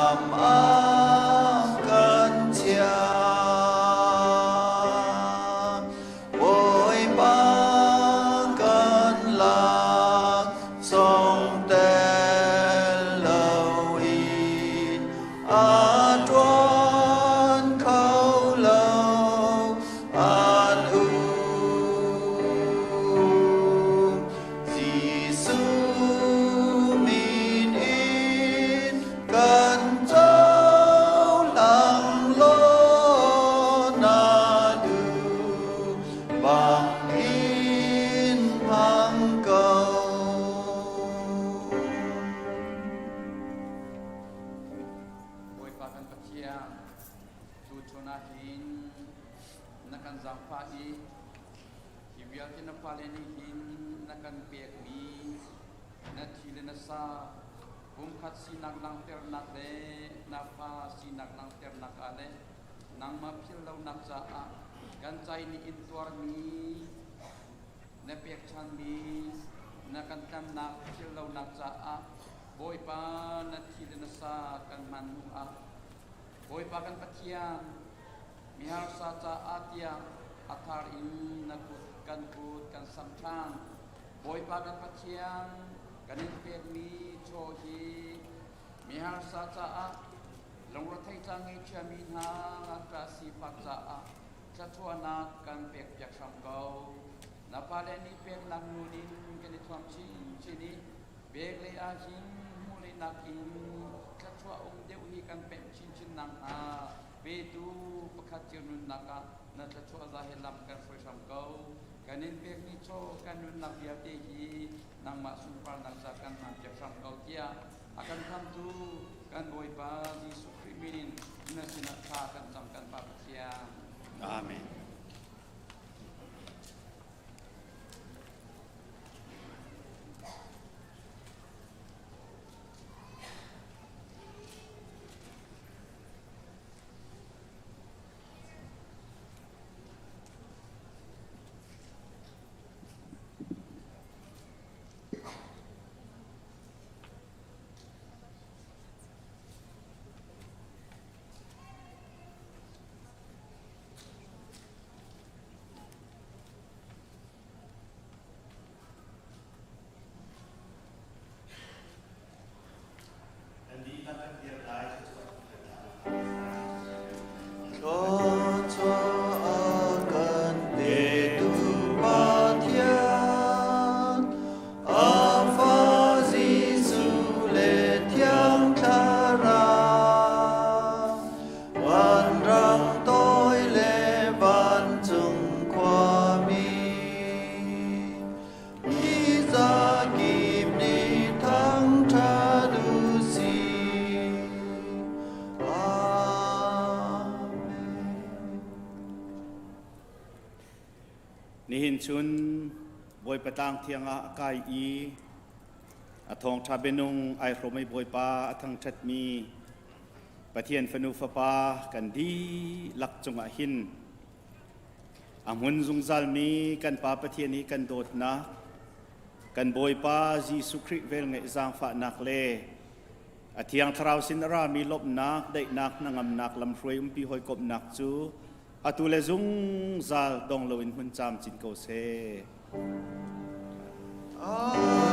Lam ah kan chiah. Bawipa kan lak song tel loin a ṭuan kho lo an um. Jesuh min in kan cohlang law na duh bangin hmang ko. Bawipa kan Pathian, tuchun ah hin na kan zaangfah i Hi vialte na fale nih hin na kan pekmi na thi le na sa pumkhat sinak langhternak le na fa sinak langhternak ah le nangmah philh lonak caah kan cai nih in tuarmi na pekchanmi na kan tlannak philh lonak caah Bawipa na thi le na sa kan hman hnu ah Bawipa kan Pathian Miharsa caah tiah a thar in na kut kan kut kan samh ṭhan. Bawipa kan Pathian, kan in pekmi chaw hi miharsa caah lungrethei ca ngeichiami hna ngakṭah sifak caah thluachuahnak kan pekpiak hram ko. Na fale nih peknak nun in kan i thuam chinchin i pek lei ah hin hmuh lei nakin thluachuah um deuh hi kan pemh chinchin nakhnga Petu pakhat cio nunnak ah na thluachuah za he lam kan hruai hram ko. Kan in pekmi chaw kan nunnak vialte hi nangmah sunparnak ca kan hman piak hram ko tiah a kan khamtu kan Bawipa Jesuh Khrih min in na sinah thla kan cam kan Pa Pathian. Amen. Kan dihlak kan dir lai Thluachuah a kan petu Pathian, a Fa Jesuh le Thiang Thlarau, vanrang toi le vancung khuami, Mi zakip nih thangṭhat u sih. Amen. Nihin chun Bawipa tlang thiang ah a kai i a thawngṭha bianung ai hrawm i Bawipa a thangṭhatmi Pathian fanu fapa kan dihlak cungah hin A hmun zungzalmi kan Pa Pathian i kan dawtnak, kan Bawipa Jesuh Khrih velngeih zaangfahnak le a Thiang Thlarau sin a rami lawmhnak, daihnak, hnangamnak, lamhruai umpi hawikomhnak cu atu le zungzal dong loin hmun camcin ko seh. Amen.